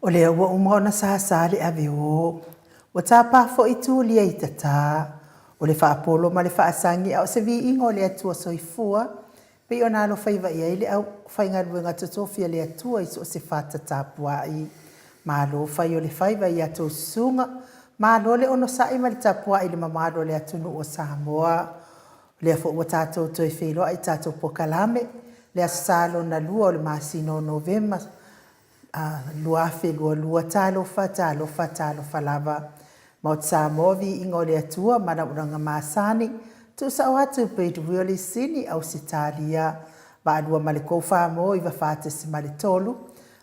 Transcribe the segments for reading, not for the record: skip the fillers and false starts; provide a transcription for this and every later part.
O lea ua uma ona sasa le ave o. Ua tapa foi Tulia i tata. O le faapolo ma le faasagi a o se viiga o le Atua Soifua, pei ona alofaiva i ai le aufaigaluega totofi a le Atua i so o se fata tapuai. Malo fai o le faiva i a outou susuga, malo le onosai ma le tapuai i le mamalu o le atunuu o Samoa. O lea foi ua tatou toe feiloai i tatou polokalame, le Aso Sa lona lua o le masina o Novema 2022. Talofa, talofa, talofa lava. Maota Samoa, viiga o le Atua ma ana auaunaga masani, tuusao atu i Peduwio Lisini, Ausetalia, Vaalua ma le Koufa mo 94.3,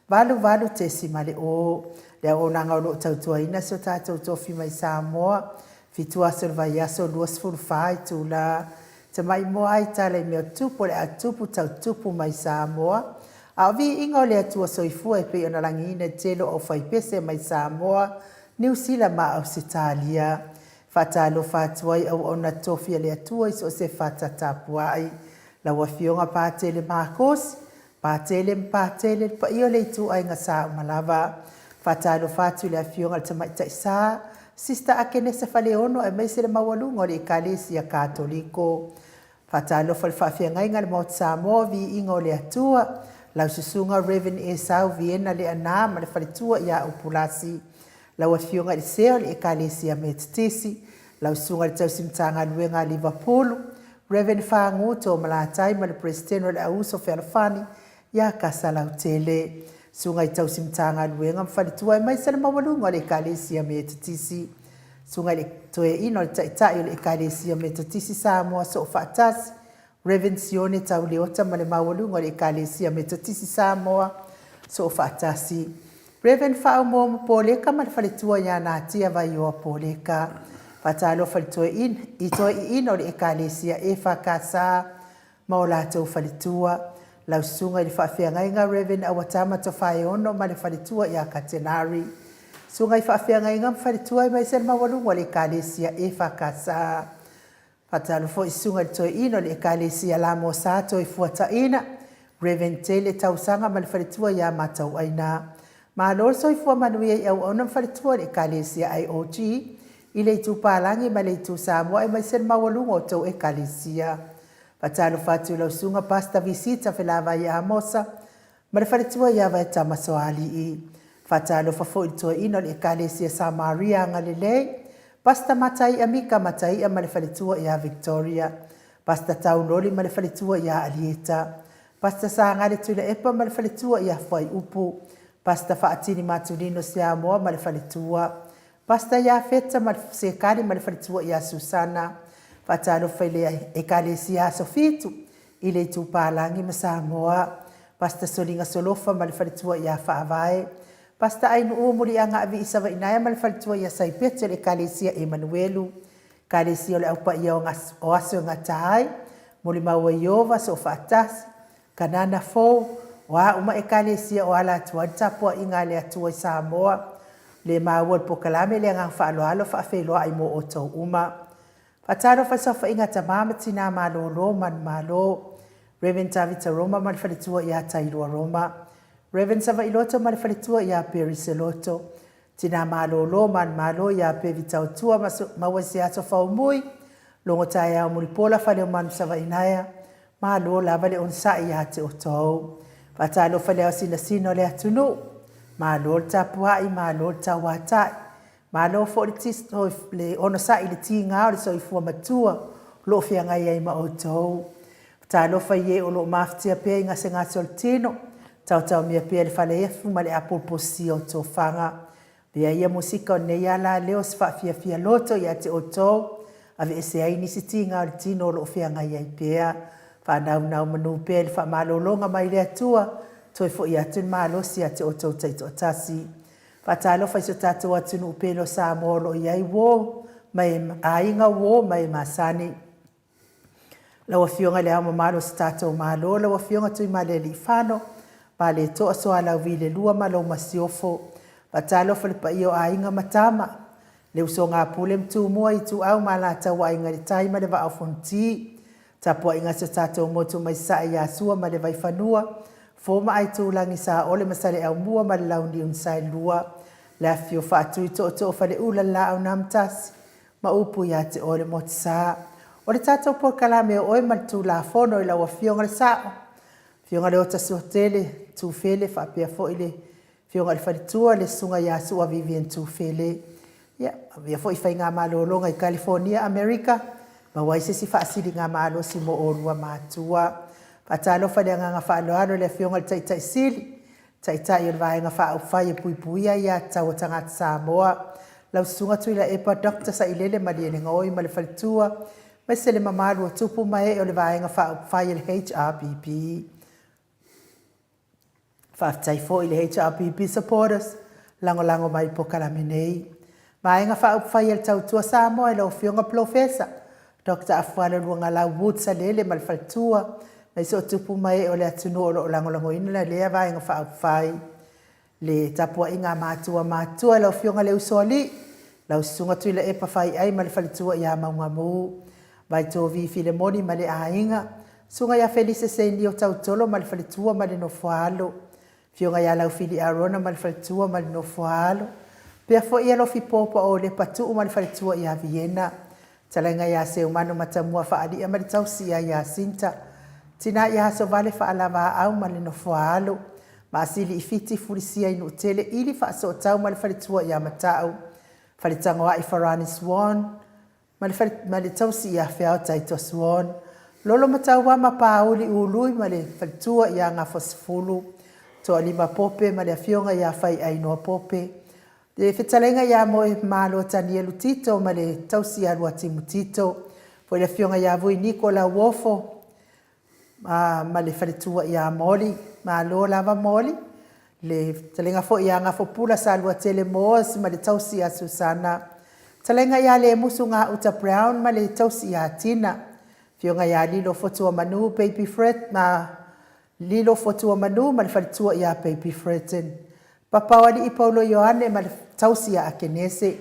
88.0, le auaunaga o lo o tautuaina si o tatou tofi mai Samoa, 7 aso o le vaiaso, 24 itula. Tamai moa ai tala i mea tupu o le a tupu tautupu mai Samoa. A o viiga o le Atua Soifua e pei ona lagiina i le tele o aufaipese mai Samoa, Niu Sila ma Ausetalia. Faatalofa atu ai auauna tofi a le Atua i so o se fata tapuai. Lau Afioga Patele Makosi, Patele ma Patele, le paia o le ituaiga sa uma lava. Faatalofa atu i le Afioga i le Tamaitai Sa, Sista Akenesa Faleono aemaise le maualuga o le Ekalesia Katoliko. Faatalofa i le faafeagaiga a le Maota Samoa, viiga o le Atua, lau Susuga Rev. Esau Viena Leaana ma le faletua ia Upulasi, lau Afioga i le Sea o le Ekalesia Metotisi, lau Susuga i le Tausi Matagaluega a Livapulu, Rev. Fagu Toomalatai ma le Peresetene o le Auuso Fealofani ia Kasalautele, Susuga i Tausi Matagaluega ma faletua aemaise le maualuga o le Ekalesia Metotisi, Susuga i le Toeaina o le Taitai o le Ekalesia Metotisi Samoa Soofaatasi, Rev. Sione Tauleota ma le maualuga o le Ekalesia Metotisi Samoa Soofaatasi, Rev. Faaumoomo Poleka ma le faletua ia Natia Vaioa Poleka. Faatalofa i le toeaina, i toeaiina o le Ekalesia EFKS ma o latou faletua, lau susuga i le faafeagaiga Rev. Auatama Tofaeono ma le faletua ia Katenari, susuga i faafeagaiga ma faletua aemaise le maualuga o le Ekalesia EFKS. Faatalofa foi i susuga i le toeaina o le Ekalesia Lamosa Toefuataina, Rev. Tele Tausaga ma le faletua ia Matauaina. Malo le soifua manuia i auauna ma faletua o le Ekalesia IOG i le Itu Palagi ma le Itu Samoa aemaise le maualuga o tou Ekalesia. Faatalofa atu i lau susuga Pastor Visita Felavai Amosa ma le faletua ia Vaetama Soalii. Faatalofa foi i le toeaina o le Ekalesia Samaria Agalelei, Pastor Mataia Mika Mataia ma le faletua ia Victoria, Pastor Tauloli ma le faletua ia Alieta, Pastor Sagale Tuilaepa ma le faletua ia Fuaiupu, Pastor Faatini Matulino Siamoa ma le faletua, Pastor Iafeta ma Sekali ma le faletua ia Susana. Faatalofa i le Ekalesia Aso Fitu i le Itu Palagi ma Samoa. Pastor Soliga Solofa ma le faletua ia Faavae. Pastor Ainuu Muliaga Avii Savainaea ma le faletua ia Saipeti o le Ekalesia Emanuelu. Ekalesia o le Au Paia o Aso e Gata ai, Molimau a Ieova, Soofaatasi, Kanana Fou, o a uma Ekalesia o ala atu ai le tapuaiga a le Atua i Samoa. Le maua le polokalame le agaga faaaloalo faafeiloai mo outou uma. Faatalofa i le saofaiga a tama ma tina malolo manumalo. Rev. Tavita Roma ma le faletua ia Tailua Roma. Rev. Savailoto ma le faletua ia Perry Seloto. Tina malolo manumalo ia Pevi Tautua ma Mauaiseaso Faumui, Logo Taeao Mulipola Faleomanu Savainaea, Malo lava le onosai ia te outou. Faatalofa i le ao sinasina o le atunuu. Malo le tapuai, malo le tauatai. Malo foi le, le onosai i le tiga o le soifua matua o lo o feagai ai ma outou. Talofa i e o lo o mafatia pea i gasegase o le tino, taotaomia pea i le faleefu ma le apulupusia o tofaga. Avea ia musika o lenei ala leo se faafiafia loto ia te outou, aveese ai nisi tiga o le tino o lo o feagai ai pea. Faanaunau manu pea i le faamalologa mai le Atua, toe foi atu le malosi ia te outou taitoatasi. Faatalofa i si o tatou atunuu pele o Samoa o lo o i ai uo ma e aiga uo ma e masani. Lau Afioga i Le Ao Mamalu o si tatou Malo, lau Afioga Tuimalealiifano, Valetoa Sualauvi le Lua ma lou Masiofo. Faatalofa i le paia o Aiga ma Tama, le usoga a Pule ma Tumua, Ituau ma Alataua, Aiga i le Tai ma le Vaa o Fonoti. Tapuaiga a si o tatou motu mai Sasae ia Sua ma le Vaifanua, Fofo ma Aitulagi Saole ma Saleaaumua ma le Launiu na Saelua, le afifio o Faatui Tootoo o Faleula le Laau na Amotasi ma upu ia te oe le Motusa. O le tatou polokalame o oe ma le Tulafono i lau Afioga i le Sao, Afioga Leota Suatele Tufele faapea foi le Afioga i le Faletua le Susuga ia Sua Vivian Tufele. Ia, avea foi faiga malologa i Kalifonia, Amerika, maua ai se isi faasiligamalosi mo oulua matua. Faatalofa i le agaga faaaloalo i le Afioga i le Taitai Sili, Taitai o le Vaega Faaupufai e Puipuia Aia Tatau a Tagata Samoa, lau Susuga Tuilaepa Dr. Sailele Malielegaoi ma le Faletua, aemaise le mamalu o tupu ma ee o le Vaega Faaupufai a le HRPP. Faafetai foi i le HRPP supporters lagolago mai i le polokalame nei. Vaega Faaupufai a le Tautua Samoa i lau Afioga Polofesa Dr. Afualo Luagalau Wood Salele ma le faletua, aemaise o tupu ma ee o le atunuu o lo o lagolagoina lea Vaega Faaupufai. Le tapuaiga a matua matutua i lau Afioga Leusoalii, lau Susuga Tuilaepa Faiai ma le faletua ia Maugamu, Vaitovi Filemoni ma le aiga, Susuga ia Felise Senio Tautolo ma le faletua ma le nofoaalo, Afioga ia Laufili Arona ma le faletua ma le nofoaalo, pea foi Alofi Popa o Lepatu'u ma le faletua ia Viena, Fetalaiga ia Seumanu Matamua Faalia ma le tausi ia Iasinta, Tina ia Asovale Faalavaau ma le nofoaalo, Maasili i Fiti Fulisia i Nuutele Ili Faasootau ma le faletua ia Mata'u, Faletagoai Farani Swan, ma le fale, ma le tausi ia Feao Titus Won, Lolo Mataua ma Pauli Ului ma le faletua ia Gafoasefulu, Toalima Pope ma le afioga ia Faiainoa Pope, le fetalaiga ia Moemalo Tanielu Tito ma le tausi ia Luatimu Tito, foi le afioga ia Vui Niko Lauofo, ma le faletua ia Moli. Malo lava Moli. Le fetalaiga foi ia Gafopula Saluatele Moas ma le tausi ia Susana. Fetalaiga ia Lemusu Gauta Brown ma le tausi ia Tina. Afioga ia Lilo Fotuamanu Baby Fred ma Lilo Fotuamanu ma le faletua ia Baby Fredden. Papaoalii Paulo Ioane ma le tausi ia Akenese.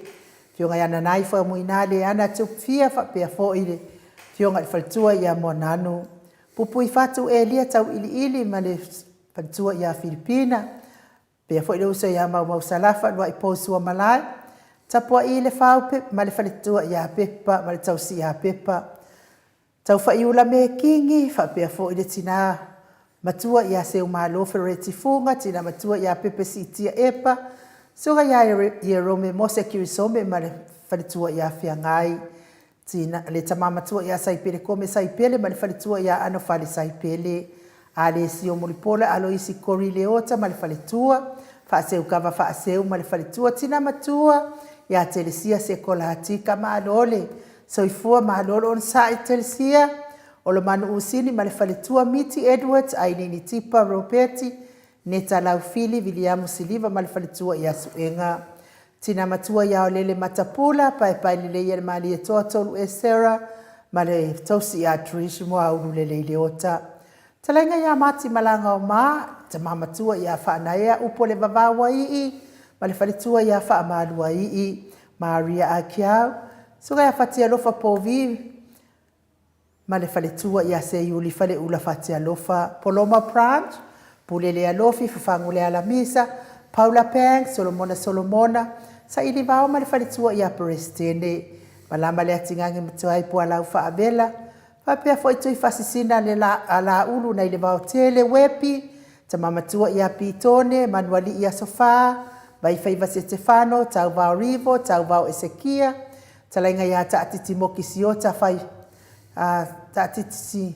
Afioga ia Nanai Faumuina Leana Tupufia faapea foi le afioga i le faletua ia Moananu. Pupuifatu Elia Tauiliili ma le faletua ia Filipina. Faapea foi le uso ia Maumau Salafa Luai Pou Suamalae. Tapuai Lefau ma le faletua ia Pepa ma le tausi ia Pepa. Taufaiula Mekingi, faapea foi le tina matua ia Seumalo Fereti Fuga, tina matua ia Pepe Siitia Epa, susuga ia Ierome Mose Kirisome ma le faletua ia Feagai, tina, le tama matua ia Saipele Kome Saipele ma le faletua ia Anofale Saipele, Alesio Mulipola Aloisi Kori Leota ma le faletua, Faaseukava Faaseu ma le faletua, tina matua ia Telesia Sekolatika. Malo le soifua, malo le onosai Telesia, Olomanu Usini ma le faletua, Miti Edwards, Ainini Tipa Ropeti, Neta Laufili, Viliamu Siliva ma le faletua ia Suega, Tina matua ia Olele Matapula, Paepae lelei ia le Malietoa Tolu Esera ma le tausi ia Trish Moaulu Lelei Leota. Talaiga ia Mati Malagaoma, Tama matua ia Faanaea Upo Le Vavau Aii ma le faletua ia Faamalua Ii, Maria Akiau, Susuga ia Fatialofa Povi ma le faletua ia Seiuli Faleula Fatialofa, Poloma Branch, Pule Lealofi, Fafagu Lealamisa, Paula Pang, Solomona Solomona, Saili Vao ma le faletua ia Peresetene, Malama Leatigagi Matuai Pualau Faavela, faapea foi Tuifaasisina le la, a Laulu nai le Vaotele, Wepi, Tama Matua ia Pitone, Manualii Aso Fa, Vaifaiva Setefano, Tauvao Rivo, Tauvao Esekia, Talaiga ia Taatiti Moki Siota Fai, a, Taatiti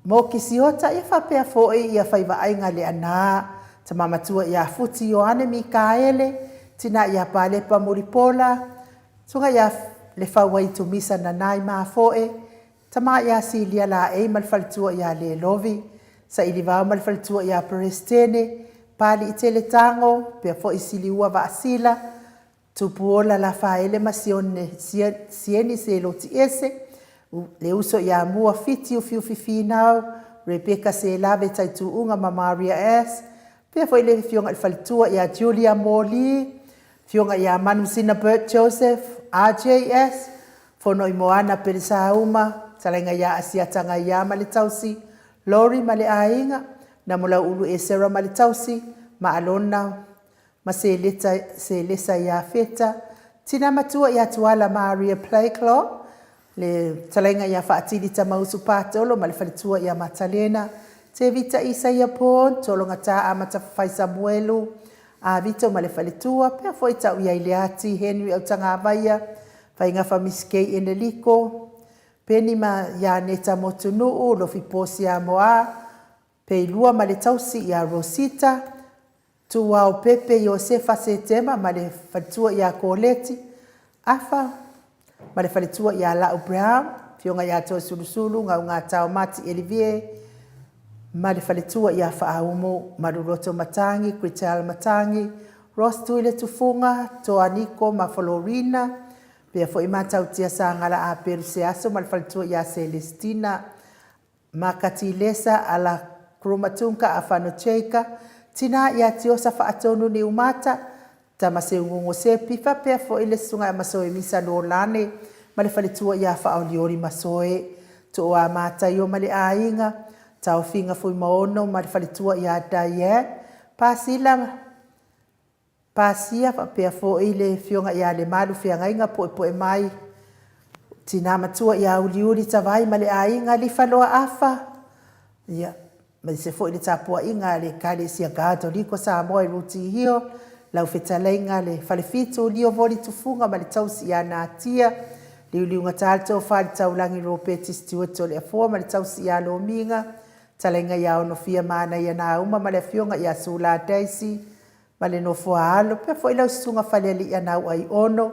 Moki Siota, ia faapea foi ia Faivaaiga Leanā, Tama Matua ia Futi Ioane Mikaele, Tina ia Palepa Mulipola, Susuga ia Lefauaitu Misa Nanai Mafoe, Tama ia Silia Laei ma le faletua ia Lelovi, Sailivao ma le faletua ia Peresetene, Paliitele Tago, pea foi Siliua Vaasila, Tupuola Lafaele ma Sione, Sieni Seloti Ese, le uso ia Mua Fiti Ufiufi Finau, Rebecca Selave Taituuga ma Maria S, pea foi le afioga i le faletua ia Julia Moli, afioga ia Manusina Bert Joseph, RJS, Fonoimoana Pelesauma, talaiga ia Asiata Gaia ma le tausi, Lori ma le aiga, Namulauulu Esera ma le tausi, ma Alona ma Seleta, Selesa Iafeta, Tina Matua ia Tuala Maria Playclaw, le fetalaiga ia Faatili Tamausu Patolo ma le faletua ia Matalena, Tevita Isaia Paul, Tologata Amata Fafai Samuelu, Avito ma le faletua, pea foi tau iai Leati, Henry Autagavaia, Faigafa Miss Kay Eneliko, Peni ma Ianeta Motunuu, Lofi Posi Amoa, Peilua ma le tausi ia Rosita, Tuao Pepe Iosefa Setema ma le faletua ia Koleti, Afa ma le faletua ia Lau Brown, Afioga ia Toesulusulu Gaugatao Mati Elivie ma le faletua ia Faaumu, Maluloto Matangi, Kritel Matangi, Ross Tuiletufuga, Toa Niko ma Florina, pea foi Matautia Sagala Aperu Seaso ma le faletua ia Celestina, Makatilesa Ala Krumatunka Afano Cheika, Tina ia Tiosa Faatonu Niumata, Tamaseugogo Sepi, faapea foi le Susuga ia Masoe Misa Lolane ma le faletua ia Faaolioli Masoe, Tooa Mataio ma le aiga, Taofiga Fuimaono ma le faletua ia Diane, Pasila Pasia faapea foi le Afioga ia Lemalu Feagaiga Puepuemai, Tina Matua ia Uliuli Tavai ma le aiga, Lifaloa Afa, ia, aemaise foi le tapuaiga a le Ekalesia Katoliko Samoa i Ruti Hill, lau fetalaiga le Falefitu Lio Voli Tufuga ma le tausi ia Natia, Liuliugata le Tofa i le Taulagi Ropeti Stewart o le Afoa ma le tausi ia Lomiga, Talaiga ia Onofia Manaia Nauma ma le Afioga ia Sula Daisy, ma le nofo a alo, pea foi lau susuga Falealii Anau Aiono,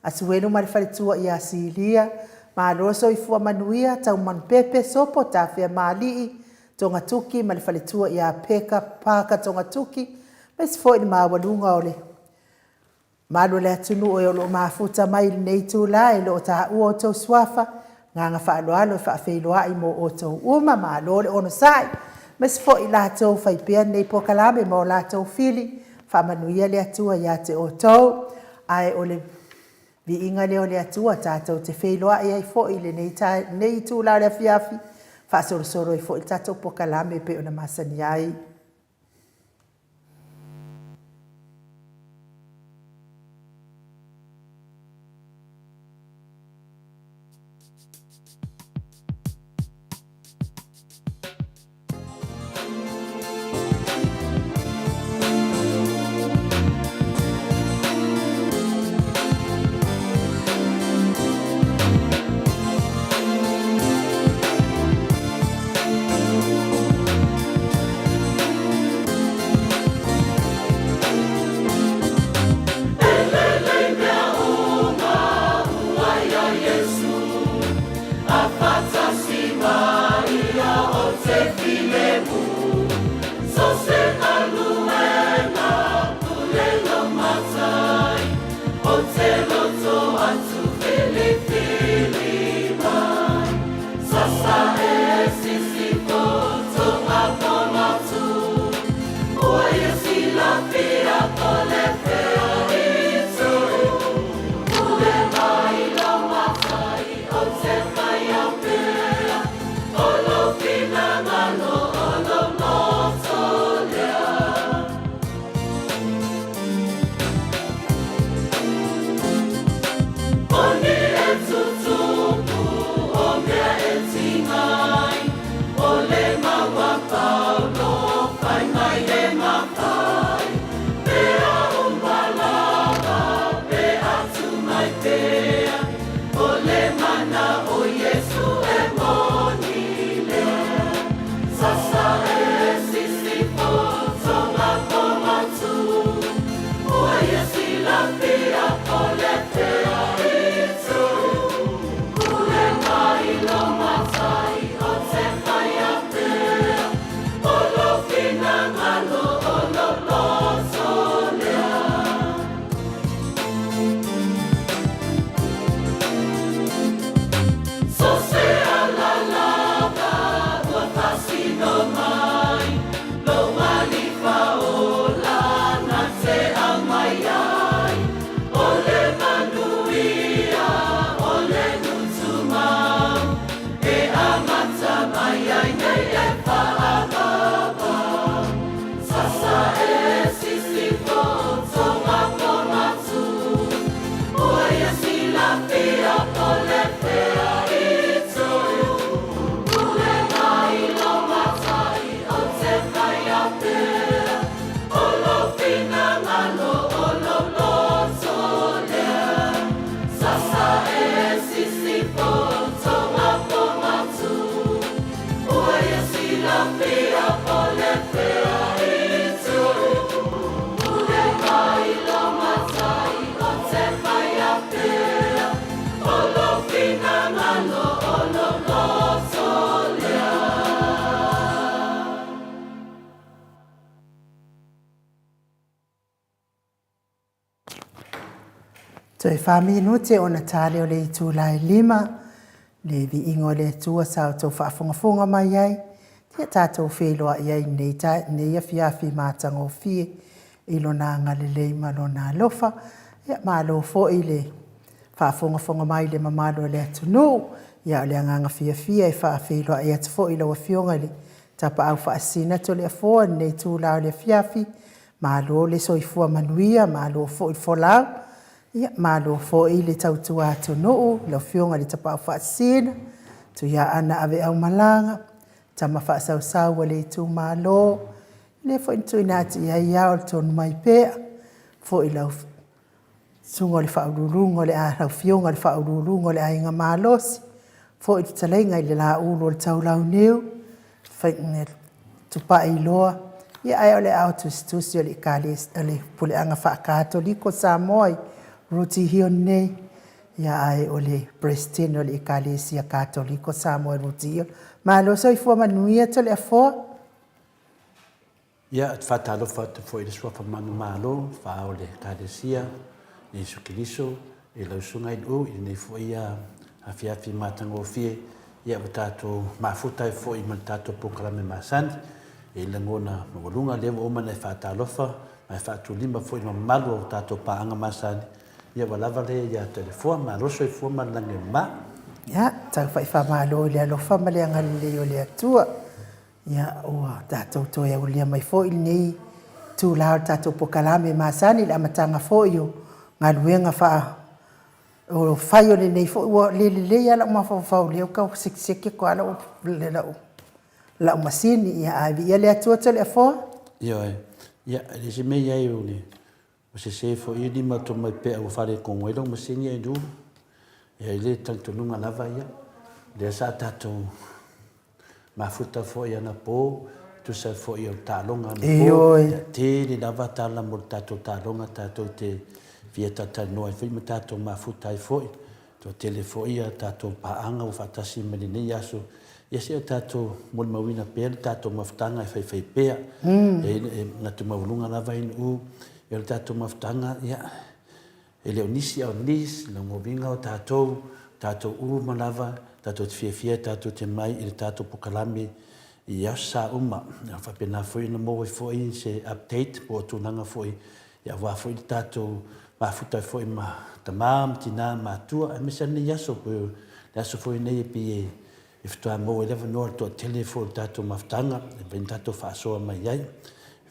Asuelu ma le faletua ia Silia, malo soifua manuia, Taumanupepe, Sopo, Tafea Maalii, Togatuki ma le faletua ia Peka Parker Togatuki, aemaise foi le maualuga o le malu o le atunuu e o lo o mafuta mai i lenei itula e le o taua outou suafa, agaga faaaloalo e faafeiloai mo outou uma, malo le onosai, aemaise foi i latou fai pea lenei polokalame ma o latou fili, faamanuia le Atua ia te outou. Ae o le viiga lea o le Atua tatou te feiloai ai foi i lenei, lenei itula o le afiafi, faasolosolo ai foi le tatou polokalame e pei ona masani ai. faapea, o lou finagalo o lou loto lea. Toe fa minute ona tale o le itula e lima, le viiga o le Atua sa outou faafogafoga mai ai, ia tatou feiloai ai i lenei afiafi matagofie i Lona agalelei ma Lona alofa. Ia malo foi le faafogafoga mai i le mamalu o le atunuu. Ia o le agaga fiafia e faafeiloai atu foi i lau Afioga i le Tapaau Faasisina Toleafoa i lenei itula o le afiafi. Malo le soifua manuia, malo foi le folau, ia malo foi le tautua atunuu i lau Afioga i le Tapaau Faasisina, Tuiaana Aveaumalaga, tama faasausau a le itumalo, lea foi na tuuina atu i ai ao le tonu mai pea, foi lau susuga o le Faauluuluga o le lau Afioga i le Faauluuluga o le Aiga Malosi, foi le fetalaiga i le Laulu o le Taulauniu, Tupailoa, ia ae o le aao tusitusi o le Ekalesia, o le Puleaga Faakatoliko Samoa i Rooty Hill nei, ia ae o le Peresetene o le Ekalesia Katoliko Samoa i Rooty Hill. Malo soifua manuia Toleafoa. Ia, ou te faatalofa atu foi i le Suafa manumalo fa o le Ekalesia Iesu Keriso i lau Susuga i le U i lenei foi afiafi matagofie, ia ua tatou mafuta ai foi ma le tatou polokalame masani i le lagona maualuga. Lea ua uma ona e faatalofa ma e faatulima foi i le mamalu o tatou paaga masani, ia ua lava lea ia te le Afoa. Malo le soifua ma le lagi e mama. Ia, tau faifamalo i le alofa ma le agalelei o le Atua. Ia, ua tatou toe aulia mai foi lenei itula o le tatou polokalame masani i le amataga foi o galuega faa o fai o lenei foi ua le lelei lava lau mafaufau lea ua tau sekeseke atu lava lau lau masini. Ia ae viia le Atua Toleafoa. Ioe. Ia, e le se mea i ai o le ua sese foi ia lima atu mai pea ua faaletonu ai lau masini ae Ia i le talitonuga lava ia, lea sa tatou mafuta foi anapo, tusa foi o le taaloga anapo, ia tele lava tala mo le tatou taaloga tatou te fia talatalanoa ai foi ma tatou mafuta ai foi. Toatele foi a tatou paaga ua faatasi mai lenei aso, ia se i o tatou molimauina pea le tatou mafutaga e faifai pea. E manatu maualuga lava i nuu, ia o le tatou mafutaga, ia, E le o nisi a o nisi, lona uiga o tatou, tatou uma lava, tatou te fiafia tatou te mai i le tatou pokalame i aso sa uma. E faapena foi ona maua ai foi se update po o tulaga foi aua foi le tatou mafuta ai foi ma tama ma tina ma matua aemaise lava lenei aso, pei o le aso foi lenei e pei e faatoa maua ai le avanoa i le toatele foi o le tatou mafutaga e mafai ona tatou faasoa mai ai.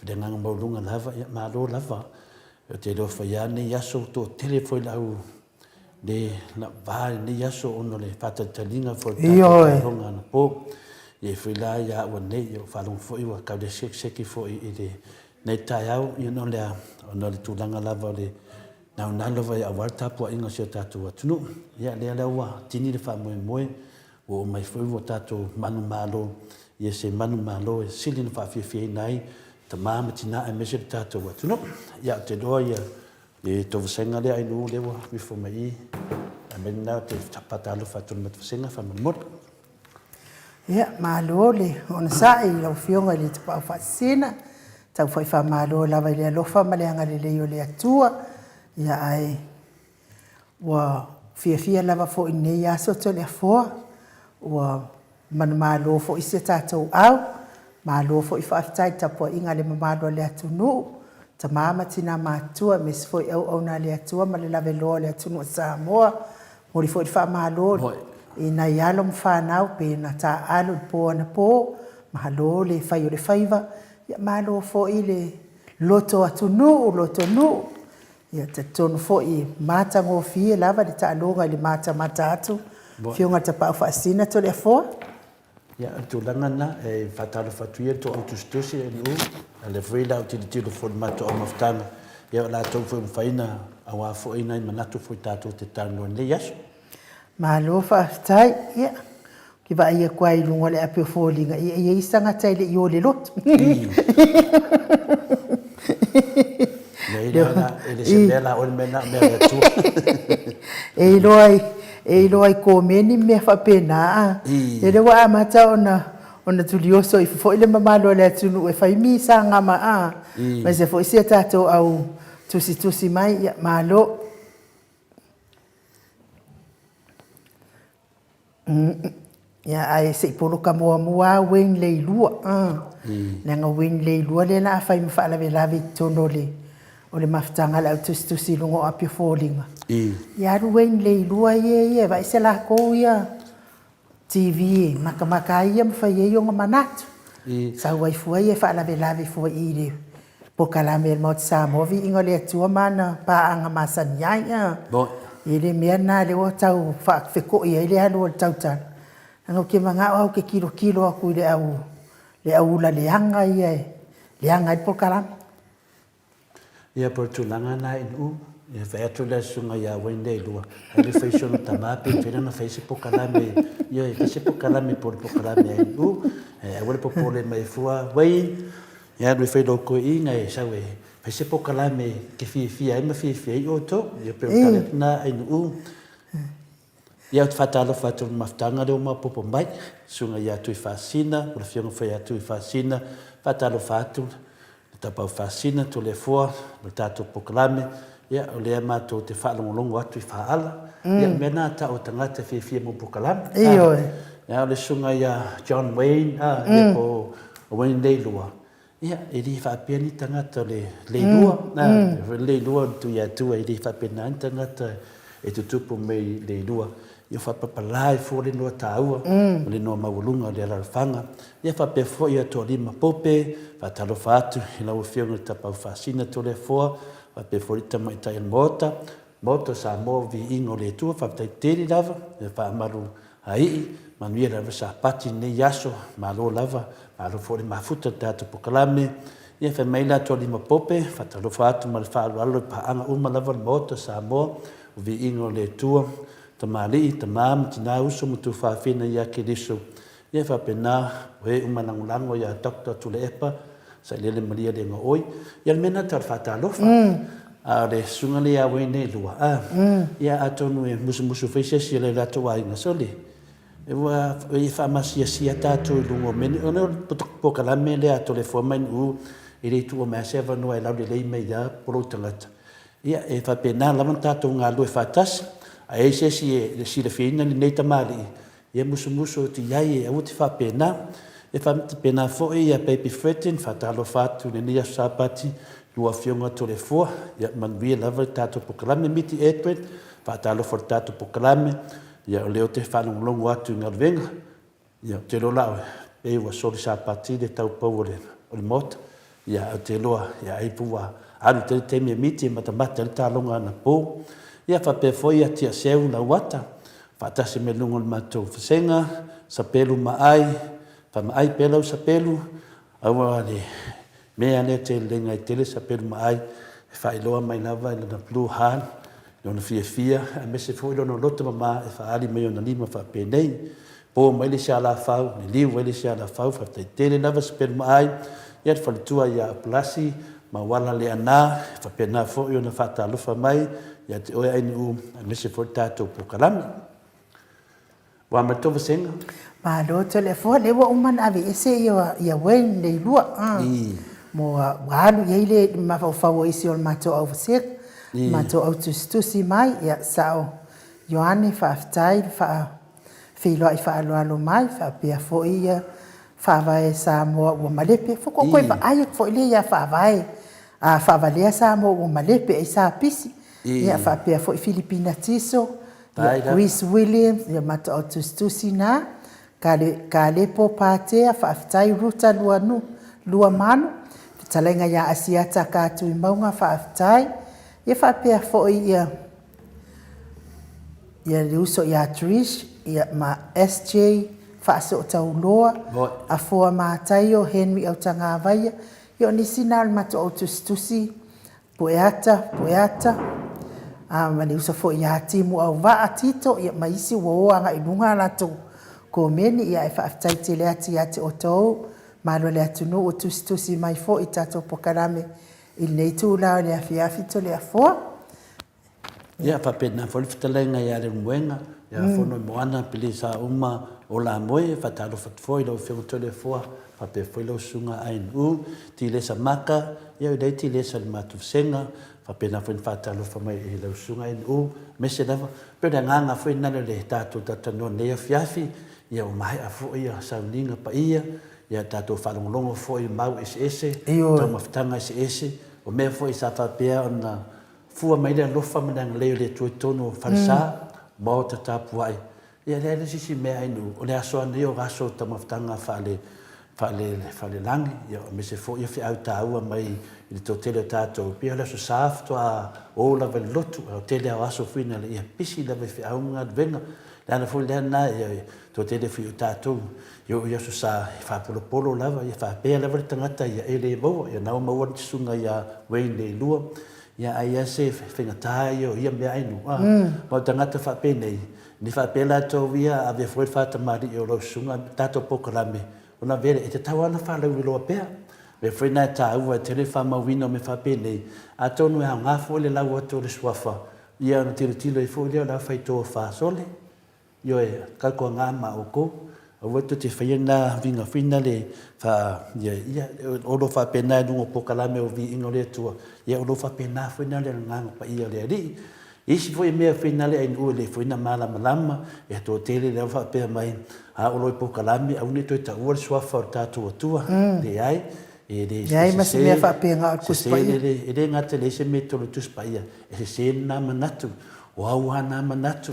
I le agaga maualuga lava, ia malo lava. Ou te iloa foi lava lenei aso, ua toatele foi lau le va i lenei aso ona o le faatalitaliga foi o le tatou taaloga anapo. E i ai foi la ia au anei, ua faalogo foi ua tau le sekiseki foi i lenei taeao, ia ona o le a? Ona o le tulaga lava o le naunau lava aua le tapuaiga a si o tatou atunuu. Ia lea la ua tini le faamoemoe, ua oo mai foi ua tatou manumalo, ia se manumalo e sili ona faafiafiaina ai tama ma tina aemaise le tatou atunuu. Ia ou te iloa ia le tou vasega lea Ainuu lea ua ifo mai i i, ae lena ou te faatalofa atu i le matou vasega faamolemole. Ia, malo le onosai i lau Afioga i le Tapaau Faasisina, tau foi faamalo lava i le alofa ma le agalelei o le Atua. Ia ae Ua fiafia lava foi i lenei aso Toleafoa, ua manumalo foi si a tatou au, malo foi faafetai i le tapuaiga a le mamalu o le atunuu, tama ma tina matutua aemaise foi auauna a le Atua ma le laveloa o le atunuu o Samoa. Momoli foi le faamalo i nai alo ma fanau pei ona taaalo i le po anapo, malo le fai o le faiva, ia malo foi le loto atunuu, loto nuu. Ia talitonu foi e matagofie lava le taaloga i le matamata atu, Afioga i le Tapaau Faasisina Toleafoa. Ia, o le tulaga lena, e faatalofa atu ia i le toau tusitusi e Nu'u, a o lea foi o le a ou tilotilo foi i le matou aumafutaga, ia o latou foi ua mafai ona, aua foi nai manatu foi tatou te talanoa i lenei aso. Malo faafetai. Ia, ou te vaai atu lava i luga o le api o foliga, ia e i ai isi tagata e le i o i le lotu. Leai, E le la, e le se mea la oe le mea na mea le Atua. E iloa ai, e iloa ai komeni mea faapena a. E le ua amata ona ona tulioso ifo foi le mamalu o le atunuu e fai misaga ma a, aemaise foi si a tatou au tusitusi mai, ia malo. Ia ae se i poloka muamua lava Wayne Leilua. Leaga o Wayne Leilua lea o le a fai ma faalavelave i totonu o le o le mafutaga a le au tusitusi i luga o api o foliga. Ia alu Wayne Leilua ia ia e vaai se lakou ia TV e matamata ai ia ma fai ai ona manatu. Sau ai fua ia e faalavelave fua i le polokalame a le Maota Samoa, Viiga o le Atua ma ana paaga masani ai. A. E le mea lena lea ua tau faafeko'i ai le alu o le tautala. Leaga ou te manao lava ou te tilotilo atu i le au le au ula leaga ia e leaga ai le polokalame. Ia po o le tulaga lena i Nu'u, ia fai atu le susuga ia Wayne Leilua, ai le fai sona tama pe mafai ona fai se pokalame, ioe, fai se pokalame po o le pokalame a Nu'u, ae aua le popole mai fua, Wayne, ia alu e fai lou toeaina e sau e fai se pokalame e te fiafia ai ma fiafia ai outou. Ia pei o le tala atu lena a Nu'u. Ia ou te faatalofa atu i le mafutaga lea ua maopoopo mai, susuga ia Tuifaasisina, o le afioga foi ia Tuifaasisina, faatalofa atu le Tapaau Faasisina, Toleafoa, ma le tatou polokalame, ia o lea matou te faalogologo atu i faaala, ia o mea na tau o tagata e fiafia mo polokalame. Ioe. Ia o le susuga ia John Wayne, a, ia po o Wayne Leilua, Ia, e le faapea ni tagata o le leilua, mm. le leilua o le Tuiatua, e le faapena ni tagata e tutupu mai leilua. Ia faapapalā e fua le noa tāua, mm. o le noa maualuga o le alalafaga. Ia faapea foi ia Toalima Pope, faatalofa atu i lau Afioga i le Tapaau Faasina Toleafoa, faapea foi le Tamaitai o le Maota, Maota o Samoa, viiga o le Atua, faafetai tele lava, ia faamalu Aii, manuia lava Sapati lenei aso, malo lava, malo foi le mafuta i le tatou polokalame. Ia fai mai la Tualima Pope, faatalofa atu ma le faaaloalo i paaga uma lava o le Maota o Samoa, o viiga o le Atua, tamalii, tama ma tina, uso ma tuafafine ia Keriso. Ia faapena, o e uma lagolago ia Doctor Tuilaepa, Sailele Maria Legaoi. Ia le mea lena tau le faatalofa. A o le susuga lea ia Wayne Leilua, a, ia atonu e musumusu foi se isi o le latou aiga, sole, ua e faamasiasia tatou i luga o mea nei, ona o le polokalame lea a Toleafoa ma NU, e le tuua mai lava se avanoa e laulelei mai ai lou tagata. Ia, e faapena lava ona tatou galulue faatasi, a i ai se isi e silafiaina lenei tamalii, Ia musumusu atu i ai e aua te faapena. E faapena foi ia Baby Fredin, faatalofa atu i lenei aso Sapati, lua afioga Toleafoa, ia manuia lava le tatou polokalame. Miti Edward, faatalofa i le tatou polokalame, ia o lea ou te faalogologo atu i galuega, ia ou te iloa la pei ua soli Sapati le taupou o le Maota, Ia, ou te iloa, ia, ai pei ua alu tele taimi e miti e matamata ai le taloga anapo. Ia, faapea foi ia Tiaseu Lauata, faatasi mai luga o le matou vasega, Sapelu Maai, faamaai pea lau Sapelu, aua le mea lea te lelega ai tele Sapelu Maai, e faailoa mai lava i lana blue heart, lona fiafia, aemaise foi lona loto mama e faaali mai ona lima faapenei. Po mai le isi alafau, liliu ai le isi alafau, faafetai tele lava Sipelu-maai, ia le faletua ia Apulasi ma Uala Leaana, e faapena foi ona faatalofa mai ia te oe Ainuu, aemaise foi le tatou polokalame. Ua mai le tou vasega. Malo Toleafoa, lea ua uma ona aveese ia Wayne Leilua mo ua alu i ai le mafaufau o isi o le matou au vasega, matou au tusitusi mai, ia sao Ioane faafetai le faa Feiloai faaaloalo mai faapea foi ia Faavae Samoa ua malepe. Faatoa toe vaai atu foi lea ia Faavae a Faavalea Samoa ua malepe ai sa pisi. Ia faapea foi Filipina Tiso, ia Chris Williams, ia Mataoa Tusitusi na, Kalepo Patea, faafetai Ruta Luanu, Luamanu, fetalaiga ia Asiata Katuimauga, faafetai. Ia faapea foi ia Ia le uso ia Trish ia ma SJ Faasootauloa, Afoa Mataio, Henry Autagavaia, ia o nisi na o le matou au tusitusi, Pueata, Pueata, a ma le uso foi ia Timu Auvaa, Tito, ia ma isi ua o agai i luga a latou komeni, ia ae faafetai tele atu ia te outou, malo le atunuu ua tusitusi mai foi i tatou polokalame. i lenei itula o le afiafi Toleafoa. Ia, faapena foi le fetalaiga ia Leulumoega, ia Fonoimoana Pelesa uma o Lamoe, faatalofa atu foi i lau Afioga Toleafoa, faapea foi lau Susuga ANU, Tilesa Maka, ia e leai Tilesa i le matou vasega, faapena foi ona faatalofa mai i lau Susuga ANU, aemaise lava, pei o le agaga foi lena o le tatou talatalanoa i lenei afiafi, ia ua maea foi ia sauniga paia, ia tatou faalogologo foi i mau eseese, taumafataga eseese, o mea foi sa faapea ona Fua mai le alofa ma le agalelei o le Atua i totonu o falesa, maota tapuai. Ia leai la se isi mea ainu, o le aso lava nei o aso o taumafataga faale, faale, faalelagi, ia aemaise foi o feau taua mai i le toatele o tatou, pei o le Aso Sa faatoa o lava i le lotu, a o le tele lava o aso foi na, ia pisi lava i feau ma galuega. O le ala foi lea lena, ia toatele foi o tatou e oo i Aso Sa, e faapolopolo lava, ia faapea lava le tagata ia e le maua, ia na ua maua le susuga ia Wayne Leilua, Ia ai a se faigata ia o ia mea ainu. A, ma o tagata faapenei, ne faapea latou ia avea foi le faatamalii o lau susuga tatou polokalame, ona avea lea, e tatau lava ona faalauiloa pea. Mea foi na e taua e tele le faamauina o mea faapenei, atonu e aoga foi le lau atu o le suafa, ia ona tilotilo ai foi lea o le a fai tofa sole, Ioe, tautuana ma outou, aua tou te faia lena uiga foi na le fa, ia, ia, o lo faapena i luga o polokalame o viiga o le Atua, ia o lo faapena foi na le Agaga Paia o le Alii. Isi foi mea foi na le ainuu e le foi na malamalama, e toatele lea faapea mai, a o lo i polokalame, aua ne i toe taua le suafa o le tatou Atua. Leai, e le Leai ma se mea faapena o le Tusi Paia. E le gata e leai se mea i totonu o le Tusi Paia, e sese lena manatu. O au lava na manatu,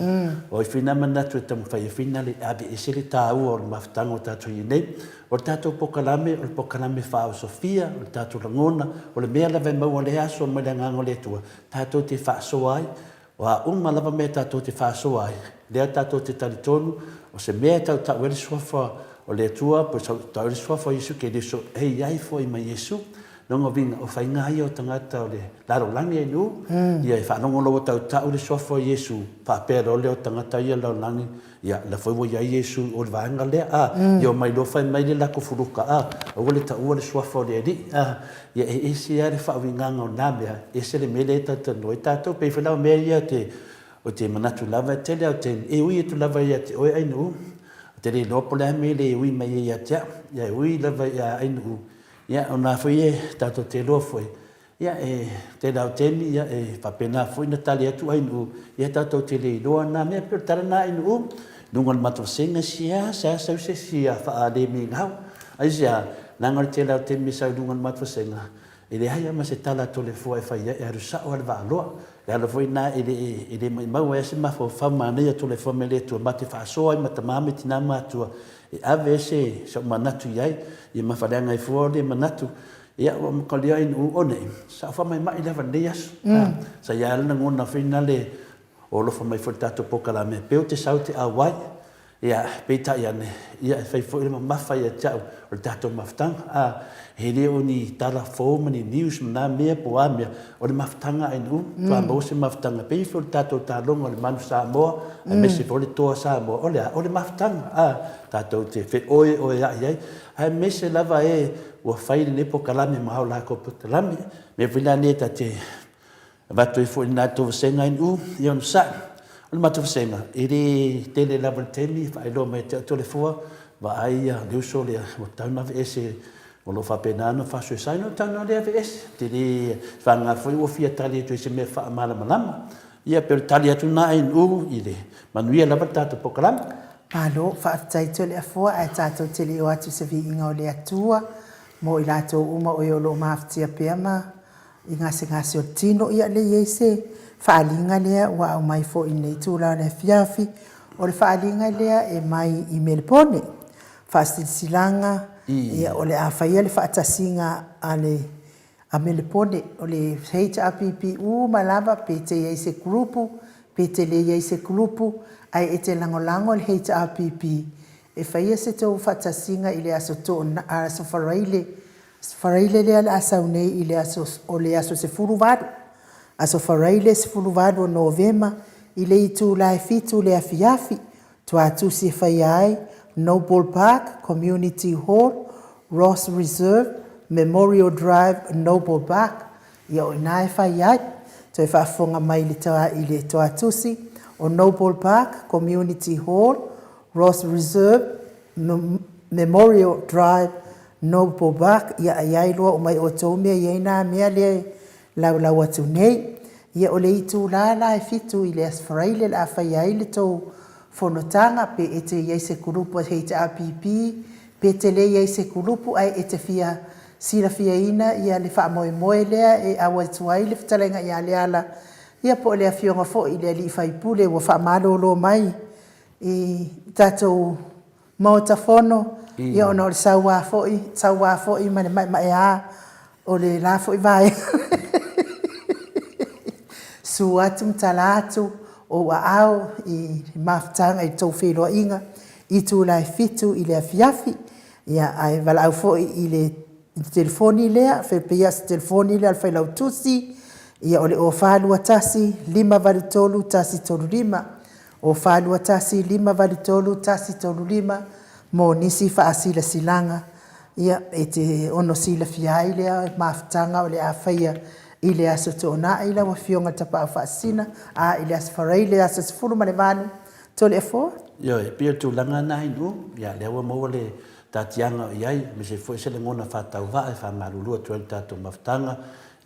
o ai foi na manatu e taumafai ai foi na le aveese le taua o le mafutaga o tatou i ai nei. O le tatou polokalame, o le polokalame faaosofia, o le tatou lagona, o le mea lava e maua lea aso mai le Agaga o le Atua, tatou te faasoa ai, o a uma lava mea tatou te faasoa ai, lea tatou te talitonu, o se mea e tautau ai le Suafa o le Atua, po o tautau ai le Suafa o Iesu Keriso, e i ai foi ma Iesu. Lona uiga, o faiga ia o tagata o le lalolagi e nu, ia e faalogo loa ua tautau le suafa o Iesu, faapea loa lea o tagata ia o le lalolagi, ia la foi ua i ai Iesu o le vaega lea, a, ia omai loa fai mai le latou fuluka, a, aua le taua le suafa o le Alii, a, ia e ese lava le faauigaga o na mea, ese le mea lea e talatalanoa ai tatou. E pei foi la o mea ia ou te manatu lava, e tele lava o taimi, e ui atu lava ia te oe Ainuu, ou te le iloa po o le a le mea e le ui mai ai ia te au, ia e ui lava ia Ainuu, Ia, o na foi e tatou te iloa foi, ia, e tele lava o taimi, ia, e faapena foi ona tali atu Ainuu, ia tatou te le iloa na mea. E pei o le tala lena Ainuu, i luga o le matou vasega, seasea sau se isi ia faalemigao. Aisea? Leaga o le tele lava o taimi e sau i luga o le matou vasega, e leai lava ma se tala a Toleafoa e fai ai, e alu sao lava i le Vaaloa. O le ala foi lena e le, e le maumau ai lava se mafaufau manaia o Toleafoa mai le Atua, ma te faasoa ai ma tama ma tina ma atua, E ave ai se ou manatu i ai, ia ma faaleaga ai fua o lea manatu, ia ua makalia ai nuu o nei, sa ou faamaimai lava i lenei aso. Sa i ai lava le lagona foi lena o alofa mai foi i le tatou polokalame, pe ou te sau ou te auai, ia peitai ane, ia e fai foi le mamafa ia te au o le tatou mafutaga. A, e le o ni tala fou ma ni news ma na mea po o a mea, o le mafutaga a nuu, faatoa maua se mafutaga, pei foi o le tatou taaloga o le Manu Samoa, aemaise foi o le Toa Samoa, o le a? O le mafutaga, a, tatou te feoeoea'i ai, aemaise lava e ua fai lenei polokalame ma ao latou polokalame. O le mea foi la lenei ta te avatu ai foi i lena tou vasega NU, ia onosai. O le matou vasega, e le tele lava le taimi e faailoa mai ia te au Toleafoa, vaai le uso lea ua tatau ona aveese O lo o faapena ona faasoesaina o le taga lea aveese. Te le vagana foi ua fia tali atu i se mea faamalamalama. Ia, pei o le tali atu lena ANU i le manuia lava le tatou polokalame. Malo, faafetai Toleafoa, ae tatou te le o atu i se viiga o le Atua mo i latou uma o e o lo o mafatia pea ma i gasegase o le tino. Ia, lea e i ai se faaaliga lea ua aumai foi i lenei itula o le afiafi. O le faaaliga lea e mai i Melepone. Faasilasilaga, ia, o le a faia le faatasiga a le a Melepone, o le HRPP uma lava, pe te i ai se group, pe te le i ai se group, ae e te lagolago i le HRPP e faia se tou faatasiga i le aso Toona, aso Faraile, aso Faraile lea o le a sau nei i le aso, o le aso 18, aso Faraile 18 o Novema i le itula e 7 i le afiafi, Tuatusi e faia ai, Noble Park Community Hall, Ross Reserve, Memorial Drive, Noble Park. Ia o i ina e fai ai. Toe faafofoga mai i le i le Toatusi o Noble Park Community Hall, Ross Reserve, Memorial Drive, Noble Park, ia e i ai loa uma i outou mea e i ai na mea lea e laulau atu nei. Ia o le itula la e 7 i le Aso Faraile o le a faia ai le tou fonotaga, pe e te i ai i se kulupu a HRPP, pe te le i ai i se kulupu ae e te fia silafiaina ia le faamoemoe lea e auai atu ai le fetalaiga ia Leala, ia po o le afioga foi i le alii faipule ua faamalolo mai i tatou Maota Fono, ia ona o le saua foi, saua foi ma le maemaea o le la foi vaega. Susu atu ma tala atu ou aao i le mafutaga i le tou feiloaiga i itula e 7:00 i le afiafi. Ia, ae valaau foi i le telefoni lea, e pei lava o se telefoni lea a le Failautusi, ia o le 0 4 2 1 5 8 3 1 3 5, 0 4 2 1 5 8 3 1 3 5 mo nisi faasilasilaga ia e te ono silafia ai lea mafutaga o le a faia i le Aso Toonai lau Afioga i le Tapaau Faasisina, a i le Aso Faraile aso 18 Toleafoa. Ioe, e pei o le tulaga lena i nuu, ia lea ua maua le taatiaga o i ai, aemaise foi se lagona faatauvaa e faamalulu atu ai i le tatou mafutaga.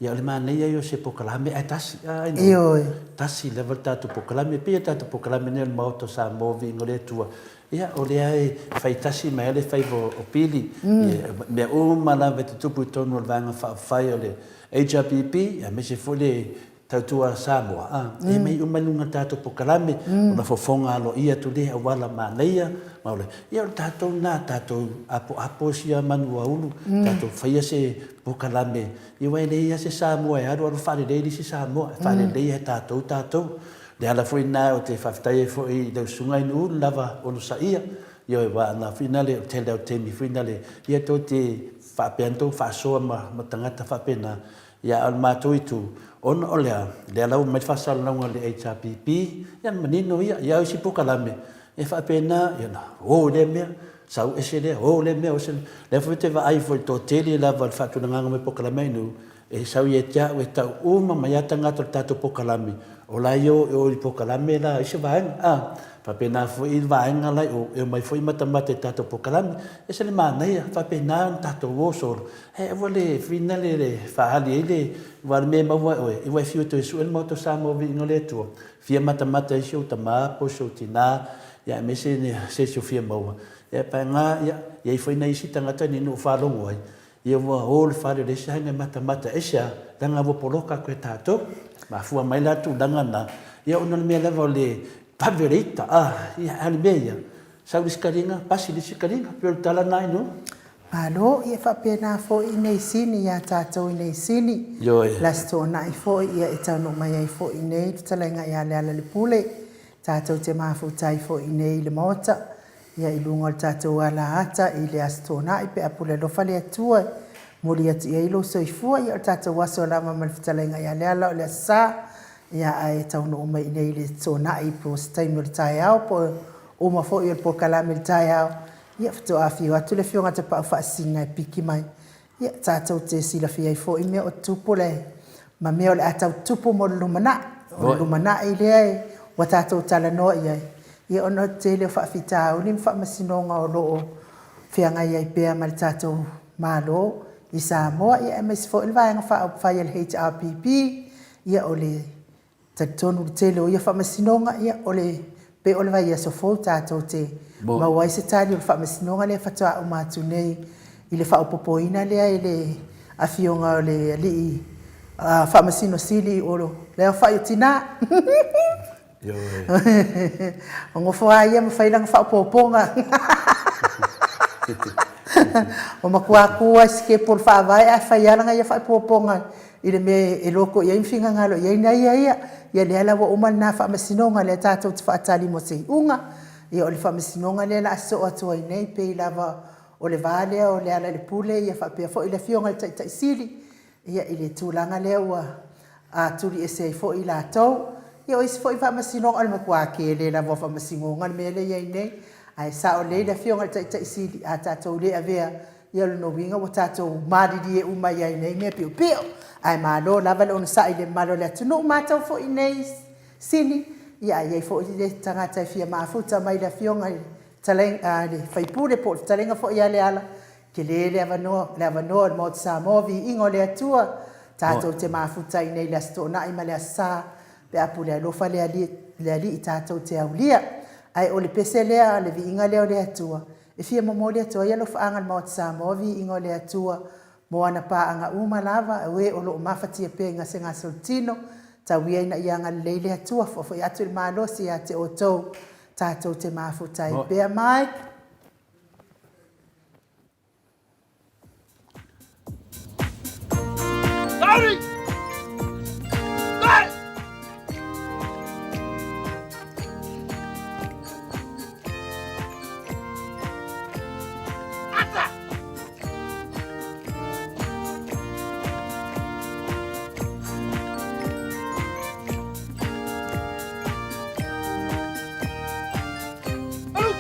Ia o le manaia ia o se polokalame ae tasi, a i nuu, Ioe. tasi lava le tatou polokalame. E pei o le tatou polokalame lenei o le Maota o Samoa, Viiga o le Atua, ia o lea e fai tasi mai lava le faiva o Pili, ia mea uma lava e tutupu i totonu o le Vaega Faaupufai o le HRPP, aemaise foi le Tautua Samoa, a, e aumai uma i luga o le tatou polokalame, ona fofoga aloaia atu lea i auala manaia ma ole, ia o le tatou lena, tatou apoapo sia manu aulu, tatou faia se polokalame, ia aua e leai lava se Samoa e alu alu faalelei le isi Samoa, e faaleleia e tatou tatou. O le ala foi lena ou te faafetai ai foi i lau Susuga i Nuulu lava onosaia, ioe, aua ana foi na le, o le tele lava o taimi foi na le, ia tou te faapea ona outou faasoa ma tagata faapena, Ia, a o le matou itu, ona o le a? Lea la ua aumai le faasalalauga a le HRPP, ia manino ia, ia o isi polokalame, e faapena, ia ona o lea mea, sau ese lea, o lea mea, o ese lea. O lea foi ou te vaai foi i le toatele lava o le faatulagaga mai o polokalame a i nuu, e sau ia te au e tau uma mai lava tagata o le tatou polokalame, o la e o i o i le polokalame la a isi vaega, a. Faapena foi le vaega la i o, e omai foi matamata i tatou polokalame. E ese le manaia, faapena ona tatou o solo, He aua le fina le le faaali ai le aua o le mea e maua e oe, aua e fiu e toe sue le Maota o Samoa viiga o le Atua, fia matamata ai si ou tama po o si ou tina, ia aemaise se isi o fia maua. Ia paega ia, i ai foi nai isi tagata nei na ou faalogo ai, ia ua o i le fale o le isi aiga e matamata, aisea? Leaga ua poloka atu e tatou. Mafua mai la tulaga na, ia ona o le mea lava o le vave o le ita, a, ia a o le mea ia, Sau le isi kaliga, pasi le isi kaliga, pei o le tala lena i nuu. Malo, ia faapena foi i Neisini ia tatou i Neisini. Ioe. Le Aso Toonai foi ia e taunuu mai ai foi i inei le fetalaiga ia Lealailepule, tatou te mafuta ai foi i inei i le Maota, ia i luga o le tatou alaata i le Aso Toonai pe a pule alofa le Atua e moli atu i ai lou soifua. Ia o le tatou aso lava ma le fetalaiga ia Leala o le Aso Sa, ia ae taunuu mai i inei i le Toonai po o se taimi o le taeao po o uma foi o le polokalame i le taeao, ia faatoa afio atu le Afioga ia Tapaau Faasisina e piki mai, ia tatou te silafia ai foi mea o tutupu le, ma mea o le a tau tutupu mo le lumanai. O le lumanai lea ua tatou talanoa i ai, ia ona o le tele o faafitauli ma faamasinoga o lo o feagai ai pea ma le tatou Malo i Samoa, ia aemaise foi le Vaega Faaupufai a le HRPP, ia o le talitonu i le tele o ia faamasinoga, ia o le pei o le vaiaso fou tatou te maua ai se tali o le faamasinoga lea faatoa uma atu nei i le faaopoopoina lea e le Afioga o le Alii Faamasino Sili o le aofai o tina. Ua nofo lava ia ma fai lana faaopoopoga. Ua matua tu lava i sitepu o le Faavae ae fai lava lana ia faaopoopoga i le mea e loko i ai ma finagalo i ai na ia ia. Ia lea la ua uma lena faamasinoga lea tatou te faatali mo se iuga. Ia o le faamasinoga lea o le a sosoo atu ai nei pei lava o le va lea o Lealailepule ia faapea foi le Afioga i le Taitai Sili ia i le tulaga lea ua tuli ese ai foi i latou. Ia o isi foi faamasinoga, o le matua tele lava o faamasinoga le mea lea e i ai nei. Ae sao lelei le Afioga i le Taitai Sili, a tatou le avea Ia o lona uiga ua tatou malilie uma i ai i nei mea piopio. Ae malo lava le onosai i le mamalu o le atunuu. Matou foi i inei i Sini, ia a i ai foi le tagata e fia mafuta mai i le Afioga i le sui usufono po o le fetalaiga foi ia Leala, e tele le avanoa, le avanoa o le Maota Samoa, viiga o le Atua, tatou te mafuta ai i le Aso Toonai ma le Aso Sa pe a pule alofa le Alii tatou te aulia. Ae o le pese lea, le viiga lea o le Atua e fia momoli atu ai alofaaga a le Maota Samoa, viiga o le Atua mo ana paaga uma lava, o e o lo o mafatia pea i gasegase o le tino, tau ia ina ia agalelei le Atua, faafoi atu le malosi ia te outou tatou te mafuta ai pea. Mike. Sauni! Vai! Ata! Alu!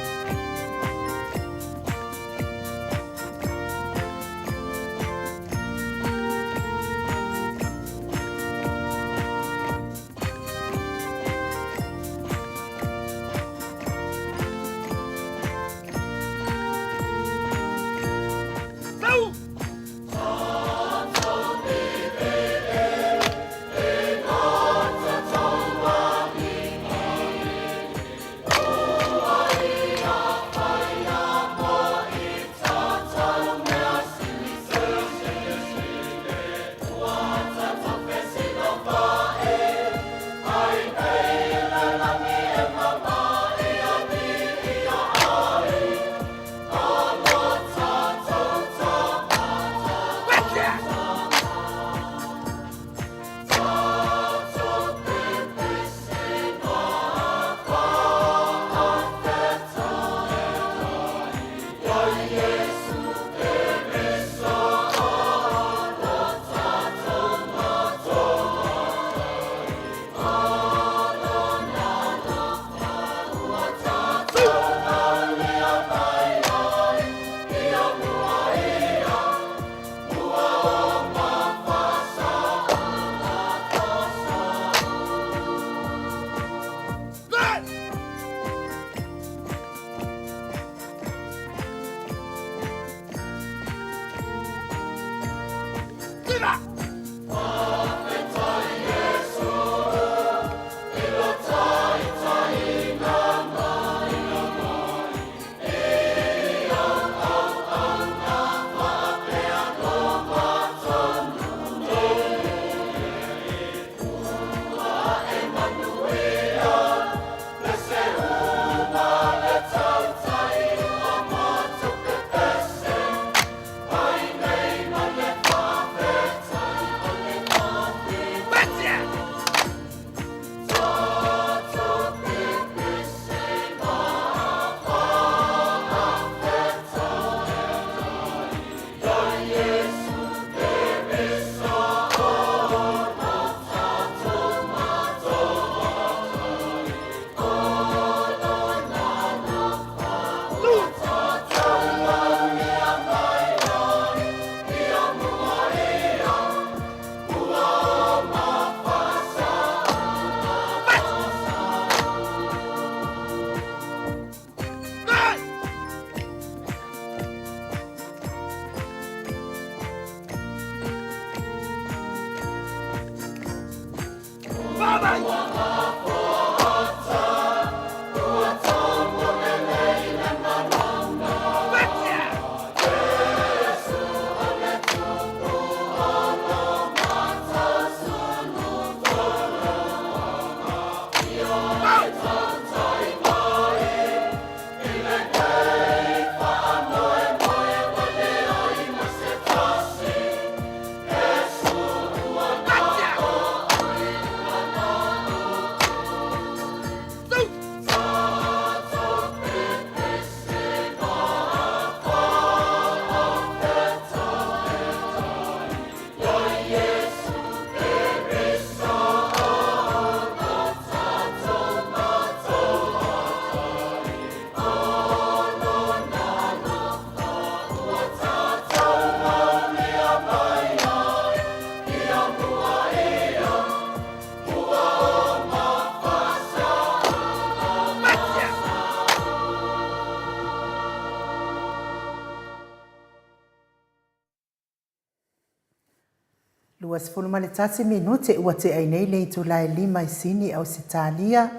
21 minute ua tea ai nei le itula e 5 i Sini, Ausetalia,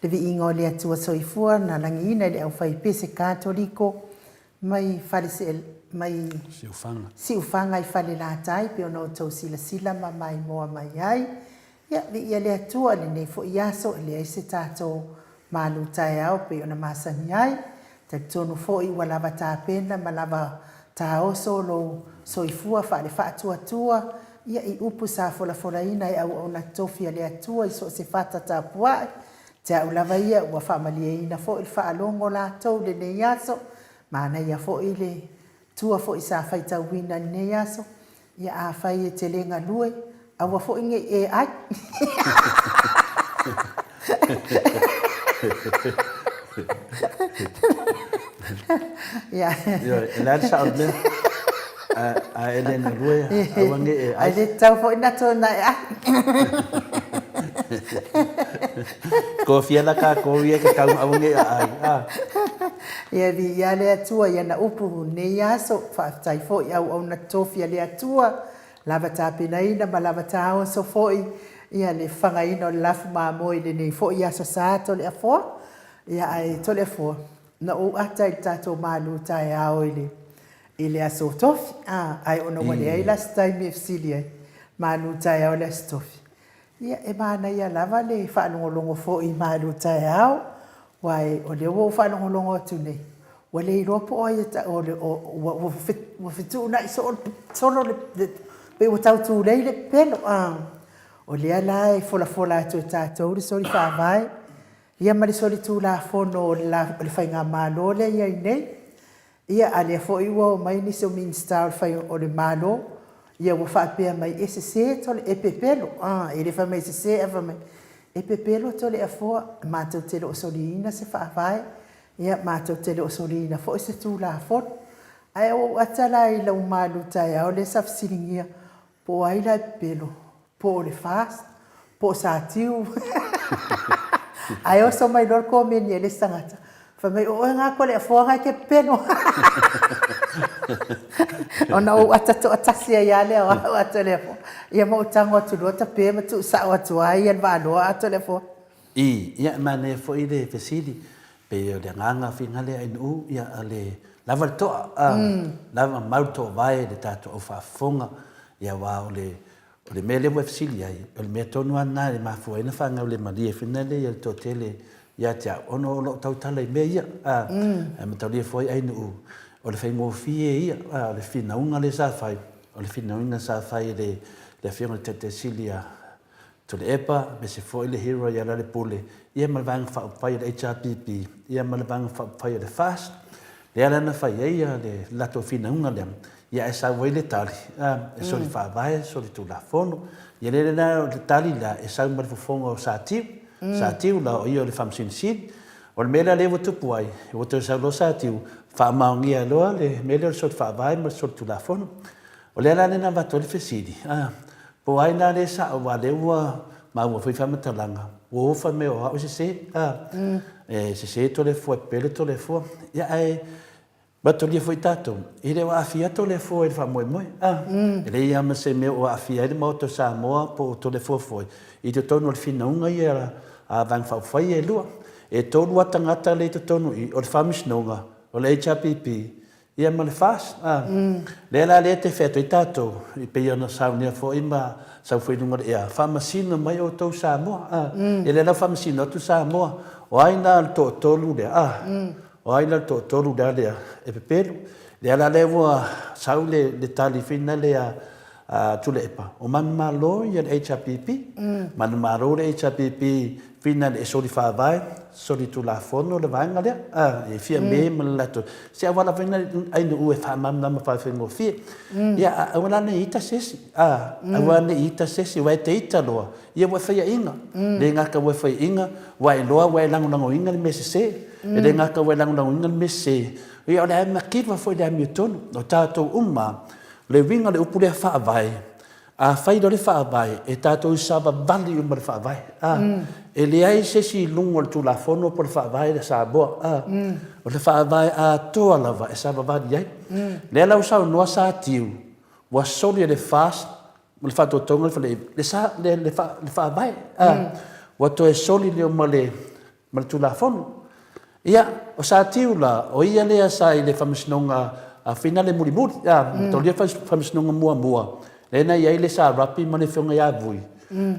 le viiga o le Atua Soifua na lagiina i le aufaipese Katoliko mai Fale mai Siufaga. Siufaga i Falelatai pei ona outou silasila ma maimoa mai ai. Ia, viia le Atua i lenei foi aso e leai se tatou malu taeao pei ona masani ai. Talitonu foi ua lava tapena ma lava taoso lou soifua faale-faatuatua, ia i upu sa folafolaina e auauna totofi a le Atua i so o se fata tapuai. Te au lava ia ua faamalieina foi le faalogo latou i lenei aso. Manaia foi le tua foi sa faitauina i lenei aso. Ia afai e te le galue, aua foi ne i e ai. Ia. Ioe, e le a le sao le mea. A e le galue, aua ne i e ai. Ae le tatau foi na tona e ai. Kofia la kākou ia ke kau aua ne i ai. Ia viia le Atua i ana upu nei aso, faafetai foi auauna tofi a le Atua, lava tapenaina ma lava taoso foi ia le fagaina o le lafu mamoe i lenei foi aso sa Toleafoa. Ia ae Toleafoa, na ou ata i le tatou malu taeao i le i le aso Tofi, a, ae ona ua leai la se taimi e fesili ai, malu taeao i le aso Tofi. Ia, e manaia lava le faalogologo foi i malu taeao, aua o lea ua ou faalogologo atu nei, ua le iloa po o ai e tau, ua fetuunai solo le, pei ua tau tulei le pepelo. O lea la e folafola atu e tatou le soli faavae, ia ma le soli tulafono o le faigamalo lea e i ai nei. Ia, a lea foi ua omai nisi o Minisita o le fai o le Malo, ia ua faapea mai e sese tole, e pepelo, a, e le fai mai e sese ae fai mai e pepelo Toleafoa, matou te le o soliina se faavae, ia matou te le o soliina foi se Tulafono. Ae ua ou ata la i lau malu taeao lea sa fesiligia po o ai la e pepelo, po o le FAST, po o Satiu. Ae oso mai loa le komeni a le isi tagata, fai mai, o oe na Toleafoa na e te pepelo. Ona ou ata toatasi ai lava lea o au a Toleafoa. Ia ma ou tago atu loa tape ma tuusao atu lava ia le vaaloa a Toleafoa. I, ia, e manaia foi le fesili, pei o le agaga finagale a NU, ia, a le lava le toa, a, lava mau le toovae i le tatou au faafofoga, ia, aua o le O le mea lea ua e fesili ai, o le mea tonu lava lena e mafua ai ona fanau le malie foi lea ia le toatele ia te au, ona o lou tautala i mea ia. A, ae mataulia foi ai nuu, o le faigofie ia, a, o le finauga lea sa fai, o le finauina sa fai e le, le Afioga i le Taitai Sili a Tuilaepa, aemaise foi le hero ia Lealepule, ia ma le Vaega Faaupufai a le HRPP, ia ma le Vaega Faaupufai a le FAST, lea la na fai ai le latou finauga lea, Ia ae sau ai le tali, e soli faavae, soli tulafono. Ia lea la o le tali la e sau ma le fofoga o Satiu. Satiu la o ia o le Faamasino Sili. O le mea la lea ua tupu ai, ua toe sau loa Satiu, faamaonia loa le mea lea o le soli faavae ma le soli tulafono. O lea la lea na avatu ai le fesili, po o ai la lea e sao aua o lea ua maua foi faamatalaga, ua o fai mai o au e sese, e sese Toleafoa, e pepelo Toleafoa. Ia ae Matolia foi tatou, e le o aafia Toleafoa i le faamoemoe. A, e leai lava ma se mea o aafia ai le Maota o Samoa po o Toleafoa foi i totonu o le finauga ia a Vaega Faaupufai ia e lua. E tolu lava tagata lea i totonu i i, o le Faamasinoga, o le HRPP, ia ma le FAST. A, lea la lea e te fai atu ai tatou, e pei ona saunia foi ma sau foi i luga o le ea, faamasino mai outou Samoa. A, ia lea la ua faamasino atu Samoa, o ai la le toatolu lea? A, O ai la le toatolu lea lea e pepelu? Lea la lea ua sau le, le tali finale a, a Tuilaepa, o manumalo ia le HRPP. Manumalo le HRPP finale e soli faavae, soli tulafono le vaega lea. A, e fia me ma le latou. Se auala foi na ainuu e faamalamalama faafaigofie. Ia, a, aua la ne i ita se isi. A, aua ne i ita se isi, aua e te ita loa, ia ua e faiaina. Le gata ua e faiaina, ua e iloa ua e lagolagoina le mea sese. E le gata ua e lagolagoina le mea sese, ia o le a mativa foi le amiotonu. O tatou uma, o le uiga o le upu lea faavae, afai loa le faavae, e tatou savavali uma i le faavae. A, e leai se isi i luga o le Tulafono po o le Faavae a Samoa. A, o le faavae atoa lava e savavali ai. Lea la ua saunoa Satiu, ua soli e le FAST. ma le faatautoga o le faleiva, le sa, le, le, fa, le faavae, a, ua toe soli lea ma le, ma le Tulafono. Ia, o Satiu la, o ia lea sa i le Faamasinoga Finale mulimuli, a, mataulia Faamasinoga muamua, lea na i ai le Sa Rapi ma le Afioga ia Vui,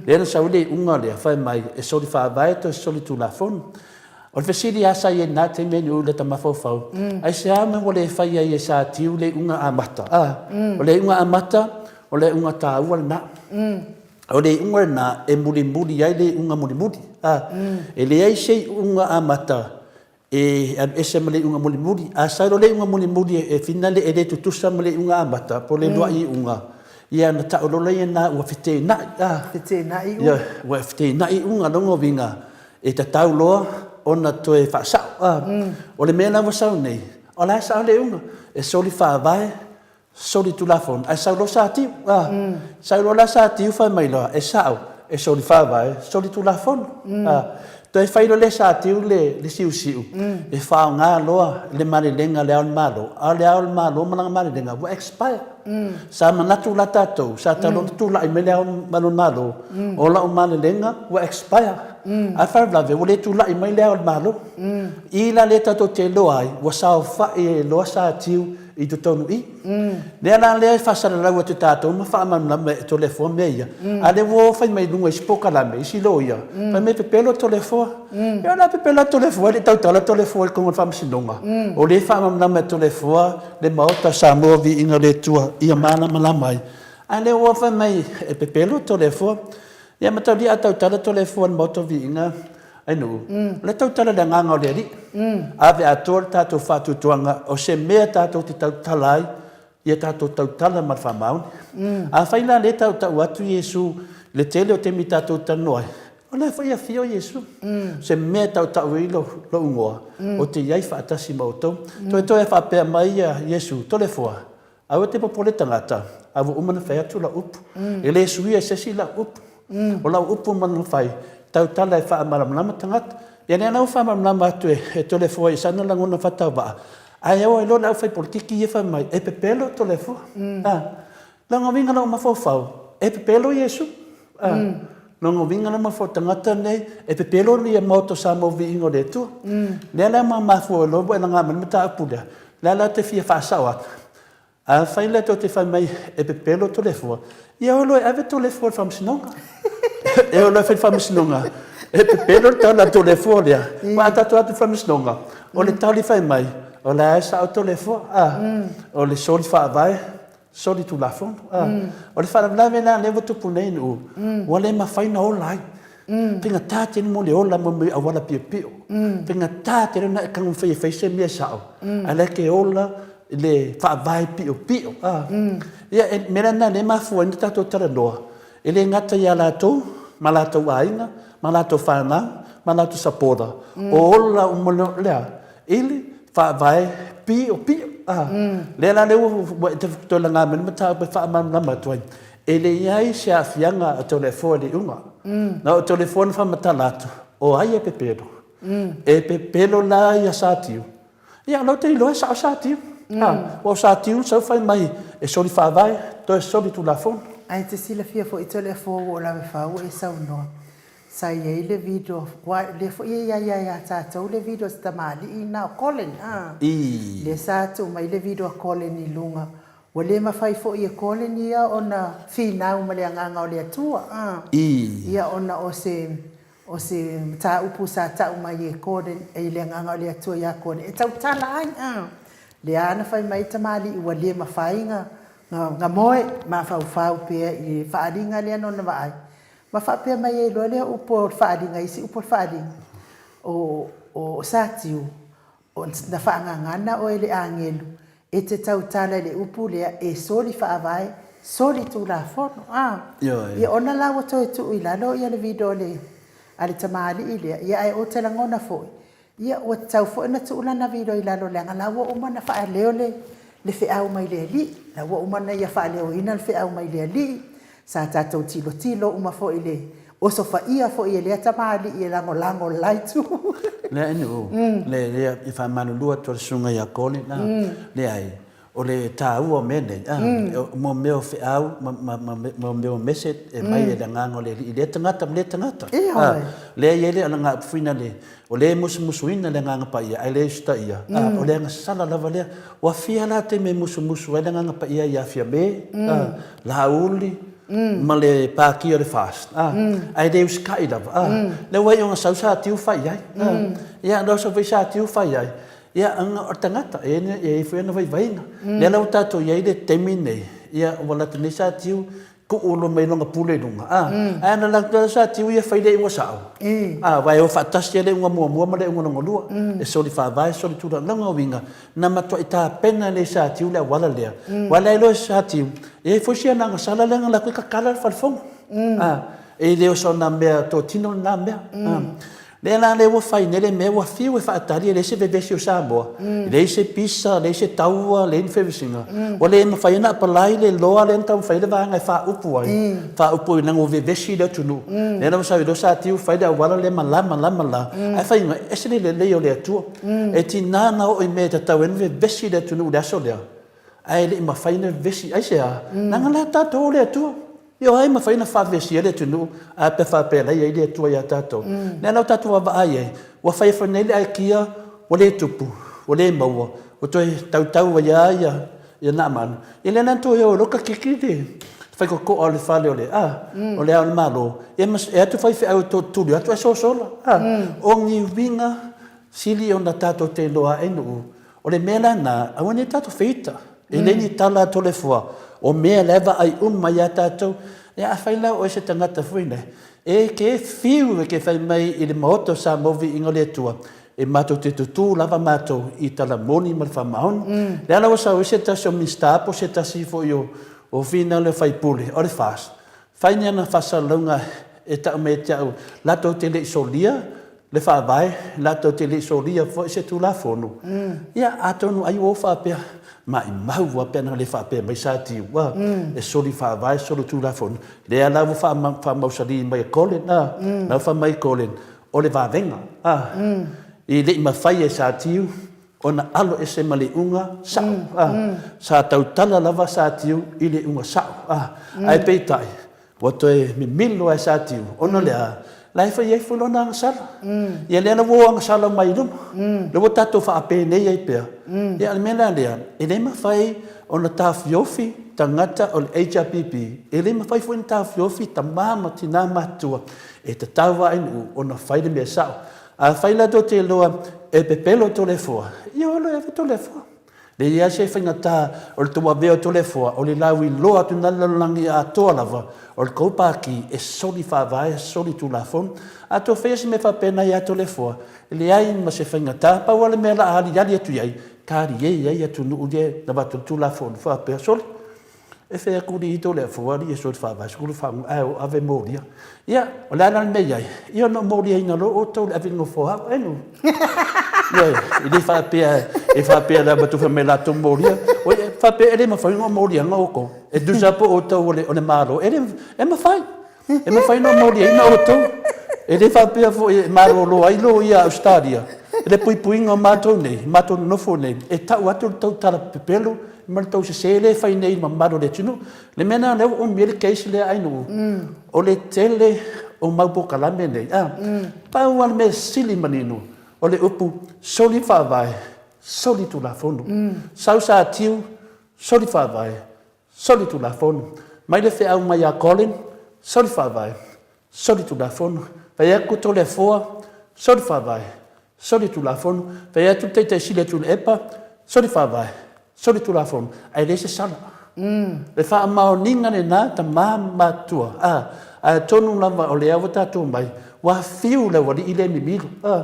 lea na sau ai le iuga lea, fai mai, e soli faavae toe soli Tulafono. O le fesili lava sa i ai i lena taimi ae i lata mafaufau, aisea mea ua le fai ai e Satiu le iuga amata? A, o le iuga amata, o le iuga taua lena. O le iuga lena e mulimuli ai le iuga mulimuli. A, e leai se iuga amata e alu ese ma le iuga mulimuli. A sau loa le iuga mulimuli e finale e le tutusa ma le iuga amata po o le uluai iuga, ia ona tau loa lea lena ua feteenai. A, Feteenai iuga. Ia, ua feteenai iuga. Lona uiga, e tatau loa ona toe faasao. A, o le mea la ua sau nei, o la e sao le iuga, e soli faavae, soli tulafono, ae sau loa Satiu. A, sau loa la Satiu fai mai loa, e sao, e soli faavae, soli tulafono. A, toe fai loa le Satiu le, le siusiu, e faaaoga loa le malelega a Le Ao o le Malo, a o Le Ao o le Malo ma lana malelega ua expire. Sa manatu la tatou, sa tatau loa ona tulai mai Le Ao o le Malo, o lau malelega ua expire. Ae faalavelave ua le tulai mai Le Ao o le Malo. I la lea tatou te iloa ai, ua saofai ai loa Satiu i totonu i. Lea la lea e faasalalau atu e tatou ma faamalamalama e Toleafoa mea ia, a o lea ua o fai mai i luga i isi polokalame, isi loia, fai mai e pepelo Toleafoa. Ia o le a pepelo atu Toleafoa, e le i tautala Toleafoa i totonu o le Faamasinoga. O lea e faamalamalama e Toleafoa le Maota o Samoa Viiga o le Atua ia malamalama ai. A o lea ua fai mai e pepelo Toleafoa. Ia mataulia a tautala Toleafoa i le Maota o Viiga Ainuu, o lea e tautala i le agaga o le Alii. Ave atoa le tatou faatuatuaga o se mea tatou te tautala ai, ia tatou tautala ma le faamaoni. Afai la lea e tautau atu Iesu i le tele o taimi tatou te talanoa ai, o lea foi e afio Iesu. O se mea e tautau ai lou igoa, ou te i ai faatasi ma outou. Toetoe a faapea mai Iesu, Toleafoa, Aua e te popole tagata, a ua uma ona fai atu lau upu. E le suia e se isi lau upu. O lau upu ma lona fai, tautala e faamalamalama tagata. Ia lea la ua faamalamalama atu e Toleafoa i sana lagona faatauvaa, ae o ai loa le aufaipolitiki ia fai mai, e pepelo Toleafoa. A, lona uiga lou mafaufau, e pepelo Iesu. A, lona uiga lou mafaufau tagata nei, e pepelo ia Maota o Samoa Viiga o le Atua. Lea la ma mafua ai loa ua e laga mai le mataupu lea, lea la ou te fia faasao atu, afai la tou te fai mai e pepelo Toleafoa, ia o loa e ave Toleafoa i le faamasinoga. E o loa e fai i le faamasinoga, e pepelo le tala a Toleafoa lea. Aua a tatou o atu i le faamasinoga, o le tali fai mai, o la e sao Toleafoa, a, o le soli faavae, soli tulafono. A, o le faalavelave la lea ua tupu nei Nu'u, ua le mafai ona ola ai. Faigata tele mo le ola mo mea auala piopio. Faigata tele ona e taumafai e fai se mea sao, ae la e te ola i le faavae piopio. A, ia, e mea la lena lea e mafua ai ona tatou talanoa, e le gata ia latou ma latou aiga, ma latou fanau, ma latou supporter, o ola uma lea i le faavae piopio. A, lea la lea ua e toe laga mai le mataupu e faamalamalama atu ai, e leai se aafiaga a Toleafoa i le iuga. Na o Toleafoa na faamatala atu, o ai e pepelo? E pepelo la ia Satiu. Ia, o la ou te iloa e sao Satiu. A, ua o Satiu na sau fai mai e soli faavae, toe soli tulafono. Ae e te silafia foi Toleafoa ua ou lavefau ua e saunoa Sa i ai le video, aua o lea foi e i ai lava ia tatou le video a si tamalii lena o Colin, a. Lea sa tuu mai le video a Colin i luga, ua le mafai foi e Colin ia ona finau ma le Agaga o le Atua, a. Ia ona o se, o se mataupu sa tau mai e Colin, e le Agaga o le Atua ia Colin, e tautala ai, a. Lea lava na fai mai tamalii ua le mafai ona moe, mafaufau pea i le faaaliga lea na ona vaai. Ma faapea mai ai loa lea upu o le faaaliga, isi upu o le faaaliga, o, o Satiu, o, na faagagana oe e le agelu e te tautala i le upu lea e soli faavae, soli tulafono. A. Ioe. Ia ona la ua toe tuu i lalo ia le video a le, a le tamalii lea, ia ae ou te lagona foi, Ia, ua tatau foi ona tuu lana vilo i lalo leaga la ua uma ona faaleo le le feau mai le Alii. La ua uma ona ia faaleoina le feau mai le Alii. Sa tatou tilotilo uma foi i le osofaia foi e lea tamalii e lagolago le la itu. Leai nuu, le, le, e faamalulu atu a le susuga ia Colin, leai. O le taua o mea nei, a, mo mea o feau ma ma mea o message e mai e le Agaga o le Alii i lea tagata ma lea tagata. A, lea e i ai le alagaupuina le, o lea e musumusuina le Agaga Paia ae le usitaia, a, o le agasala lava lea. Ua fia la taimi e musumusu ai le Agaga Paia ia Fiame, a, Laauli, ma le Pākia o le FAST, a, ae le usitai lava, a. Lea ua iu ina sau sa tiu fai i ai, a. Ia, lea ua sau foi sa tiu fai i ai, Ia, ona o le tagata, e i ai foi ona vaivaiga. Lea la ua tatou i ai i le taimi lenei, ia, ua alu atu nei Satiu, tuu loa mai lona pule i luga, a, ae ana alu atu lava Satiu ia fai le iuga sao, a, aua e o faatasi lava le iuga muamua ma le iuga lona lua, e soli faavae, soli tulaga. O lona uiga, na matuai tapena lelei e Satiu le auala lea, aua o la e iloa e Satiu, e i ai foi si ana agasala lea na alu atu ai tatala le falefono, a, e le o sona mea totino lena mea, a. Lea la lea ua fai nei le mea ua fiu e faatali e leai se vevesi o Samoa, leai se pisa, leai se taua, leai ni fevesiga. Ua le mafai ona apply le loa lea na taumafai ai le vaega e faaupu ai, faaupu ai leaga ua vevesi le atunuu. Lea la ua sau ai loa Satiu fai le auala lea ma la ma la ma la, ae fai mai, e ese le lelei o le Atua. E tiga ona oo i mea e tatau ai ona vevesi le atunuu i le aso lea, ae le i mafai ona vevesi. Aisea? Leaga la tatou o le Atua. Ioe, e mafai ona faavesia le atunuu, ae pe faapea la e i ai le Atua ia tatou. Lea la ua tatou vaavaai ai, ua fai foi nei le aikia ua le tupu, ua le maua, ua toe tautau ai lava ia, ia Naamanu. Ia lea la na toe o ai loa kakiki le faitotoa o le fale o le, a, o le Ao o le Malo, ia ma, e atu faifeau e tuli atu ae sosola, a. O ni uiga sili ona tatou te iloa ai nuu, o le mea la lena, aua ne i tatou feita. E le ni tala a Toleafoa, o mea la e vaai uma ia tatou. Ia afai la o oe se tagata foi lea, e ke fiu e ke fai mai i le Maota o Samoa Viiga o le Atua, e matou te tutū lava matou i tala moni ma le faamaoni. Lea la ua sau ai se tasi o Minisita po o se tasi foi o finau o faipule o le FAST, Fai ni ana faasalalauga e tau mai ia te au, latou te le i solia le Faavae, latou te le i solia foi se Tulafono. Ia, atonu ai ua ou faapea, maimau lava pe ana le faapea mai Satiu, a, e soli Faavae, soli Tulafono. Lea la ua faamausali mai e Colin, a, la ua fai mai Colin, o le vavega, a, e le i mafai e Satiu ona alo ese ma le iuga sao. Sa tautala lava Satiu i le iuga sao. Ae peitai, ua toe mimilo lava e Satiu, ona o le a? La e fai ai foi lona agasala. Ia lea la ua o agasala mai i luma. Lea ua tatou faapenei ai pea. Ia o le mea la lea, e le mafai ona taofiofi tagata o le HRPP, e le mafai foi ona taofiofi tama ma tina matutua e tatau lava i nuu ona fai le mea sao. Afai la tou te iloa e pepelo Toleafoa, ia o loa e ave Toleafoa. Leai lava se faigata o le tou avea o Toleafoa, o le lauiloa atu na le lalolagi atoa lava o le tou pati e soli faavae, soli tulafono. A tou faia se mea faapena ia Toleafoa, e leai ma se faigata, pau lava le mea o le a aliali atu i ai, talie ai atunuu ia na avatu ai le tulafono faapea, soli. E fai atu alii to le afua alii e soli faavae sukulu fagu ae o ave molia. Ia, o le a la le mea i ai? Ia ona moliaina loa outou i le ave nofo au e nu. Ioe, e le faapea e faapea le ava tufa mai latou molia. Oi, e faapea e le mafai ona moliaina outou. E tusa po outou o le, o le Malo, e le, e mafai. E mafai ona moliaina outou. E le faapea foi e malolo ai loia a Ausetalia i le puipuiga o matou nei, matou nonofo nei, e tau atu le tou tala pepelo ma le tou sese lea e fai nei i le mamalu o le atunuu. Le mea lena lea ua umi ai le case lea Ainuu, o le tele o mau polokalame nei, a, pau lava le mea sili manino, o le upu soli faavae, soli tulafono. Sau satiu, soli faavae, Solitulafono. Mai le feau mai ia Colin, soli faavae, solitulafono. Fai atu Toleafoa, soli faavae, solitulafono. Fai atu le Taitai Sili a Tuilaepa, soli faavae, solitulafono. Ae leai se sala. Le faamaoniga lena tama ma matua, a, ae atonu lava o lea ua tatou mai, ua fiu le aualii lea e mimilo, a.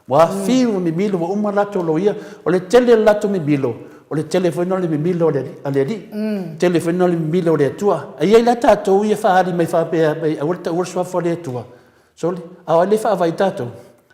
Ua fiu mimilo, ua uma latou loia, o le tele o le latou mimilo, o le tele foi lena o le mimilo a le Alii, tele foi lena o le mimilo o le Atua. E i ai la tatou ia faaali mai faapea mai aua le taua le suafa o le Atua. Sole, a o ai lea e faavae i tatou?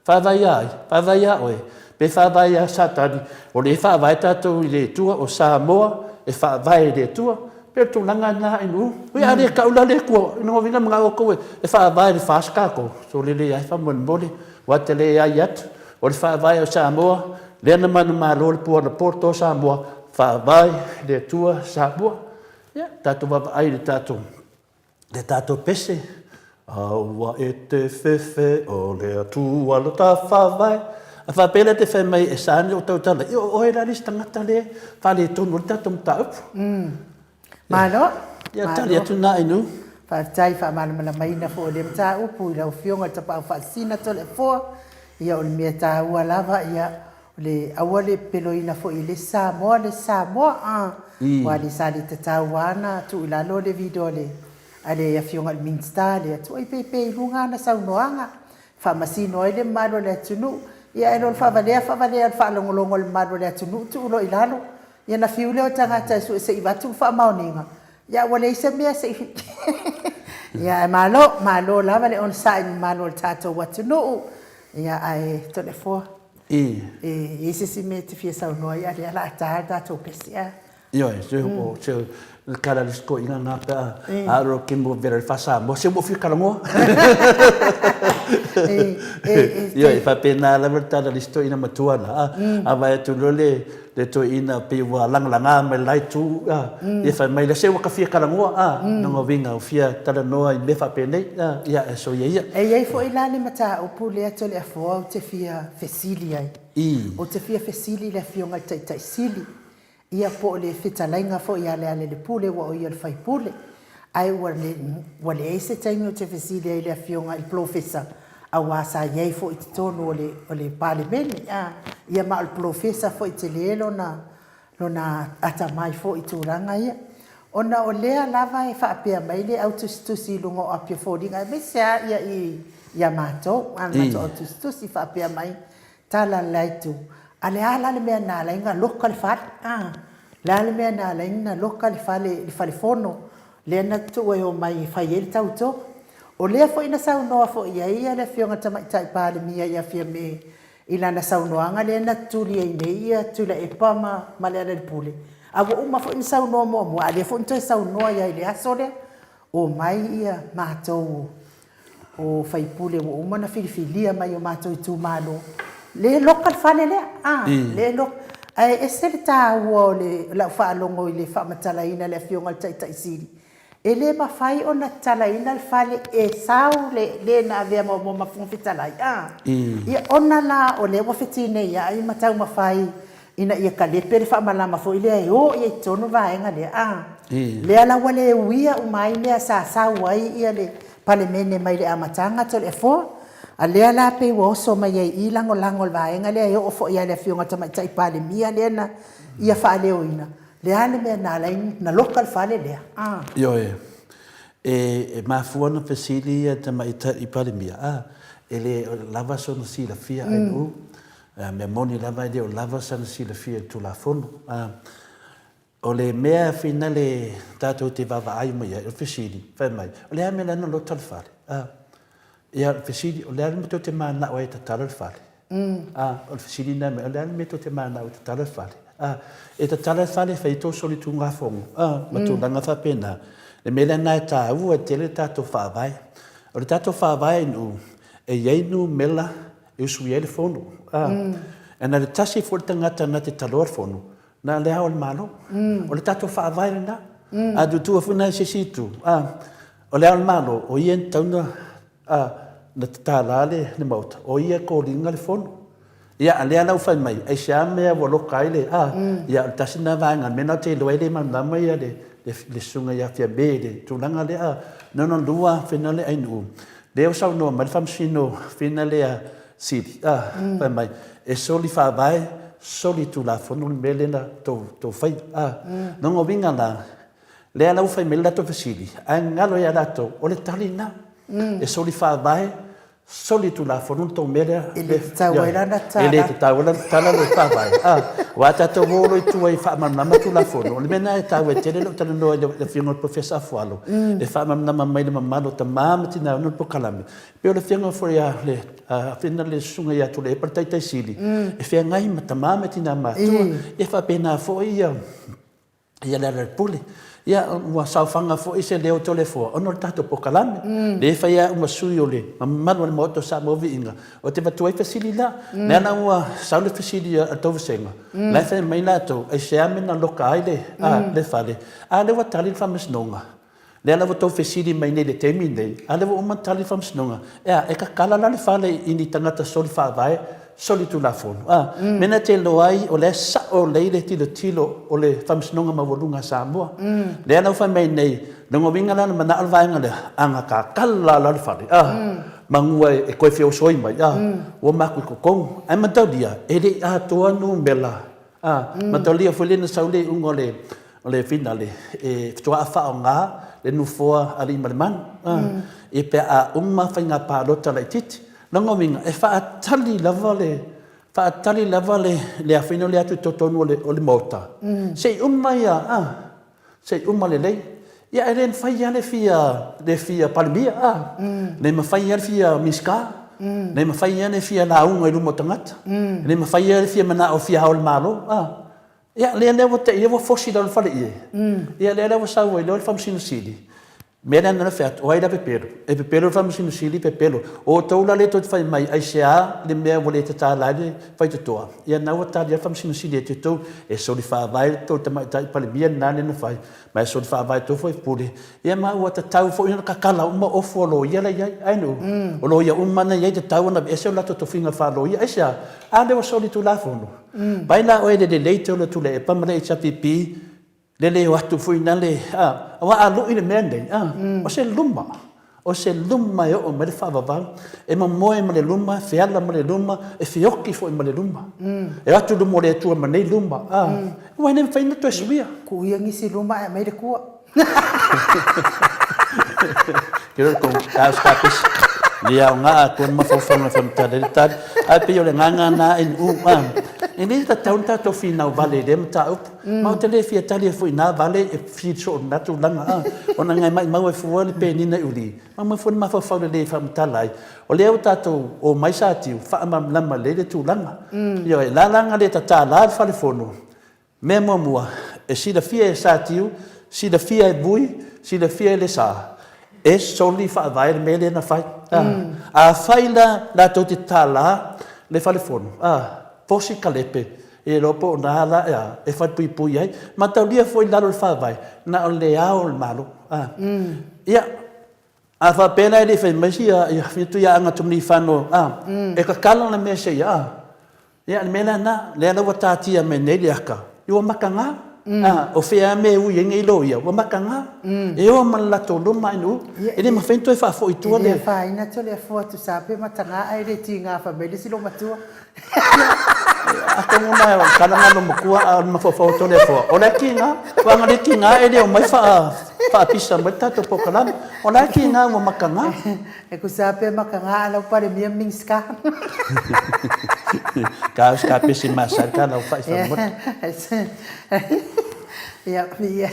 Faavae ia ai? Faavae ia oe? Pe faavae ia Satani? O lea e faavae tatou i le Atua, o Samoa e faavae i le Atua. Pei o le tulaga lena i nuu. Ui a le tau la le Atua, ina ua manao outou e faavae i le FAST tatou, sole leai faamolemole. Ua te leai atu, o le faavae o Samoa, lea na manumalo le pua na poto Samoa, Faavae i le Atua Samoa. Ia, tatou vaavaai i le tatou, le tatou pese. Aua e te fefe o le Atua lo ta faavae. A faapea la e te fai mai e sa ni ou tautala, ia o oe la le isi tagata lea e faaletonu ai le tatou mataupu. Malo. Ia tali atu na Inu. Faafetai faamalamalamaina foi o lea mataupu i lau Afioga i le Tapaau Faasisina Toleafoa. Ia o le mea taua lava ia o le aua le peloina foi e le isi Samoa le isi Samoa a. Aua le sa le tatau lava ona tuu i lalo le video a le a le Afioga i le Minisita lea, tuu ai pea i luga ana saunoaga, faamasino ai le mamalu o le atunuu. Ia ae le o le faavalea faavalea o le faalogologo a le mamalu o le atunuu tuu loa i lalo. Ia ona fiu lea o tagata e sue se i avatu le faamaoniga, ia ae ua leai se mea se i Ia ae malo, malo lava le onosai i le mamalu o le tatou atunuu. Ia ae Toleafoa, e i ai se isi mea e te fia saunoa ai a o lea o le a ta le tatou pesi a? Ioe, se o se le tala a le isi toeaina lena pe a alo ke mo vera i le faa-Samoa, se ua ou fia talanoa. Ioe, e faapena lava le tala a le isi toeaina matua lena, a vaai atu loa le le toeaina pei ua lagalaga mai le la itu, ia fai mai lea, se ua ta fia talanoa, a, lona uiga ua fia talanoa i mea faapenei, ia ae soia ia. E i ai foi la le mataupu lea Toleafoa ou te fia fesili ai. Ou te fia fesili i le Afioga i le Taitai Sili, Ia po o le fetalaiga foi ia Lealailepule aua o ia o le faipule. Ae ua ua leai se taimi ou te fesili ai i le Afioga i le Polofesa aua sa i ai foi i totonu o le o le Palemene a. Ia ma o le Polofesa foi e tele lona lona atamai foi i tulaga ia. Ona o lea lava e faapea mai le au tusitusi i luga o api o foliga aemaise lava ia i ia matou, a le matou au tusitusi faapea mai Tala le la itu, A le a la le mea na ala ai na loka le fale? A le a le mea na ala ai na loka le fale, le fale fono lea na tuu e omai e fai ai le tautoga? O lea foi na saunoa foi i ai le Afioga i le Tamaitai Palemia ia Fiame i lana saunoaga lea na tuli ai nei ia Tuilaepa ma ma Lealailepule, a ua uma foi ona saunoa muamua, a o lea foi na toe saunoa i ai i le aso lea, omai ia matou o faipule ua uma ona filifilia mai o matou itumalo, le loka le fale lea, a, le loka. Ae ese le taua o le lau faalogo i le faamatalaina e le Afioga i le Taitai Sili, e le mafai ona tatalaina le fale e sau le le na avea muamua ma Fofoga Fetalai, a. Ia ona la o lea ua fetineiai ma taumafai ina ia kalepe le faamalama foi lea e o i ai i totonu le vaega lea, a lea la ua le uia uma ai mea sa sau ai ia le Palemene mai le amataga Toleafoa, a lea la pei ua oso mai ai i i lagolago le vaega lea e oo foi lava i le Afioga i le Tamaitai Palemia lea na ia faaleoina, le a le mea na ala ai na loka le fale lea, a. Ioe. E mafua ona fesili ia Tamaitai Palemia, a, e le lava sona silafia ai u, A mea moni lava e le o lava sana silafia i le Tulafono. A o le mea finale tatou te vaavaai uma i ai, o le fesili, fai mai, o le a mea la na lota le fale? A, ia, o le fesili, o le a le mea tou te mananao ai e tatala le fale? A, o le fesili lena mai, o le a le mea tou te mananao e tatala le fale? A, e tatala le fale e fai ai tou solitulafono, a, ma tulaga faapena. Le mea lena e taua tele le tatou Faavae. O le tatou Faavae i nuu, e i ai numera e usuia ai le fono. A, e na o le tasi foi le tagata na te taloa le fono, na o le Ao o le Malo. O le tatou faavae lena. A tutua foi na i se isi itu, a, o le Ao o le Malo, o ia e tatau ona, a, na tatala le, le Maota, o ia e koliga le fono. Ia, a lea la ua fai mai, aisea mea ua loka ai le, a, ia, o le tasi lena vaega, o le mea lena ou te iloa ai le malamalama ia le, le, le susuga ia Fiame i le tulaga lea, a. Lona lua, fena le ainuu, Lea ua saunoa mai le Faamasino Fina lea Sili, a, fai mai, e soli faavae, soli tulafono le mea lea na tou faia. A, lona uiga la, lea la ua fai mai le latou fesili, ae galo ia latou, o le tali lena. E soli faavae, soli tulafono le tou mea lea. E le tatau ai la ona tatala. E le tatau ai la ona tatala le faavae. A, aua tatou o loa i tua e faamalamalama tulafono, o le mea lena e taua ai tele lou talanoa i le Afioga i le Professor Afualo, e faamalamalama mai le mamalu o tama ma tina ona le polokalame. E pei o le afioga foi a le afioga le Susuga ia Tuilaepa le Taitai Sili, e feagai ma tama ma tina matutua, e faapena foi ia Lealailepule. Ia, ua saofaga foi se leo o Toleafoa ona o le tatou polokalame. Lea e fai ai au ma sui o le mamalu o le Maota o Samoa Viiga, ou te avatua ai fesili la. Lea la ua sau le fesili a le tou vasega, la e fai mai latou, aisea mea na loka ai le fale, a lea ua tali le Faamasinoga. Lea la ua tou fesili mai nei i le taimi lenei, a lea ua uma ona tali le Faamasinoga, e a, e tatala la le fale i ni tagata soli faavae, soli tulafono, a? Mea na e te iloa ai o la e sao lelei le tilotilo o le Faamasinoga Maualuga a Samoa. Lea la ua fai mai nei, lona uiga la na manao le vaega lea, a na tatala la le fale, a, manu e toe feosoi mai, a, ua matou i totonu. Ae mataulia, e le i atoa numera A, mataulia foi lea na sau le iuga o le, o le finale, e faatoa faaaoga le nofoa alii ma le manu, a, ia pe a uma faiga palota laitiiti. Lona uiga, e faatali lava le, faatali lava le, le afaina o le atu i totonu o le, o le Maota, se i uma ia, a, se i uma lelei. Ia e le mafai lava le fia, le fia Palemia, a, le mafai lava le fia Minisita, le mafai lava le fia lauga i luma o tagata, le mafai lava le fia manao e fia ao i le Malo, a. Ia, lea la ua te i ua fosi i lalo o le faleie, ia lea la ua sau ai loa le Faamasino Sili, mea lea na fai atu, o ai la pepelo? E pepelo le Faamasino Sili, pepelo. O outou la lea tou te fai mai, aisea le mea ua le tatala ai le faitotoa? Ia na ua tali atu le Faamasino Sili ia te outou, e soli faavae le tou Tamaitai Palemia lena lea na fai, ma e soli faavae tou faipule, ia ma ua tatau foi ona tatala uma ofu a loia la e i ai. Ai nuu, o loia uma na i ai e tatau ona aveese o latou tofiga faa-loia. Aisea? A lea ua soli Tulafono. Vaai la oe i le lelei tele o Tuilaepa ma le HRPP, le le o atu foi na le, a, aua a lui le mea lenei, a, o se luma, o se luma e oo mai le faavavau, e momoe ma le luma, e feala ma le luma, e feoki foi ma le luma. E o atu i luma o le Atua ma nei luma, a, aua e le mafai ona toe suia. Tuu ia nisi luma ae aumai le tua. Kei kou a o se kapesi. Le aoga atoa ni mafaufauga e faamatala ai le tali. Ae pei o le agaga lena NU, a, e le tatau ona tatou finau vale i lea mataupu. Ma ou te le fia tali ai foi i na vale e feel soo i lena tulaga, a, ona na e maumau ai fua le penina i uli, maumau fua le mafaufau lelei e faamatala ai. O lea ua tatou omai Satiu, faamalamalama lelei le tulaga. Ioe, la la na le tatala le fale fono, Mea muamua, e silafia e Satiu, silafia e Vui, silafia e Lesa, e soli faavae le mea lea na fai. A fai la latou te tala le fale fono, a, fosi kalepe, e iloa po o na la ea e falepuipui ai. Mataulia foi i lalo o le faavae, na o le ao o le Malo. A, ia, a faapea la e le i fai mai sia ia Tuiaana Tumlifano, a, e tatala le mea seia, a, Ia, le mea la lena, lea la ua taatia mai nei le aka, ia ua mataga. A, o fea lava mea e ui ai nei loia, ua mataga. E oo ma le latou luma ae nuu, e le mafai ona toe faafoi i tua le. E le afaina atu le afua tusa pe mataga ae le tiga fai mai le isi loomatua. Ia, atonu la o le tala lena a loomatua a o le mafaufau atu o le afua, o la e tiga, aua ana le tiga e le omai faapisa mai le tatou polokalame. O la e tiga ua mataga. E kusa pe makaga a lau Palemia Minska. Ka us ka pesi masai ka lau whai whamot. Ia, ia,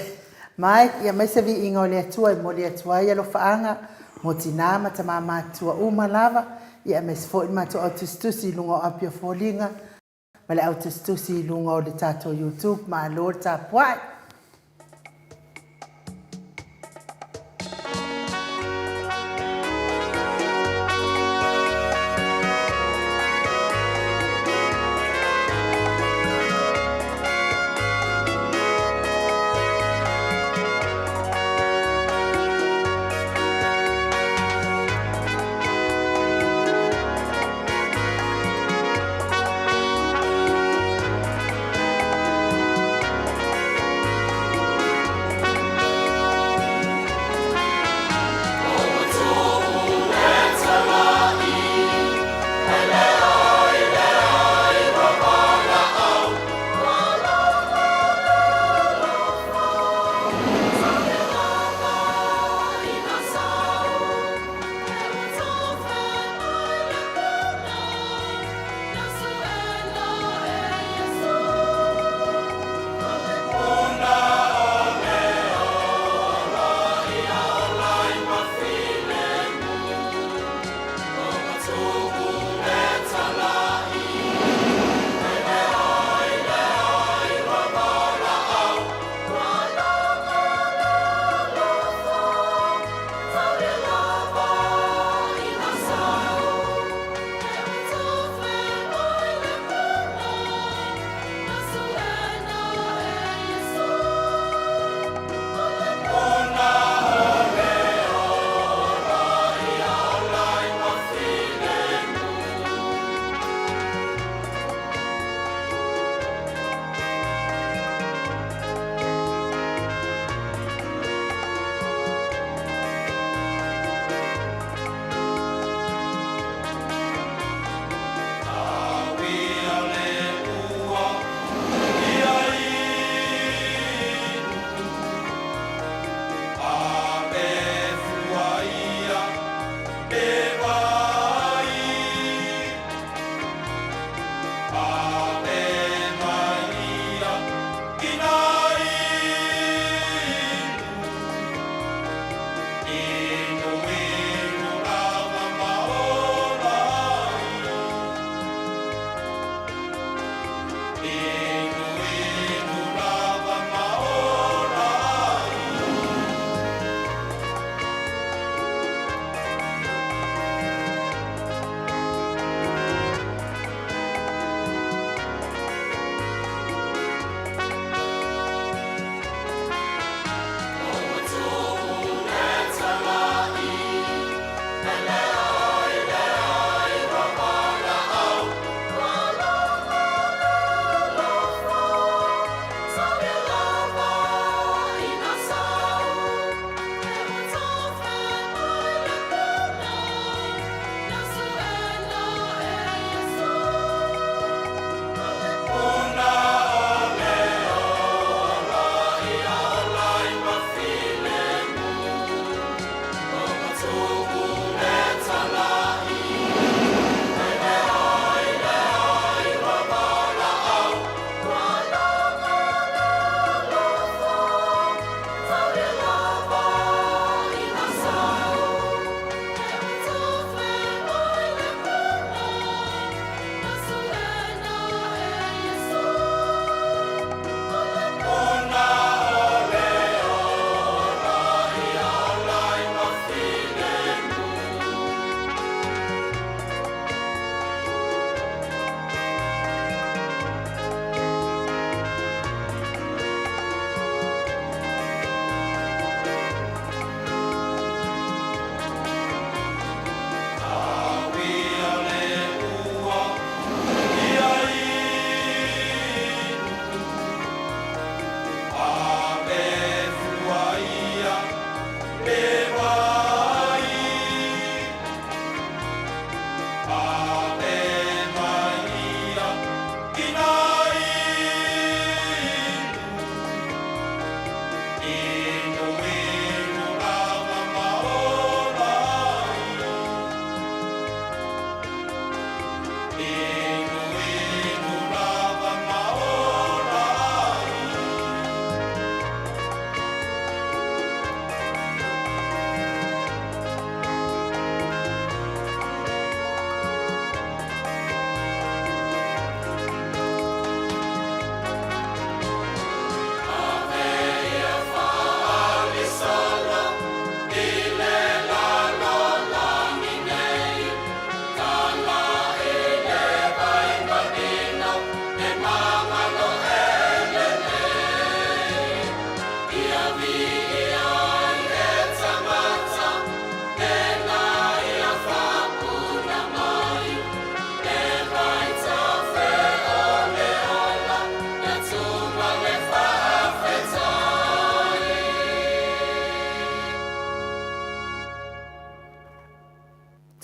mai, ia mai se viiga o le Atua e momoli atu ai alofaanga mo tinā ma tamā matutua uma lava, ia aemaise foi le matou au tusitusi i luga o Apia Foliga ma le au tusitusi i luga o le tatou YouTube. Malo le tapuai!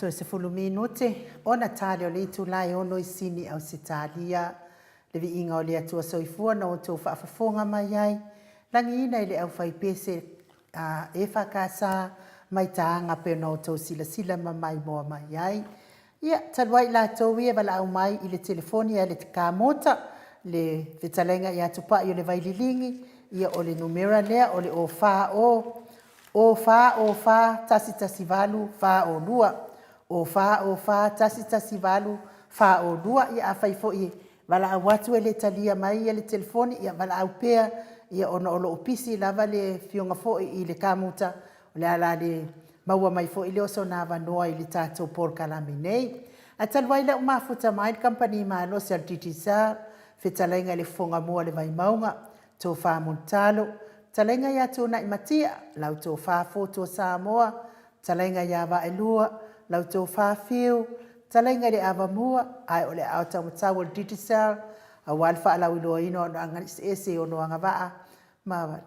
Toe 10 minute, ona tali o le itula e ono i Sini, Ausetalia. Le viiga o le Atua Soifua na outou faafofoga mai ai, lagiina i le aufaipese a EFKS mai taaga pei ona outou silasila ma maimoa mai ai. Ia, talu ai i latou ia e valaau mai i le telefoni a le kamota, le fetalaiga ia Tupai o le Vaililigi, ia o le numera lea o le 040 04 04 118 42. 04 04 118 42. Ia afai foi e valaau atu e le talia mai ia le telefoni, ia valaau pea, ia ona o lo o pisi lava le afioga foi i le kamuta, o le a la le maua mai foi lea o sona avanoa i le tatou polokalame nei. Ae talu ai lea ua mafuta mai le kamupani malosi a le Digicel, fetalaiga i le Fofoga Mua o le Vaimauga, Tofa Mulitalo, fetalaiga ia Tuanai Matia, lau Tofa Fotua Samoa, fetalaiga ia Vaaelua, lau Tofa Fiu, fetalaiga i le Avamua, ae o le aao taumatau o le Digicel, aua le faalauiloaina o anoaga eseese i ono agavaa ma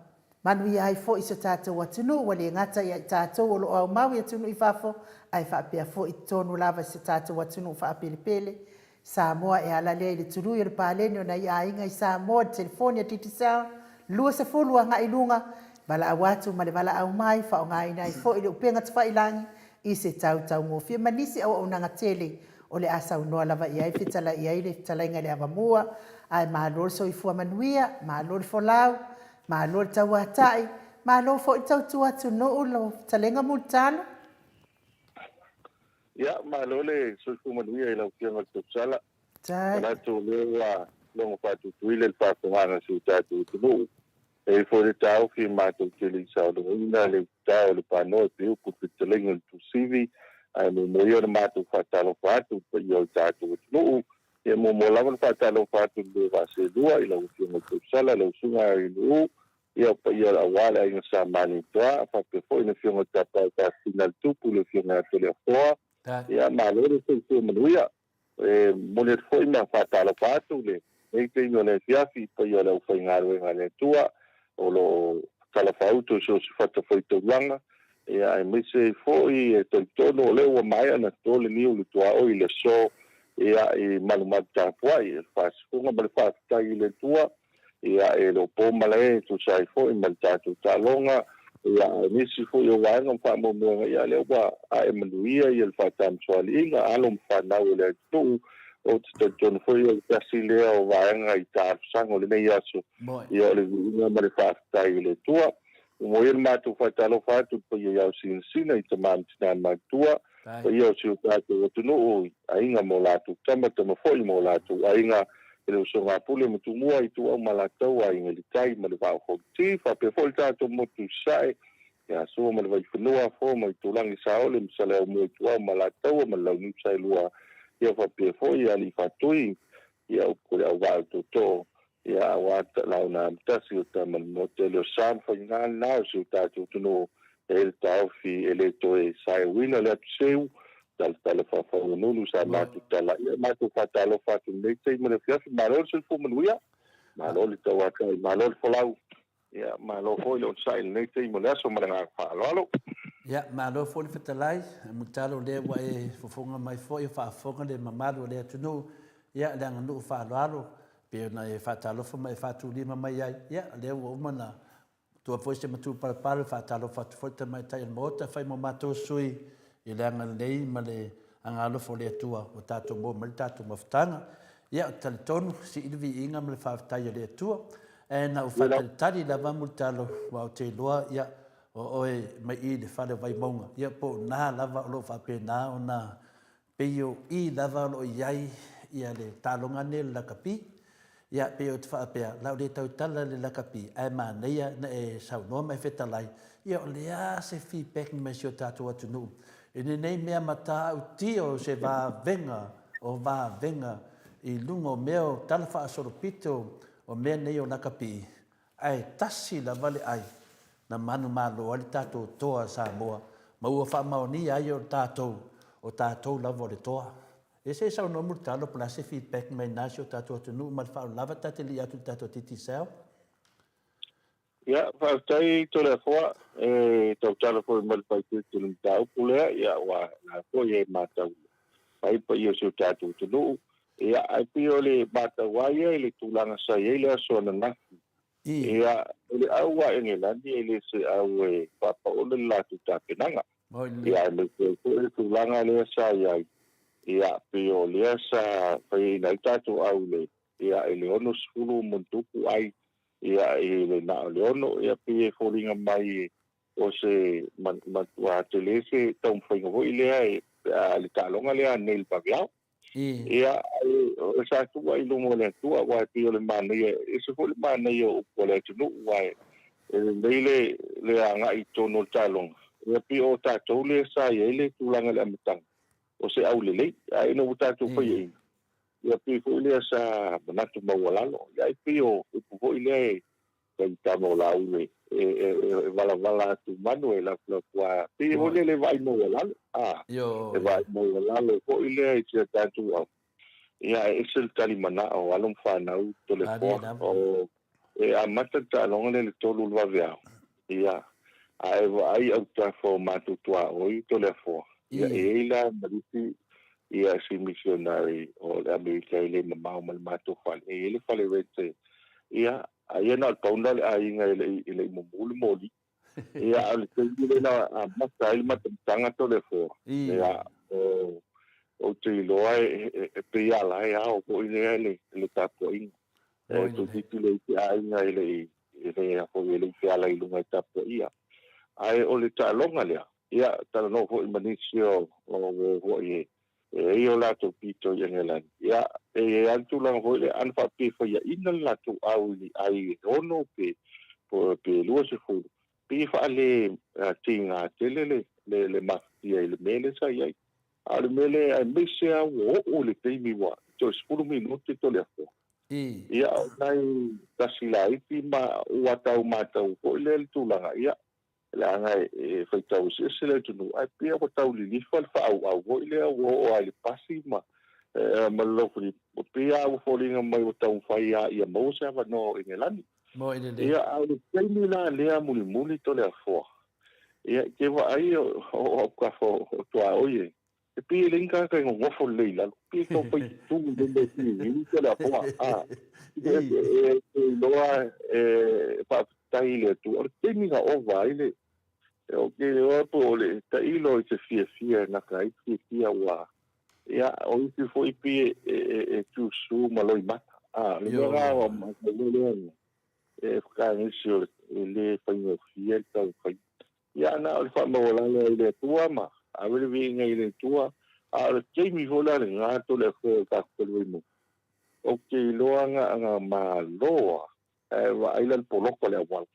manuia ai foi si o tatou atunuu, ua le gata ia i tatou o lo o aumau i atunuu i fafo, ae faapea foi i totonu lava i si o tatou atunuu faapelepele Samoa e ala lea i le tului o le paleni o nai aiga i Samoa i le telefoni a Digicel 20 agai i luga, valaau atu ma le valaau mai, faaaogaina ai foi le upega tafailagi i se tau taugofie ma nisi auaunaga tele o le a saunoa lava i ai fetalai ai le fetalaiga i le Avamua. Ae malo le soifua manuia, malo le folau, malo le tauatai, malo foi le tautua atunuu lau fetalaiga Mulitalo. Ia, malo le soifua manuia i lau Afioga i le Tautusala. Manatu o lea ua logo faatutuila le faafofogaaga a si o tatou atunuu. E i ai foi le taofi matou te le i saunoaina le ututao o le panoa e pei upu i le fetalaiga o le Tuasivi, ae muamua ia ona matou faatalofa atu i le paia o le tatou atunuu. Ia muamua lava ona faatalofa atu i le vaaselua i lau Afioga i le Tautusala, lau Susuga i le Ia, o paia aua le aiga Sa Malietoa, faapea foi le Afioga i le Tapaau Tasina a le Tupu, le Afioga ia Toleafoa. Ia, malo le soifua manuia. E momoli atu foi ma faatalofa atu i lenei taimi o le afiafi i paia o le aufaigaluega a le Atua o lo o talafaauto i so o se fatafaitaulaga, ia, aemaise ai foi e talitonu o lea ua maea ona toto le niu i le tuaoi i le aso, ia, i malumalu tapuai, le faasifuga ma le faafetai i le Atua. Ia, e le o po malae e tusa ai foi ma le tatou taaloga, ia, a o nisi foi o vaega ma faamoemoega, ia, lea ua ae manuia ia le faatamasoaliiga a alo ma fanau o le atunuu. Ou te talitonu foi o le tasi lea o vaega i talosaga o lenei aso, ia, o le viiga ma le faafetai i le Atua. Ua ia le matou faatalofa atu i le paia i Aosinasina i tama ma tina matutua, paia o si o tatou atunuu i aiga ma o latou tama, tama foi ma o latou aiga, i le usoga a Pule ma Tumua, Ituau ma Alataua, Aiga i le Tai ma le Vaa o Fonoti, faapea foi le tatou motu i Sasae, ia Sua ma le Vaifanua, Fofo ma Itulagi, Saole ma Saleaaumua, Ituau ma Alataua ma le Launiu Saelua, ia faapea foi Alii Faatui, ia upu o le auvaa o Tootoo, ia aua launa amotasi o tama le Maota. E le o sa ma faiga lena o si o tatou atunuu, e i ai le taofi e le toe saeuina le atuseu, talatala faafauanunu sa matou tala. Ia matou faatalofa atu i lenei taimi o le afiafi. Malo le soifua manuia, malo le tauatai, malo le folau. Ia, malo foi le onosai i lenei taimi o le aso ma le agaga faaaloalo. Ia, malo foi le fetalai, Mulitalo o lea ua e fofoga mai foi o faafofoga le mamalu o le atunuu, ia, le aganuu faaaloalo, pei ona e faatalofa ma e faatulima mai ai, ia, o lea ua uma ona tua foi se matupalapala e faatalofa atu foi le tamaitai o le Maota e fai mo matou sui i le agalelei ma le agaalofa o le Atua ua tatou maua mai le tatou mafutaga. Ia, ou te talitonu, sii le viiga ma le faafetai a le Atua. Ae na ou faatalitali lava Mulitalo, aua ou te iloa, ia, o oe mai i le fale o Vaimauga, ia, po o na lava o lo o faapena ona Pei o i lava o lo o i ai ia le taaloga lenei o le lakapi. Ia, pei ou te faapea, o le a ou le tautala i le lakapi, ae manaia na e saunoa ma e fetalai, ia o le a se feedback mai si o tatou atunuu i lenei mea matautia o se vavega o vavega i luga o mea o tala faasolopito o mea nei o lakapi, Ae tasi lava le ai na manumalo ai le tatou toa a Samoa ma ua faamaonia ai o tatou, o tatou lava o le toa. Ia se i saunoa Mulitalo po o le a se feedback mai na si o tatou atunuu ma le faaaloalo lava ta te lii atu i le tatou Digicel. Ia, faafetai Toleafoa, e tautala foi ma le faipete i le mataupu lea, ia ua la foi e matau mai paia o si o tatou atunuu. Ia, ae pei o le matau lava ia i le tulaga sa i ai le aso ananafi. Ia, o le au a Engelani e le se au e faapaole le latou tapenaga. Ia, aemaise ai foi le tulaga lea sa i ai, ia, pei o lea sa faiaina ai tatou au i le, ia, i le 60 ma ona tupu ai, ia, i le na o le 6, ia, pei e foliga mai o se matua tele se taumafaiga foi lea e le taaloga lea nei i le vaveao. Ia, o sa tua i luma o le Atua, aua e pei o le manaia, e ese foi le manaia o upu a le atunuu, aua e lelei le agai i totonu o le taaloga. Ia, pei o tatou lea sa i ai le tulaga i le amataga, o se aulelei, ae ina ua tatou faiaina, ia pei foi lea sa manatu maualalo. Ia, e pei o upu foi lea e faitama o laule e valavala atu manu e lapulapua, pei foi lea le vaai maualalo, a e vaai maualalo foi lea i sia tatou au. Ia, e ese le talimanao o alo ma fanau Toleafoa, o e amata le taaloga lea i le 3 o le vaveao. Ia, a e vaai autafa o matou tuaoi Toleafoa, ia e i ai la ma isi ia si missionary o le Amerika e le mamao ma le matou fale, e i ai le fale rent. Ia, aia na o le pauna le aiga e le i mumu le moli. Ia, a o le taimi lea na amata ai le matamataga Toleafoa, ia, o ou te iloa e pei ala e ao foi lea le tapuaiga. E toeitiiti le isi aiga e le i foi e le i feala i luga e tapuaia. Ae o le taaloga lea, ia, talanoa foi ma nisi o foi e ai o latou pito i Engelani. Ia, e i ai lava le tulaga foi lea, ana faapea e faiaina le latou au i le ai e 6 pe 20, pei e faale tiga tele le mafatia i le mea lea sa i ai. A o le mea lea, aemaise lava ua oo i le taimi ua toe 10 minute Toleafoa. Ia, o nai tasi laiti ma ua tau matau foi lea le tulaga, ia, leaga e faitau eseese le atunuu, ae pei ua tau lilifa le faaauau foi lea ua oo lava i le pasi ma le laufali, pei lava ua foliga mai ua taumafai lava ia maua se avanoa o Engelani. Ia, a o le taimi la lea mulimuli Toleafoa, ia, ke vaai o autafa o tuaoi e pei e leai ni tagata e nonofo lelei i lalo, pei e tau fai tutu i le TV Toleafoa. A e iloa e faafetai i le Atua, o le taimi na ova ai le o ke iloa po o le tailo i se fiafia e gata ai fiafia ua. Ia, o isi foi pei e tusu ma loimata. A le mea la o lea e whakaanisi o e le faigofie le taumafai. Ia, na o le faamaualalo ai le Atua ma ave le viiga i le Atua. A o le taimi foi la lena Toleafoa o tatou Vaimauga, ou te iloa na maloa ae vaai la le poloka o le auala.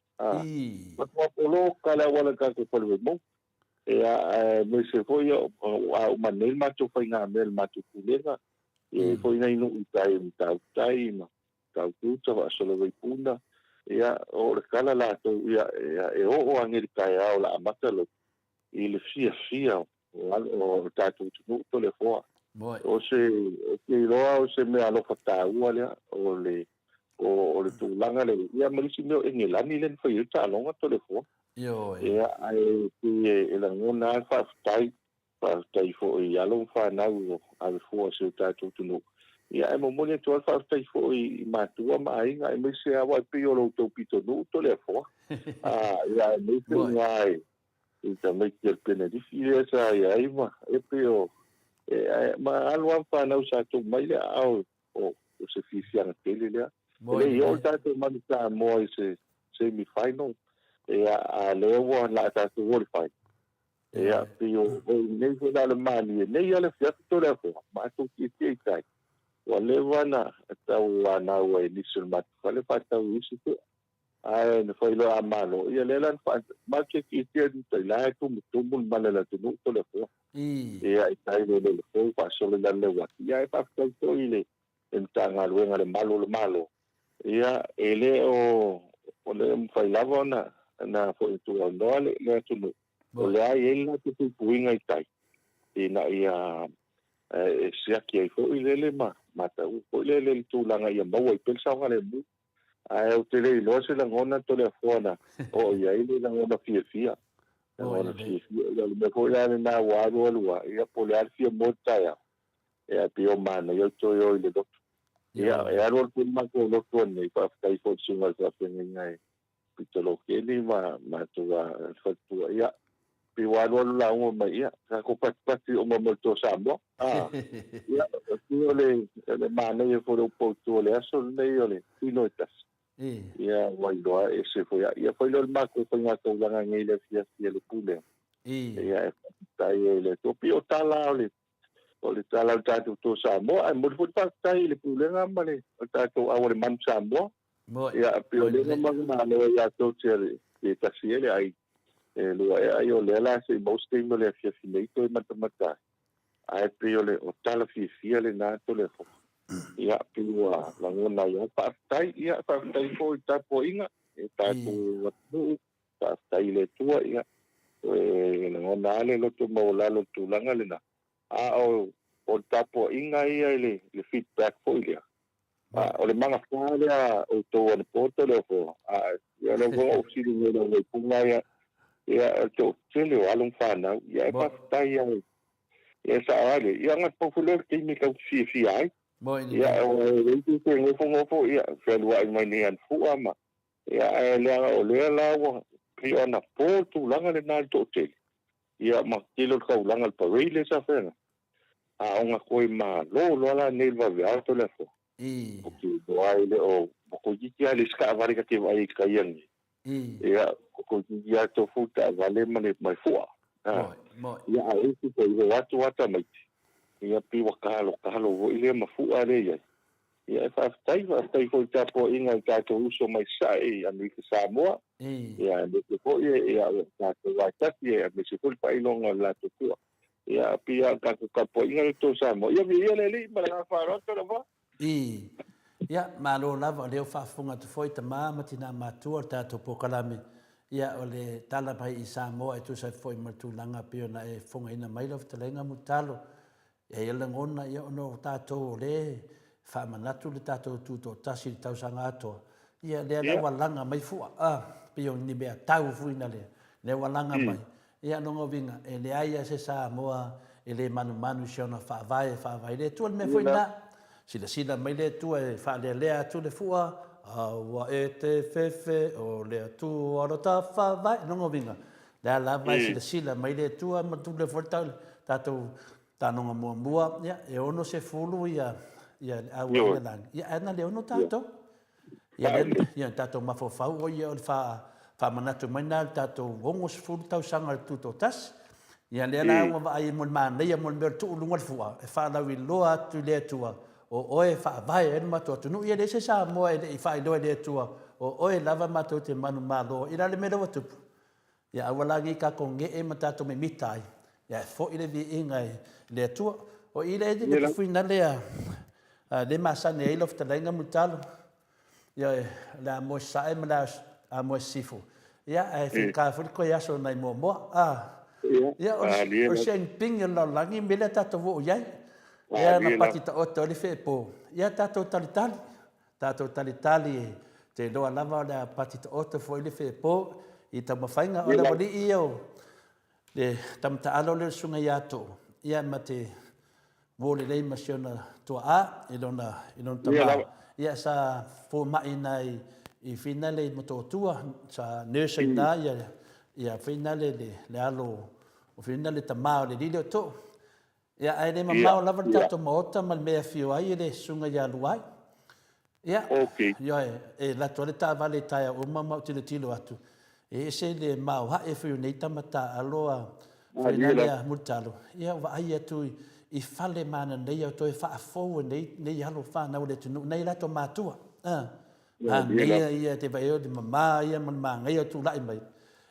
Matua poloka le auala i tatou fale Vaimauga. Ia, aemaise foi a uma nei le matou faigamea i le matou pulega, e i ai foi nai nuu i tai i Matautai ma Taututa, faasolo Vaipuna. Ia, o le tala latou, ia, e oo ane i le taeao o le a amata lotu i le fiafia o tatou atunuu Toleafoa. O se, ou te iloa o se mea alofa taua lea, o le o le tulaga lea, ia ma le isi mea o Engelani lea na fai ai le taaloga Toleafoa. Ia, ae pei e lagona lava le faafetai, faafetai foi i alo ma fanau o ave fua o si o tatou atunuu. Ia, ae momoli atu lava le faafetai foi i matua ma aiga, aemaise lava aua e pei o lo outou pitonuu Toleafoa. Ia, aemaise i ina i tamaiti o le Penerifi lea sa i ai ma e pei o ma alo lava ma fanau sa tuu mai le aao o se fiafiaga tele lea. E le i oo le tatou manu Samoa i se semi final, ia, a lea ua la tatou qualify. Ia, pei o nei foi la o le malie nei a le afiafi Toleafoa, matou tietie i tai. Ua leva na tau anau ai nisi o le matou fale faatau i isi pea. Ae na fai loa a malo, ia lea la na matou tietie atu i tai la e tumutumu le mala o le atunuu Toleafoa. Ia, i tai le lele fou faasolo i lalo le uati. Ia, e faafetai foi i le Matagaluega a le Malu o le Malo. Ia, e le o le mafai lava ona na foi tuaunoa le atunuu. O lea e i ai le latou puipuiga i tai, ina ia e siaki ai foi lele ma matau foi lele le tulaga ia maua ai pea le saogalemu. Ae ou te le iloa se lagona Toleafoa na oo i ai le lagona fiafia. Lagona fiafia. Ia o le mea foi la lena ua alu alu lava, ia po o le a le fia moe i le taeao, ia e pei o manaia le toe o i le lotu. Ia, e alu alu foi le matou lotu ananei, faafetai foi i le susuga i le faafeagaiga e Pitolo Keni ma matou le faletua, ia, pei ua alu alu lauga mai, ia, tatou patipati uma mo le Toa Samoa. A, ia, pei o le, le manaia foi o le upu autu o le aso lenei o le tino e tasi. Ia, ua iloa ese foi. Ia, foi lea o le matou faigataulaga nei i le afiafi a le Pulega. Ia, e faafetai ai i le Atua. Pei o tala o le o le tala o le tatou Toa Samoa, ae momoli foi le faafetai i le Pulega ma le tatou Au a le Manu Samoa. Ia, pei o lea na manumalo ia tou te le tasi e le ai e lua ea ai o lea la se i maua se taimi o le afiafi nei toe matamata ai. Ae pei o le o tala fiafia lena Toleafoa. Ia, pei ua lagona ai lava. Faafetai, ia, faafetai foi i le tapuaiga e tatou atunuu, faafetai i le Atua, ia, e lagona lava le loto maualalo i le tulaga lena. A o le tapuaiga ia i le feedback foi lea, O le magafa lea a outou anapo Toleafoa, a ia lea foi na ou fesili nei i le auvaipuna ia, ia o le toatele o alo ma fanau, ia e faafetai lava ia e sao lava le, ia na pau foi lea o le taimi tatou te fiafia ai. Ia aua e leai se isi e nofonofo, ia fealuai mai nei Anafua ma, ia ae leaga o lea la ua pei o anapo le tulaga lena i le toatele, ia ma tele o le taulaga le parade lea sa feagai. A o na toe malo loa la nei i le vaveao Toleafoa, ou te iloa ai le o toeitiiti lava le isi taavale ta te vaai ai i tai anei. Ia, o toeitiiti lava tofu le taavale ma le fua. Ia, a isi foi, o atu lava tamaiti, ia pei ua talotalo foi lea ma fua lea i ai. Ia, e faafetai, faafetai foi i le tapuaiga i tatou uso mai Sasae i Amerika Samoa, ia, aemaise foi ia, o tatou aitasi, aemaise foi le faailoga o le latou fua. Ia, pei lava o le tatou tapuaiga lea tou Samoa. Ia, viia le Alii ma le agaga faaaloalo Toleafoa. Ii. Ia, malo lava, o lea ua faafofoga atu foi tama ma tina matua o le tatou polokalame, ia, o le tala mai i Samoa e tusa ai foi ma le tulaga pei ona e fofogaina mai lau fetalaiga Mulitalo. E i ai le lagona, ia, ona o tatou o lea e faamanatu le tatou tutoatasi i le tausaga atoa, ia, lea la ua laga mai fua, a, pei o ni mea tau foi na lea, lea ua laga mai. Ia, lona uiga, e leai lava se Samoa e le manumanu i si ona faavae e faavae i le Atua. Le mea foi lena, silasila mai le Atua e faalealea atu le fua, Aua e te fefe o le Atua lo ta faavae. Lona uiga, lea lava e silasila mai le Atua ma tule foi le tatou tanoga muamua, ia, e 60 ia le auai le lagi, ia, ae na le ono tatou. Ia lea, ia tatou mafaufau o ia o le faamanatu mai na le tatou 60 tausaga o le Tutoatasi. Ia lea la ua vaai mo le manaia mo le mea o le tuu i luga le fua e faalauiloa atu i le Atua o oe e faavae ai le matou atunuu. Ia leai se Samoa e le i faailoa i le Atua o oe lava matou te manumalo i la le mea lea ua tupu. Ia aua la nei tatou nee ma tatou mimita ai, ia e foi le viiga i le Atua. O i lea le tufuina lea le masani ai lau fetalaiga Mulitalo, ia le a moe sasae ma le a moe sisifo, ia ae faigata foi le toe aso nai Moamoa. A, ia o le sianipini o le lalolagi mea lea tatou oo i ai, lea na pati taoto ai le feepo, ia tatou talitali. Tatou talitali e te iloa lava o le a pati taoto foi le feepo i taumafaiga. O le aualii ia o le tama taalo lea o le susuga ia Too, ia ma te uo lelei ma si ona tuaa i lona, i lona tama. Ia sa fomai ina i Finale i Motootua, sa nurse ina ia, ia Finale le, le alo o Finale le tama o le alii lea o Too. Ia, ae le mamao lava le tatou maota ma le mea e afio ai le susuga ia Luai. Ia, ioe, e alu atu lava le taavale i taeao uma ma ou tilotilo atu, e ese le maoae foi o nei tama taaalo a Fainale a Mulitalo, ia ua vaai atu i fale mananaia o toe faafou e nei, nei alo fanau a le atunuu, nai latou matua. Manaia ia te vaai o le mama ia ma le manaia o tulai mai.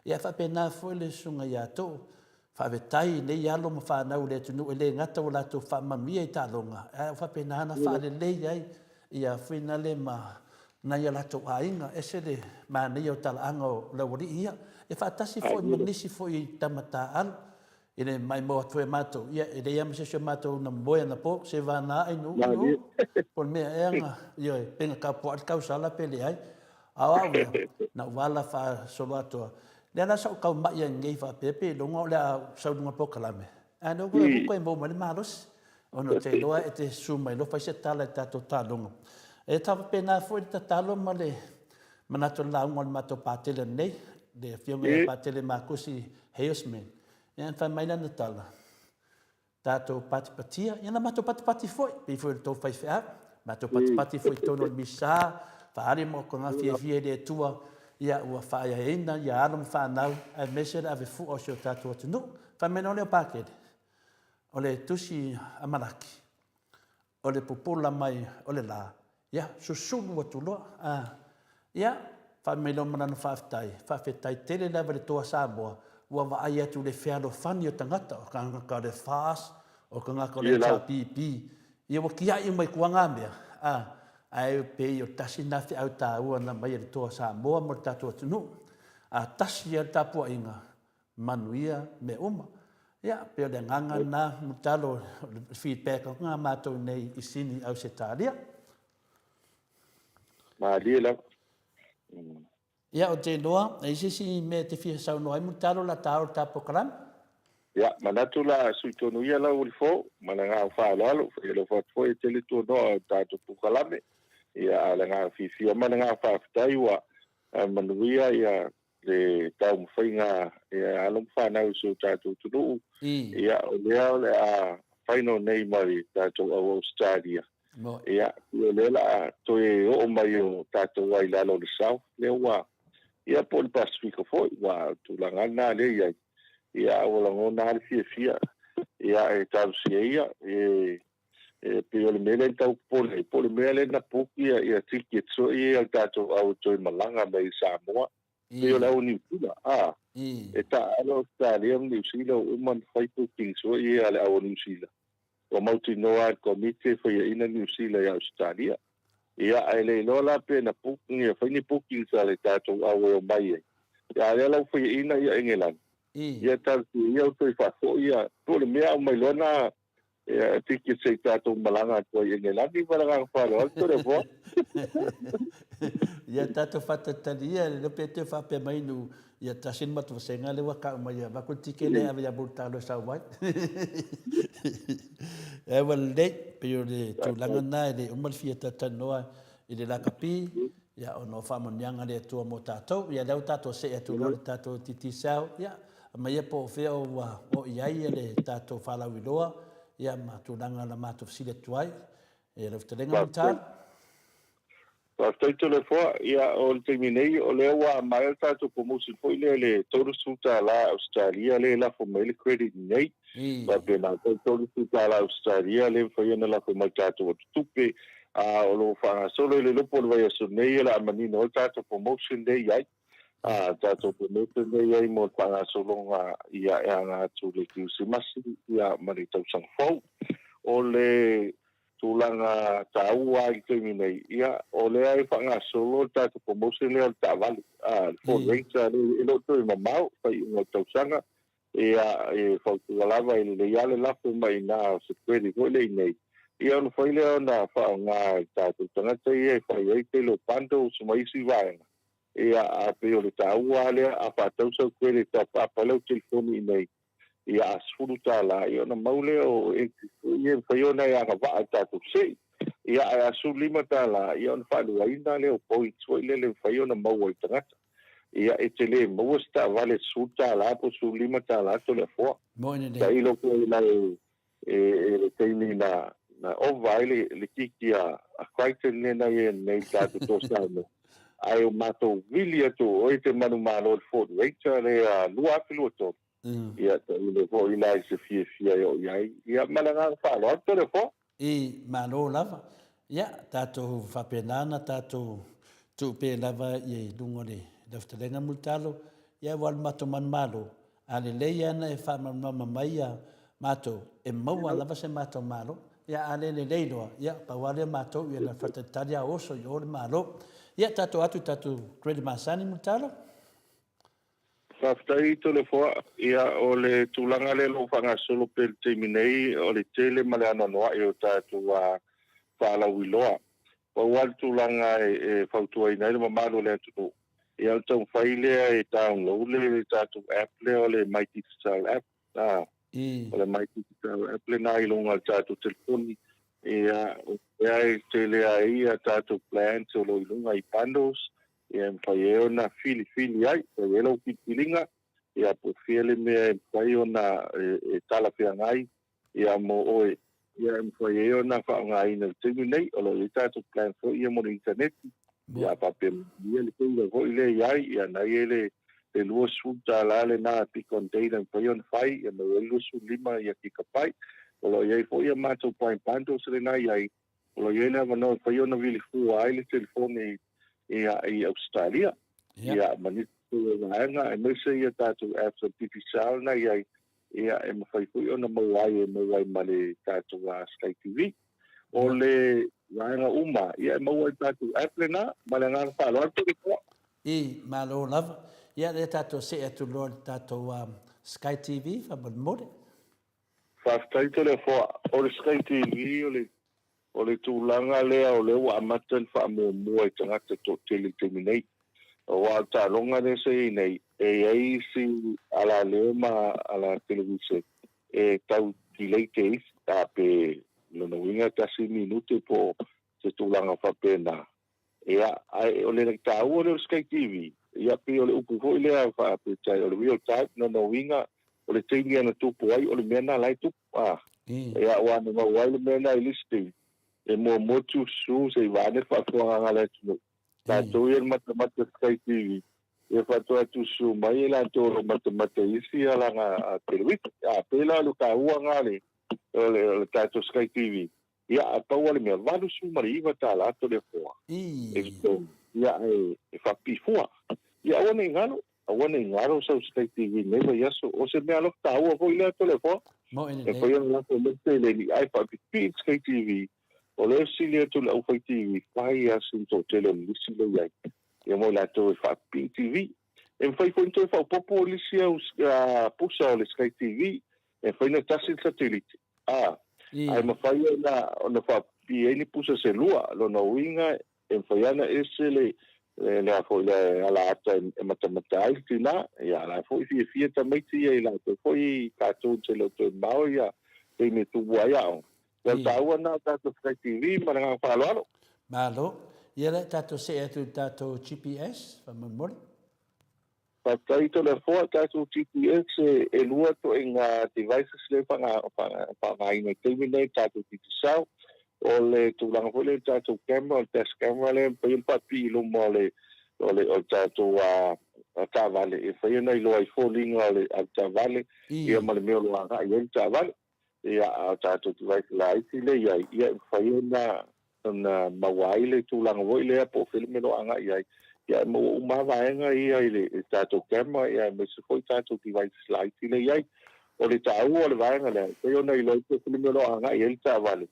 Ia, e faapena foi le susuga ia Too, Faafetai i nei alo ma fanau o le atunuu e le gata ua latou faamanuia i taaloga, ae ua faapena ona faalelei ai ia Fuinale ma nai a latou aiga. Ese le manaia o talaaga o le aualii ia, e faatasi foi ma nisi foi i tama taaalo. I le maimoa atu foi a matou, ia e leai lava ma se isi o matou na moe anapo, seivana ai nuu, nuu, po o le mea ea na, ioe, pe na tapuai le tausala pe leai. A o au ia, na ou ala faasoloatoa, lea la sa ou tau mai ai nei faapea pe iloga o le a sau i luga o le polokalame, ae lea ua toe maua mai le malosi, ona ou te iloa e te susu mai loa fai se tala i le tatou taaloga. E tau faapena foi le tatalo ma le manatu o le lauga o le matou Patele nei, le Afioga ia Patele Makusi Heusman. Ia na fai mai lana tala, tatou patipatia, ia na matou patipati foi, pei foi o le tou faifeau, matou patipati foi i totonu o le Misa, faaali mo'otoga fiafia i le Atua, ia ua faaeaina ia alo ma fanau, aemaise le ave fua o si o tatou atunuu. Fai mai loa lea o Pakele, o le tusi a Malaki, o le pupula mai o le lā, ia, susulu atu loa, a, ia, fai mai loa ma lana faafetai, faafetai tele lava i le Toa Samoa, ua vaai atu i le fealofani o tagata, o tagata o le FAS, o tagata o le HRPP, ia ua tiai uma i tua na mea, a, ae pei o le tasi lena feau taua na aumai e le Toa Samoa mo le tatou atunuu, a tasi lava le tapuaiga, manuia mea uma. Ia, pei o le agaga lena, Mulitalo, o le feedback atu lena a matou nei i Sini, Ausetalia. Malie lava. Ia, ou te iloa, e i ai se isi mea e te fia saunoa ai, Mulitalo, o le a ta o le ta polokalame? Ia, manatu la sui tonu ia lau Ulifo, ma le agaga faaaloalo, fai alofa atu foi e tele tuanoa o le tatou polokalame. Ia, a o le agaga fiafia ma le agaga faafetai ua manuia ia le taumafaiga a alo ma fanau i si o tatou atunuu. Ia, o lea o le a final nei ma le tatou au Ausetalia. Ia, o lea o le a toe oo mai o tatou ai i lalo o le South, lea ua, ia po o le Pasefika foi, ua tulaga lava lena lea e i ai. Ia, a ua lagona lava le fiafia, ia, e talosia ia, e E pei o le mea lea na tau popole ai, po o le mea lea na book ia, ia tickets foi ia a le tatou au e toe malaga mai i Samoa. Pei o le au Niu Sila, a, e taaalo Ausetalia ma Niu Sila ua uma ona fai bookings foi ia a le au Niu Sila. Ua mautinoa lava e le Komiti e faiaina Niu Sila i Ausetalia. Ia, ae le iloa la pe na book ni, fai ni bookings a le tatou au e omai ai. Ia, a o lea la ua faiaina ia Engelani. Ia talosia ia ua toe faafoi ia, po o le mea a omai loa na Ia, ticket se i tatou malaga atu ai i Engelani ma le agaga faaaloalo Toleafoa. Ia tatou faatalitali ia, le iloa pe toe faapea mai nu, ia tasi le matou vasega lea ua tau mai e avatu le ticket lea e ave ia Mulitalo e sau ai. Ae ua lelei, pei o le tulaga lena e le uma le fia talatalanoa i le lakapi, ia ona o faamanuiaga a le Atua mo tatou. Ia lea ua tatou see atu loa i le tatou Digicel, ia Aumaia po o fea ua oo i ai le tatou faalauiloa ia ma tulaga na matou fesili atu ai. Ia lau fetalaiga Mulitalo. Faafetai Toleafoa. Ia o le taimi nei o lea ua maea le tatou promotion foi lea i le $30 Ausetalia lea e lafo mai ai le credit nei. Faapena foi $30 Ausetalia lea e mafai ona lafo mai i le tatou atutupe. A o lo o faagasolo i le iloa po o le vaiaso nei o le a manino ai le tatou promotion lea e i ai. A tatou promotion lea i ai mo le faagasologa ia e aga atu i le Kerisimasi ia ma le tausaga fou. O le tulaga taua i le taimi nei, ia o lea e faagasolo le tatou promotion lea o le taavale, a le Ford Ranger lea e le o toe mamao faaiuga o le tausaga. Ia, e fautua lava e lelei lava le lafo mai i ina o se credit foi lea i inei, ia ona fai lea ona faaaoga e tatou tagata ia e fai ai tele o bundles ma isi vaega. Ia, ae pei o le taua lava lea, a faatau sau credit top-up a lau telefoni i inei, ia a $10, ia ona mau lea o entry foi ia e mafai ona e agavaa i le tatou sei. Ia, ae a $15, ia ona faaluaina lea o points foi lele e mafai ona maua e le tagata. Ia, e te le maua se taavale $10 po o $15 Toleafoa. Tailo foi la e le taimi na ova ai le kiki a Crichton lea na i ai nei i le tatou Toa Samoa. Ae o matou vili atu o oe e te manumalo i le Ford Ranger lea 2023. Ia, tailo foi la i se fiafia e oo i ai. Ia, ma le agaga faaaloalo Toleafoa. I Malo lava. Ia, tatou faapena ona tatou tuu pea lava i luga o le Fetalaiga Mulitalo, ia aua lo matou manumalo, a lelei lava ona e faamalamalama mai ia matou, e maua lava se matou Malo. Ia, a le lelei loa, ia, pau lava lea o matou, ia na faatalitali lava oso i o le Malo. Ia, tatou atu i tatou credit masani Mulitalo. Faafetai Toleafoa. Ia, o le tulaga lea o lo o faagasolo pea i le taimi nei, o le tele ma le anoanoai o tatou faalauiloa. Pau lava le tulaga e fautuaina ai le mamalu o le atunuu, ia o le taumafai lea e download le tatou app lea o le My Digicel app. O le My Digicel app lena i luga o le tatou telefoni. Ia, o lea e tele ai a tatou plans o lo o i luga i bundles, ia e mafai ai ona filifili ai, fai ai lau filifiliga, ia po o fea le mea e mafai ona e talafeagai ia mo oe, ia e mafai ai ona faaaogaina i le taimi lenei. O lo o i ai tatou plan foi ia mo le initaneti, ia faapea ia le cable foi lea e i ai, ia na i ai le $20 lena Bitcoin data e mafai ona fai, ia maua ai le 25 gigabite. O lo o i ai foi ia matou Prime Bundles lena e i ai, o lo o i ai le avanoa e mafai ona vili fua ai le telefoni i Ausetalia. Ia, ma nisi foi o vaega, aemaise ia tatou apps a Digicel na i ai, ia e mafai foi ona maua ai, e maua ai ma le tatou Sky TV. O le vaega uma, ia e maua i le tatou app lena, ma le agaga faaaloalo tele koa. I, malo lava. Ia, lea tatou see atu loa i le tatou Sky TV faamolemole. Faafetai Toleafoa. O le Sky TV o le o le tulaga lea o lea ua amata le faamuamua i tagata toatele i le taimi nei. Aua o le taaloga lea sa i ai nei, e i ai isi alaleo ma alatelevise e tau delay te isi, a pe lona uiga tasi minute po o se tulaga faapena. Ia, ae o le taua lea o le Sky TV, ia pei o le upu foi lea faapeitai o le real time, lona uiga o le taimi lava na tupu ai o le mea lena la e tupu. A, ia aua na maua ai le mea lena i le isi taimi, e muamua tususu se i vaeane le faafofogaaga a le atunuu. Latou ia e matamata Sky TV, ia faatoa tususu mai e latou o lo o matamata i isi alaga televisa. A pei la o le taua lena o le tatou Sky TV, Ia, a pau lava le mea, $89 Toleafoa e totogi, ia, e faapipii fua. Ia, aua ne i galo, aua ne i galo sau Sky TV i lenei vaiaso. O se mea alofa taua foi lea Toleafoa, e mafai ona lafo mai le seleni ae faapipii le Sky TV. O lea e fesili atu i le aufai TV, fai lava sina toatele o le lisi lea e i ai, ia mo i latou e faapipii TV. E mafai foi ona toe faaopoopo lisi au pusa o le Sky TV, e mafai ona tasi le satelite. A, ae mafai ona ona faapipii ai ni pusa se lua. Lona uiga e mafai lava ona ese le le a foi le alaata e matamata ai le tina, ia a la foi e fiafia tamaiti ia i latou foi tatou te le o toe mamao ia taimi e tuua ai aoga. Ia o le taua lena o tatou Sky TV ma le agaga faaaloalo. Malo. Ia lea tatou see atu i le tatou GPS faamolemole. Faafetai Toleafoa, tatou GPS e lua ituaiga devices lea e faaaogaina i le taimi lenei i le tatou Digicel. O le tulaga foi lea i le tatou camera, o le dash camera lea e mafai ona faapipii i luma o le o le tatou taavale e mafai ona iloa ai foliga o le avetaavale ia ma le mea o lo o agai i ai le taavale. Ia, a o tatou device laiti lea e i ai, ia e mafai ona ona maua ai le tulaga foi lea po o fea le mea o lo o agai i ai. Ia e maua uma lava vaega ia i le tatou camera ia aemaise foi tatou devices laiti lea e i ai. O le taua o le vaega lea, e pei ona iloa ai po o fea le mea o lo o agai i ai le taavale.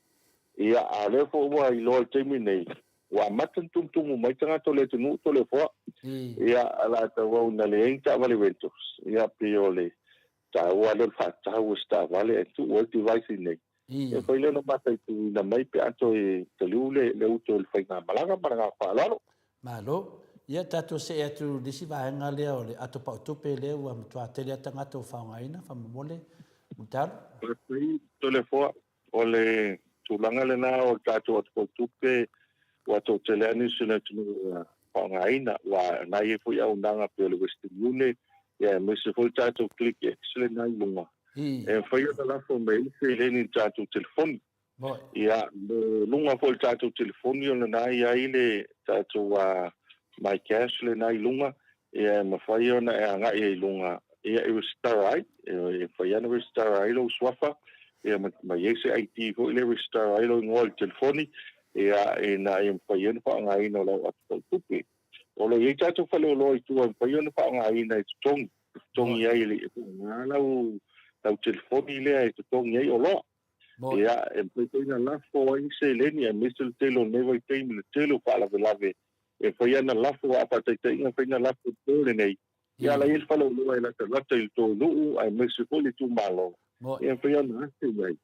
Ia, a o lea foi ua iloa i le taimi nei, ua amata ona tumutumu mai tagata o le atunuu Toleafoa. Ia, o latou ua leai ni taavale rentals. Ia, pei o le taua lea o le faatau o se taavale ae tuu ai le device i inei, ia mafai lea ona mataituina mai pe a toe taliu le uto i le faigamalaga ma le agaga faaaloalo. Malo. Ia tatou see atu i le isi vaega lea o le ato pautupe lea ua matua tele lava tagata ua faaaogaina, faamolemole Mulitalo. Faafetai Toleafoa. O le tulaga lena o le tatou ato pautupe ua toatele lava nisi o le atunuu ua faaaogaina, aua na i ai foi auaunaga pei o le Western Union, ia aemaise foi le tatou Click X lena i luga, e mafai ona lafo mai ai le seleni i le tatou telefoni. Ia, mo luga foi o le tatou telefoni o lena e i ai le tatou My Cash lena i luga, ia e mafai ona e agai ai i luga ia e resitala ai, e mafai lava ona resitala ai lou suafa, ia ma i ai se ID foi lea e resitala ai lou igoa i le telefoni, ia ina ia mafai ai ona faaaogaina o lau api tautupe. O lo o i ai tatou faleoloa i tua e mafai ona faaaogaina e totogi, e totogi ai e faaaoga lau lau telefoni lea e totogi ai oloa. Ia, e mafai foi ona lafo ai seleni aemaise le tele o lenei vaitaimi, le tele o faalavelave e fai ana lafo, a faataitaiga e fai ana lafo i le po lenei, ia la i ai le faleoloa e latalata i le tou nuu aemaise foi le itumalo, e mafai ona ase i ai.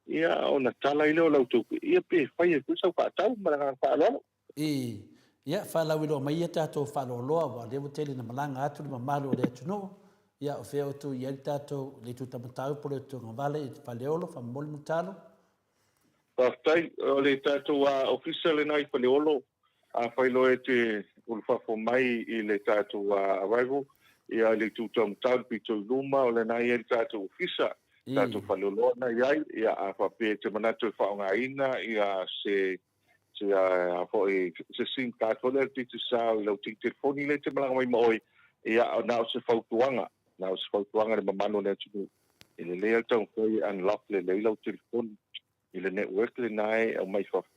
Ia, ona tala ai lea o lau tupe, ia pe fai ai foi sau faatau. Ma le agaga faaaloalo. Ii, Ia, faalauiloa mai ia tatou faaloaloa aua o lea ua tele ina malaga atu le mamalu o le atunuu. Ia, o fea o tu i ai le tatou le itu tamatau po o le tugavale i Faleolo, Faamomoli Mulitalo? Faafetai. O le tatou Ofisa lena i Faleolo, afai loa e te ulufafo mai i le tatou arrival, ia i le itu taumatau i le pito i luma, o lena e i ai le tatou Ofisa, tatou faleoloa na i ai. Ia, a faapea e te manatu e faaaogaina ia se se a foi se SIM card foi lea a le Digicel i lau telefoni lea e te malaga mai ma oe, ia na o se fautuaga, na o se fautuaga i le mamalu o le atunuu, e lelei lava le taumafai e unlock lelei lau telefoni i le network lena e aumai fafo.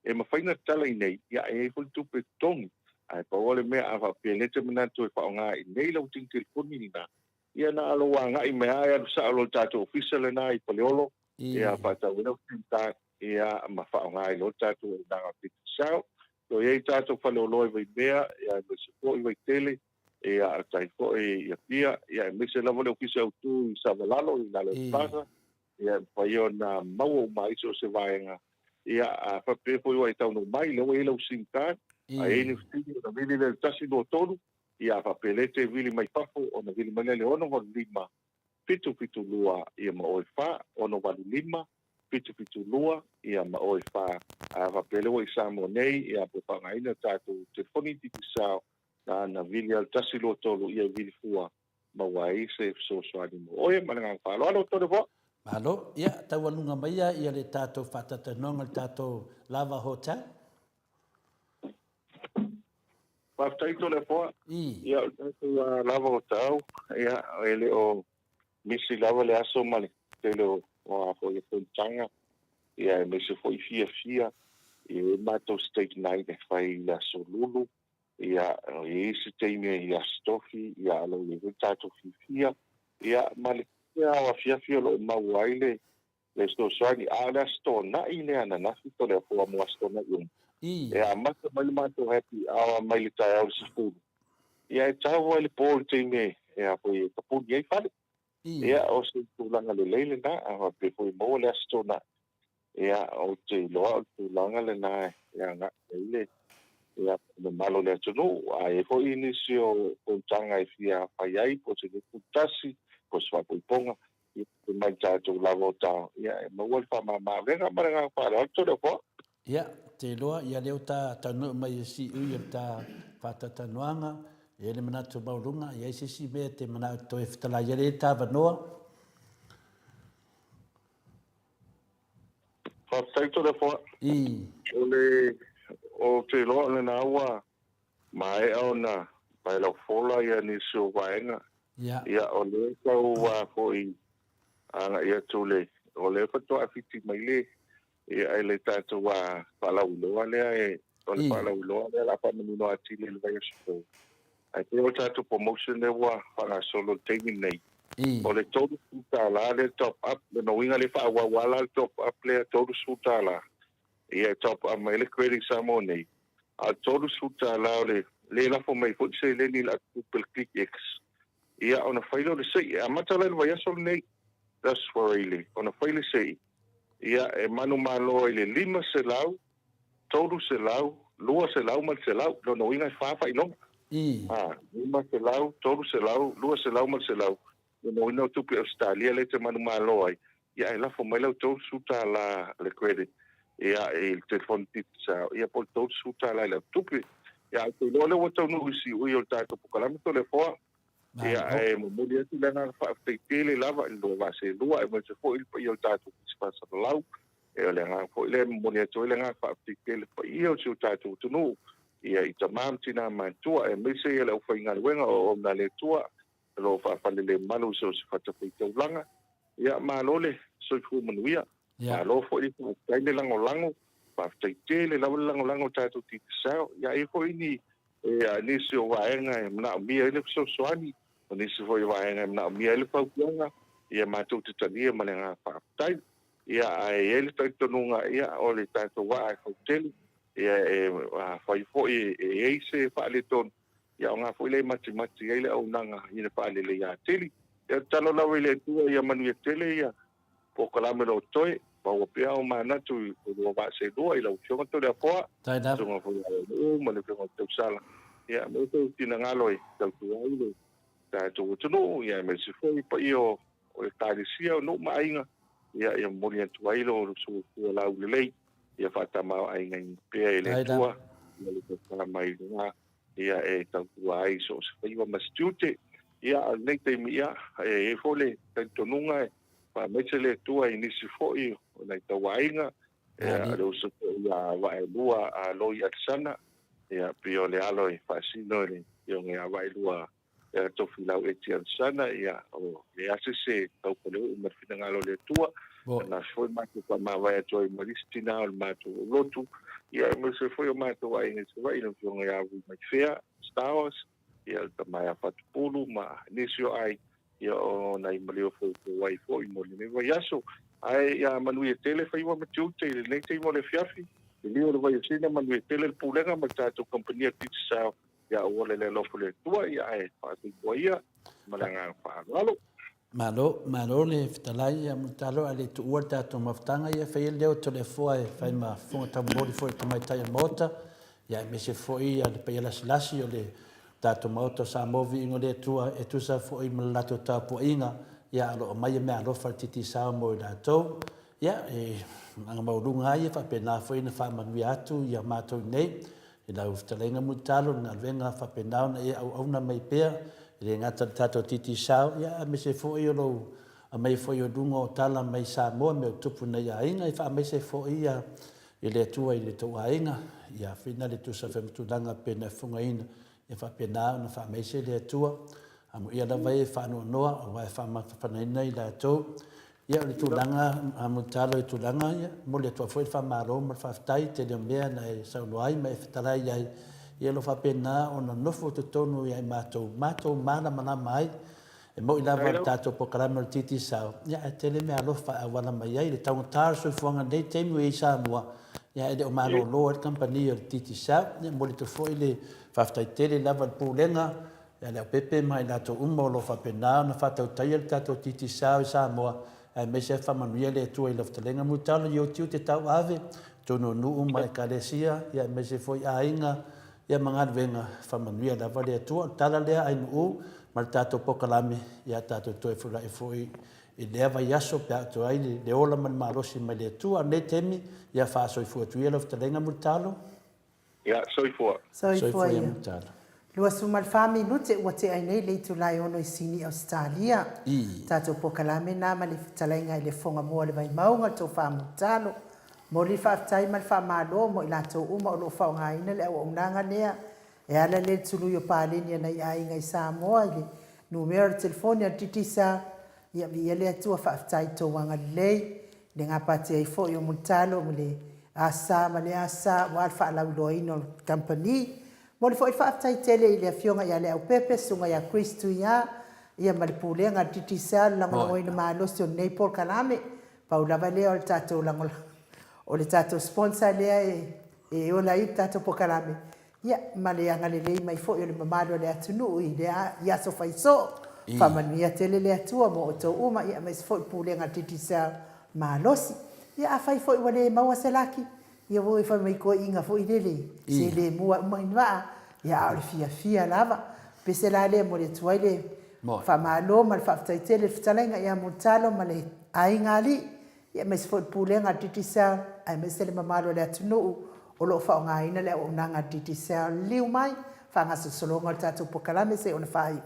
E mafai ona tatala i inei, ia e i ai foi le tupe e totogi. Ae pau lava le mea, a faapea o lea e te manatu e faaaoga i inei lau telefoni lena, ia na o lou agai mai lava e alu sao loa i le tatou ofisa lena i Faleolo, ia faatau ai lau SIM card, ia ma faaaoga ai loa le tatou auaunaga o Digicel. O lo o i ai tatou faleoloa i Vaimea, ia aemaise foi i Vaitele, ia faafetai foi i Apia, ia aemaise lava le Ofisa Autu i Savalalo i lalo i Plaza, ia e mafai ona maua uma ai so o se vaega. Ia a faapea foi ua e taunuu mai, lea ua i ai lau SIM card, a i ai ni fesili ona vili lea i le 123, ia a faapea o lea e te vili mai fafo ona vili mai lea i le 685 772 ia ma oe 4, 685 772 ia ma oe 4. A faapea lea ua i Samoa nei, ia po o faaaogaina tatou telefoni Digicel, na ona vili lava i le 1 2 3 ia vili fua maua ai se fesoasoani mo oe. Ma le agaga faaaloalo, Tolevoa. Malo, ia taualuga maia ia le tatou faatautanoga i le tatou Lava Hotel. Faafetai Toleafoa. Ia o le tatou lava o tau, ia e le o misi lava le aso ma le tele o a foi fonotaga, ia aemaise foi fiafia e i ai matou state night e fai i le aso Lulu, ia e i ai isi taimi i Aso Tofi, ia o lo o i ai foi le tatou fiafia, ia ma le ao afiafi o lo o maua ai le le fesoasoani, a o le Aso Toonai lea ananafi Toleafoa mo Aso Toonai uma. E amata mai le matou happy hour mai le taeao i le 10, ia e tau ai le po i le taimi e a foi e tapuni ai fale. Ia o se tulaga lelei lena, a faapea foi e maua le Aso Toonai, ia ou te iloa o le tulaga lena e agai ai le ia mamalu o le atunuu. A i ai foi nisi o fonotaga e fia fai ai, po o se 11, po o se faaipoipoga, Ia mai tatou lava o tao, ia e maua le faamama-avega ma le agaga faaaloalo Toleafoa. Ia, te iloa, ia lea ua ta taunuu mai e siui o le ta faatautanoaga, e i ai le manatu maualuga, e i ai se isi mea e te manao e te toe fetalai ai le ta avanoa. Faafetai Toleafoa. O le, ou te iloa o lena ua maea ona paelaufola ia nisi o vaega. Ia, o lea tau foi agai atu le, o lea faatoa fiti mai le, ia, i le tatou faalauiloa lea e, o le faalauiloa lea o le a faamanino atili i le vaiaso fou. Ae pei o le tatou promotion lea ua faagasolo i le taimi lenei, o le $30 lea top up, lona uiga lea e faaauau lava la le top up lea $30, ia e top up mai ai le credit i Samoa nei. A o le $30 o le le lafo mai foi le seleni i le atutupe le Click X, ia ona fai lea o le sei. E amata la i le vaiaso lenei, le Aso Faraile, ona fai le sei, ia e manumalo ai le $500, $300, $200 ma le $100. Lona uiga e fa faailoga. A, $500, $300, $200 ma le $100. Lona uiga o tupe Ausetalia lea e te manumalo ai, ia ae lafo mai lau $30 le credit ia i le telefoni Digicel, ia po o le $30 i lau tupe. Ia ae ou te iloa lea ua taunuu i siui o le tatou polokalame Toleafoa. Ia ae momoli atu le agaga faafetai tele lava i le lua vaa seelua aemaise foi le paia o le tatou Ofisa Faasalalau. Ia o le agaga foi lea e momoli atu ai le agaga faafetai tele i le paia o si o tatou atunuu, ia i tama ma tina matutua aemaise ia le aufaigaluega o auauna a le Atua o lo o faafalelemalu i so o se fatafaitaulaga. Ia, malo le soifua manuia. Malo foi le faafetai le lagolago. Faafetai tele lava le lagolago i le tatou Digicel. Ia, e i ai foi ni nisi o vaega e manaomia ai le fesoasoani, o nisi foi o vaega e manaomia ai le fautuaga, ia matou te talia ma le agaga faafetai. Ia, ae i ai le talitonuga, ia, o le tatou vaa e fautele, ia, e afai foi e i ai se faaletonu, Ia aoga foi lea e matimati ai le auaunaga ina faaleleia atili. Ia tatalo lava i le Atua ia manuia tele ia polokalame o lo o totoe. Maua pea o manatu i lua vaa seelua i lau Afioga Toleafoa, Susuga foi ia Leaanuu ma le Afioga i le Tausala, ia aemaise foi finagalo e tautua ai le tatou atunuu, ia aemaise foi paia o Ekalesia, o nuu ma aiga, ia ia momoli atu ai lo soifua laulelei, ia faatamaoaigaina pea e le Atua ia le tofa mai luga, ia e tautua ai i so o se faiva ma se tiute. Ia, a o lenei taimi, ia, e i ai foi le talitonuga e faamaise le Atua i nisi foi o nai tauaiga, ia, le uso foi ia Vaaelua Aloi Alesana, ia, pei o le alo e faasino i le Afioga ia Vaaelua ia Tofilau Eti Alesana, ia, o le ase se taupaleuu ma le finagalo o le Atua. Na foi matou faamavae atu ai ma le isi tinã o le matou lotu, ia aemaise foi o matou aiga i Savaii, le Afioga ia Vuimaifea Stowers, ia le tama ia Fatupulu ma nisi o aiga, ia o nai maliu foufou ai foi mo lenei vaiaso. Ae ia manuia tele faiva ma tiute i lenei taimi o le afiafi, liliu o le vaiasina, manuia tele le Pulega ma le tatou kamupani a Digicel, ia aua le le alofa o le Atua, ia ae faasoifua ia ma le agaga faaaloalo. Malo, malo le fetalai ia Mulitalo ae le i tuua le tatou mafutaga ia fai ai le leo o Toleafoa e fai ma fofoga taumoli foi i le tamaitai o le Maota ia aemaise foi ia le paia lasilasi o le tatou Maota o Samoa viiga o le Atua e tusa foi ma le latou tapuaiga ia o lo o aumaia meaalofa a le Titisao mo i latou ia e agaga maualuga ai e faapena foi ona faamanuia atu ia matou nei I lau fetalaiga Mulitalo, le galuega faapena ona e auauna mai pea, e le gata i le tatou Digicel, ia aemaise foi o lou aumai foi o luga o tala mai Samoa, mea o tupu i nai aiga, e faamaise foi ia i le Atua i le tou aiga, ia whina le tusa foi ma tulaga pei ona e fofogaina, ia faapena ona faamaise le Atua, amuia lava e faanoanoa aua e faamafanafanaina i latou. Ia o le tulaga Mulitalo i tulaga ia, momoli atu ai foi le faamalo ma le faafetai i tele o mea na e saunoa ai ma e fetalai ai, ia o lo o faapena ona nofo i totonu ia i matou, matou malamalama ai. E moni lava le tatou polokalame o le Digicel, ia ae tele meaalofa e auala mai ai. Le taugata o le soifuaga i lenei taimi ua i ai i Samoa, ia e le o malolo ai le kamupani o le Digicel. Ia e momoli atu foi le faafetai tele lava i le Pulega ia Leaupepe ma i latou uma o lo o faapena ona faatautaia le tatou Digicel i Samoa, aemaise faamanuia le Atua i lau fetalaiga Mulitalo i ou tiute tauave, totonu o nuu ma ekalesia, ia aemaise foi aiga, ia ma galuega, faamanuia lava le Atua. O le tala lea Ainuu ma le tatou polokalame, ia tatou toe feiloai foi i lea vaiaso pe a oo atu ai le ola ma le malosi mai le Atua. O lenei taimi, ia faasoifua atu ia lau fetalaiga Mulitalo. Ia, soifua. Soifua ia. 24 minute ua tea ai nei le itula e ono i Sini, Ausetalia. Tatou polokalame na ma le fetalaiga i le Fofoga Moa o le Vaimauga, le Tofa Mulitalo. Momoli le faafetai ma le faamalo mo i latou uma o lo o faaaogaina le auaunaga lea e ala lea i le tului o paleni a nai aiga i Samoa i le numera o le telefoni a le Digicel. Ia viia le Atua, faafetai i tou agalelei le gapatia ai foi o Mulitalo ma le Asa ma le Asa aua le faalauiloaina o le kamupani. Momoli foi le faafetai tele i le Afioga ia Leaupepe, Susuga ia Chris Tuia, ia ma le Pulega a le Digicel le lagolagoina malosi o lenei polokalame. Pau lava lea o le tatou lagolago o le tatou sponsor lea e ola ai le tatou polokalame, Ia, ma le agalelei mai foi o le mamalu o le atunuu i lea i aso faisoo. Faamanuia tele le Atua mo outou uma, ia aemaise foi Pulega a le Digicel malosi. Ia, afai foi ua le maua se laki, ia ua fai mai toeaiina foi lele, se le mua uma ni vaa, ia a o le fiafia lava. Pese la lea e momoli atu ai le faamalo ma le faafetai tele i le fetalaiga ia Mulitalo ma le aiga alii. aemaise foi le Pulega a le Digicel, aemaise le mamalu o le atunuu o lo o faaaogaina le auaunaga a le Digicel. Liliu mai, faagasolosologa o le tatou polokalame seia ona faaiu.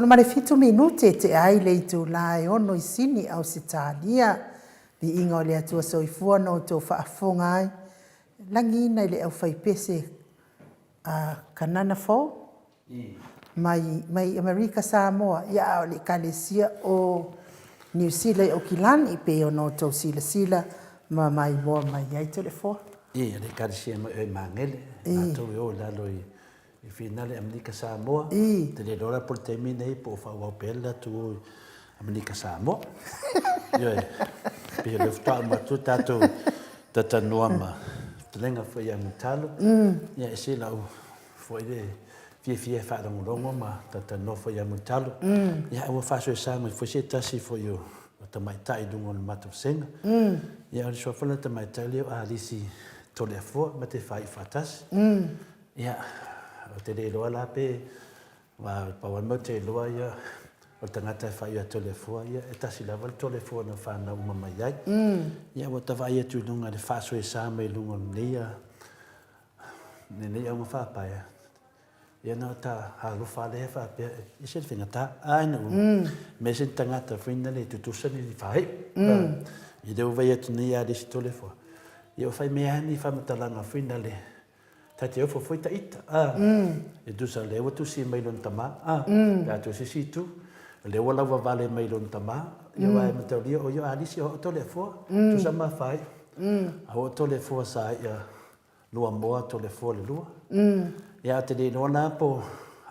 17 minute e tea ai le itula e ono i Sini, Ausetalia. Viiga o le Atua Soifua na outou faafofoga ai, lagiina i le aufaipese a Kanana Fou mai mai Amerika Samoa, ia a o le Ekalesia o Niu Sila i Aukilani, e pei ona outou silasila ma maimoa mai ai Toleafoa. I, le Ekalesia mai o i Magele, matou e o i lalo i i finale Amerika Samoa. Ou te le iloa la po o le taimi lenei po o faaauau pea le latou o i Amerika Samoa. Ioe, pei o lea faatoa uma atu le tatou talatalanoa ma fetalaiga foi ia Mulitalo. Ia, e ese lau foi le fiafia e faalogologo ma talatalanoa foi ia Mulitalo. Ia, ae ua faasoesa mai foi se tasi foi o tamaitai i luga o le matou vasega. Ia, o le suafa lea o le tamaitai lea o Alisi Toleafoa ma te faaiu faatasi. Ia, ou te le iloa la pe, aua pau lava le mea ou te iloa ia, o le tagata e fai ia Toleafoa, ia e tasi lava le Toleafoa na fanau uma mai ai. Ia ua ta vaai atu i luga i le faasoesa mai luga o lenei, lenei auga faapaea, ia na o ta alofa lava lea faapea, e ese le faigata. A ina ua mea se tagata foi na le tutusa ni faaiu. I lea ua vaai atu nei ia le isi Toleafoa, ia ua fai mai lava ni faamatalaga foi na le, Ta te ofo foi ta ita, a. E tusa o lea ua tusi mai lona tama, a. Pe a tusi isi itu, o lea ua lauavale mai lona tama, ia aua e mataulia o ia o Alisi o au Toleafoa, tusa ma fai. A o Toleafoa sa ia Luamoa Toleafoa le lua. Ia a te le iloa la po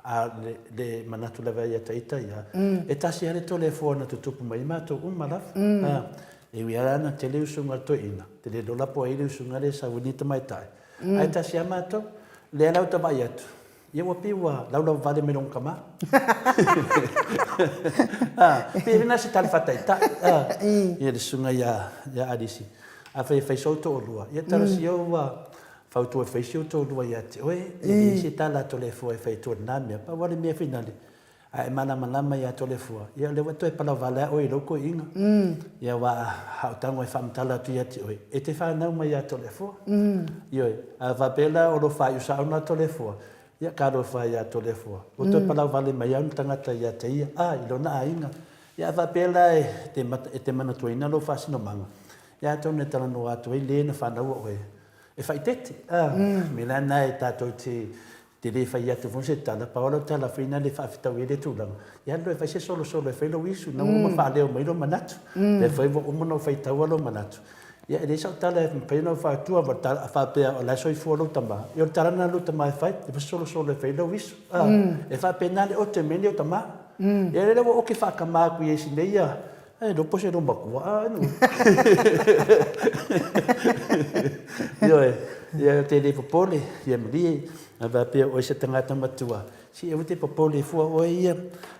a le, le manatu lava ia ta ita ia, e tasi lava le Toleafoa na tutupu mai ai matou uma lava. A, e ui lava na tele usuga a le toeaina, te le iloa la po o ai le usuga lea e sau ai ni tamaitai, Ae tasi lava matou. Lea la ou te vaai atu, ia ua pei ua laulauvale mai lona tama. Pei lena se tala faataitai. Ia le susuga ia, ia Alisi. Afai e fai sou toalua, ia talosia ua fautua e fai si ou toalua ia te oe, e leai se tala a Toleafoa e fai atu lena mea. Pau lava le mea finale, a e malamalama ia Toleafoa, ia o lea ua toe palavale lava oe i lou toeaina. Ia aua a ou tago e faamatala atu ia te oe, e te fanau mai ia Toleafoa. Ioe, a faapea la o lou faaiu sao lena Toleafoa, ia talofa ia Toleafoa, ua toe palavale mai lava ona tagata ia te ia, a, i lona aiga. Ia a faapea la e te manatuaina lou faasinomaga, ia atonu e talanoa atu ai le na fanaua oe, e faaeteete. A, o le mea la lena e tatou te Te le fai atu foi se tala, pau lau tala foi na le faafetaui ai lea tulaga, ia alu e fai se solosolo e fai lou isu, na ua uma faaleo mai lou manatu, lea foi ua uma ona ou faitaua lou manatu. Ia e leai sau tala e mafai ona ou fautua ma tala faapea o la e soifua lou tama, ia o le tala lena a lou tama e fai, e fai se solosolo e fai lou isu. E faapena le ote mai nei o tama. Ia lea ua oke faakama atu i ai sinei ia E iloa po o se lua matua, a inu. Ioe, ia te le popole, ia malie, a faapea o oe se tagata matua, si aua te popole fua oe ia,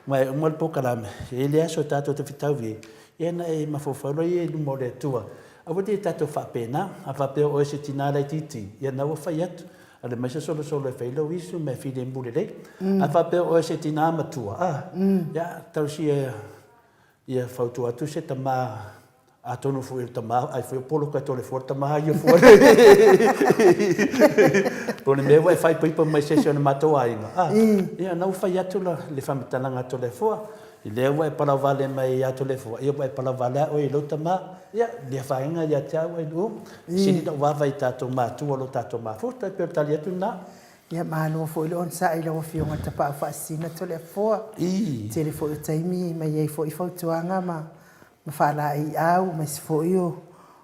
ma e uma le polokalame, e i ai le aso tatou te fetau ai, ia ona e mafaufau loa ia i luma o le Atua. Aua te tatou faapena, a faapea o oe se tina laitiiti, ia na ua fai atu, alu mai se solosolo e fai lou isu ma e filemu lelei. A faapea o oe se tina matua, a, ia tausia Ia fautua atu se tama, atonu foi o le tama, ai foi o poloka e tole fua le tama ia fua. Po o le mea ua e faaipoipo mai se isi o le matou aiga, a, ia na ua fai atu la le faamatalaga a Toleafoa, i lea ua e palauvale mai ia Toleafoa, ia ua e palauvale lava oe i lou tama, ia, lea vaega ia te au Ailuu, sili lou vaavaai i tatou matua o lo tatou mafuta, e pei o le tali atu lena. Ia malo foi le onosai i lau Afioga Tapaau Faasisina Toleafoa. I. Tele foi o taimi ma i ai foi fautuaga ma ma faalaeiau aemaise foi o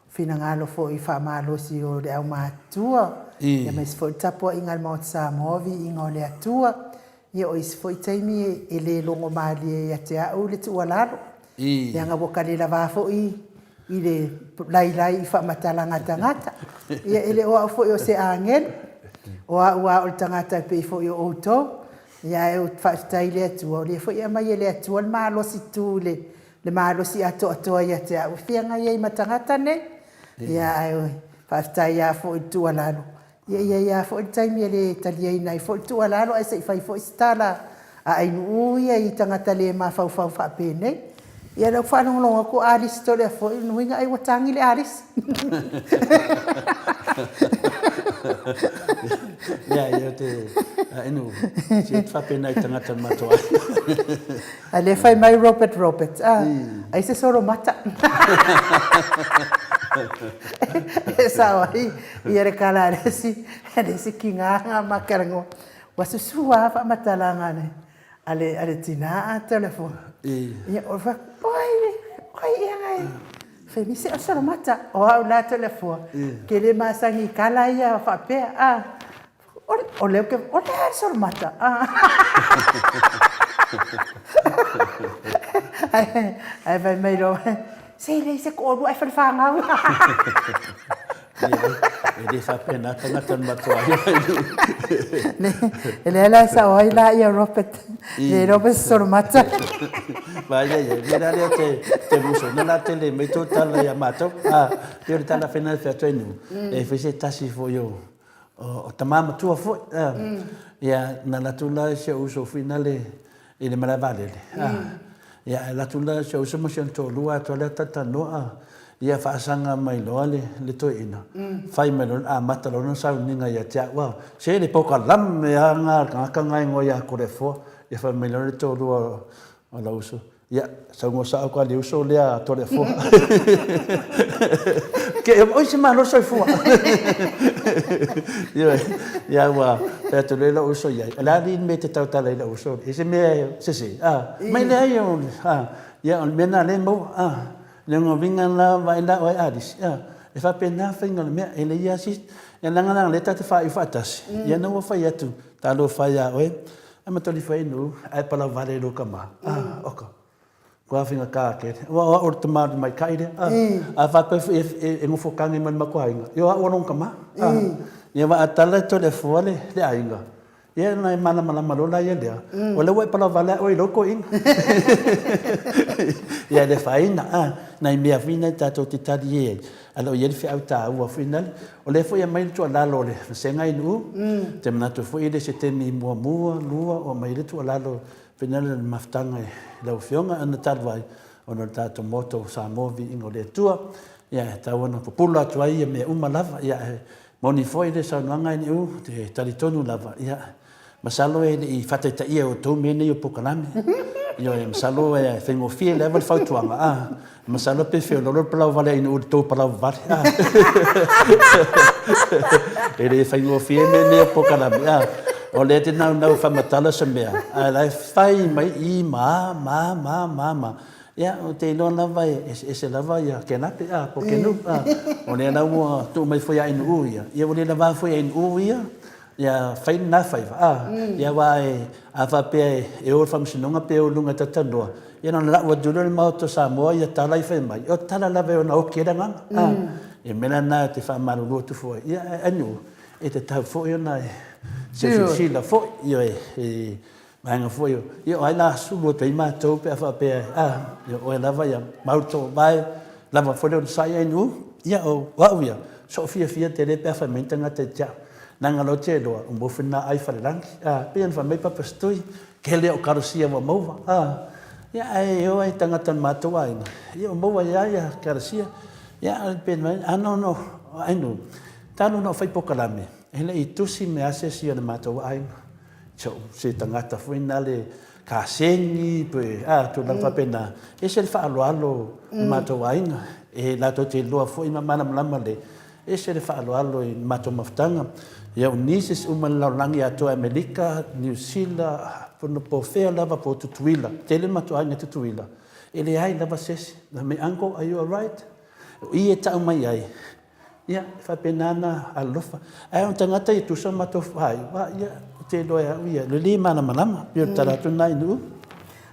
finagalo foi faamalosi o le aumatutua. I. Aemaise foi le tapuaiga a le Maota Samoa, viiga o le Atua. Ia o isi foi taimi e le logo malie ia te au le tuualalo. I. Leaga ua kalelava foi i le lailai i faamatalaga a tagata. Ia e le o au foi o se agelu, o au lava o le tagata e pei foi o outou. Ia ae ou te faafetai i le Atua, o lea foi e aumai e le Atua le malosi tu i le malosi atoatoa ia te au e feagai ai ma tagata nei. Ia ae faafetai lava foi i le tuualalo, Ia i ai lava foi le taimi e le taliaina ai foi le tuualalo ae se i fai foi se tala a Ainuu ia i tagata le mafaufau faapenei. Ia o lea ua faalogologo atu o Alisi Toleafoa, lona uiga ai ua tagi le Alisi. Leai, ou te Inu, se e te faapena i tagata o le matou aiga. A lea fai mai Robert Roberts, a, ai se solo mata. E sao ai ia le kala a le isi, a le isi kiga ma kalagoa. Ua susu lava faamatalaga a le, a le, a le tina a telefoni. Ia, o le fai atu, oi, oi ia ngai, fai mai, se o Solomata, o au la Toleafoa, ke le masani i kala ia faapea, a, o lea ou te, o le a le Solomata, a. Ae fai mai loa, se e leai se toalua ae falefanau. E le faapena tagata na matua ai. E leai la e sao ai la ia Robert. Le iloa pe se solomata. Vai ia ia, mea la lea te, te muso, na la tele mai tō tala ia mātou. A, pei o le tala whena e whiatu ai nu. E whai se tasi foi o, o tamā matua foi. Ia, na latu la si o uso whina le, i le malae vaalele. Ia, e alu atu la si ou uso ma si ona toalua atoa lea talatalanoa, a, ia faasaga mai loa le, le toeaina, fai mai loa, amata loa lona sauniga ia te au, a, se le polokalame lava lena a le tagata lena e igoa ia Toleafoa. Ia fai mai loa le toalua o lou uso, ia, saunoa sao atu lava i le uso lea a Toleafoa. Ke, oi se malo soifua. Ioe, ia ua fai atu loa i lou uso i ai, o le a le mea e te tautala ai i lou uso, e se mea sese, a, mai leai o, a, ia o le mea lena o lea e maua, a, le uiga la vaai la oe Alice, a, e faapena faiga o le mea, e leai lava se isi, ia leaga la o lea tatou te faaiu faatasi, ia na ua fai atu, talofa ia oe, ae matolifua i nuu, ae palauvale i lou tama, a, oka. Kua faigata tele. Aua o au o le tama tamaitai lea. A faapea foi e nofo tane mai le matou aiga, ia o au o lona tama. Ia aua a tala e Toleafoa le aiga, ia ona e malamalama loa la ia lea, o lea ua e palauvale lava oe i lou toeaina. Ia e le afaina, nai mea foi na tatou te talie ai, a o lo o i ai le feau taua foi lale. O lea foi e aumai le tuualalo a le vasega i Nu'u, ou te manatu foi e le o se taimi muamua, lua o aumai ai le tuualalo Pei ona le mafutaga i lau Afioga ona talu ai ona o le tatou Maota o Samoa Viiga o le Atua, ia e tatau ona pupula atu ai ia mea uma lava. Ia e moni foi le saunoaga NU, te talitonu lava, ia masalo e le i faataitaia e outou mea nei o polokalame. Ioe, masalo e faigofie lava le fautuaga, a Masalo pe feololo le palau vale ina ua tou palau vale. E le faigofie mea nei o polokalame. A, o lea te naunau e faamatala se mea, ae la e fai mai i ma, ma, ma, ma, ma. Ia, ou te iloa lava e eseese lava ia Kenape, a, po o Kenu. A, o lea la ua tuu mai foi ia Ainu'u ia, ia ua le lava foi Ainu'u ia, Ia fai lena faiva, a, ia aua e, a faapea e o i le faamasinoga pe o i luga e talatalanoa, ia na ona lau atu loa i le Maota o Samoa ia tala i fai mai, o tala lava e ona oki ai le agaga, a. Ia o le mea la lena ou te faamalulu atu foi, ia ae e tatau foi ona e silasila foi, ioe, i vaega foi o, ia o ai la sulu atu ai matou pe a faapea, a, ia o oe lava ia mau toovae, lava foi le onosai ai nuu, ia o au ia, soo fiafia tele pe a fai mai ni tagata i te au, leaga loa te iloa, o mofu na ai Falelangi, a, pei ona fai mai Papa Stui, kele o kalosia ua maua, a, ia ae o ai tagata o le matou aiga, ia ua maua ai lava ia kalosia, ia pei ona fai, a no no, ai nuu, talu ona ou fai pokalame, e le i tusi mai lava se isi o le matou aiga. Se tagata foi na le kaseni pe a tulaga faapena, e ese le faaaloalo i le matou aiga, e latou te iloa foi ma malamalama le ese le faaaloalo i le matou mafutaga. Ia o nieces uma i le lalolagi atoa i Amerika, Niu Sila, po o fea lava po o Tutuila, tele le matou aiga i Tutuila, e leai lava se isi. Fai mai, uncle are you alright? O i e tau mai ai, Ia, e faapena ona alolofa. Ae o tagata ia tusa ma matou faaiu, a ia, ou te iloa e au ia, le lē malamalama, pei o le tala atu lena i Nu'u.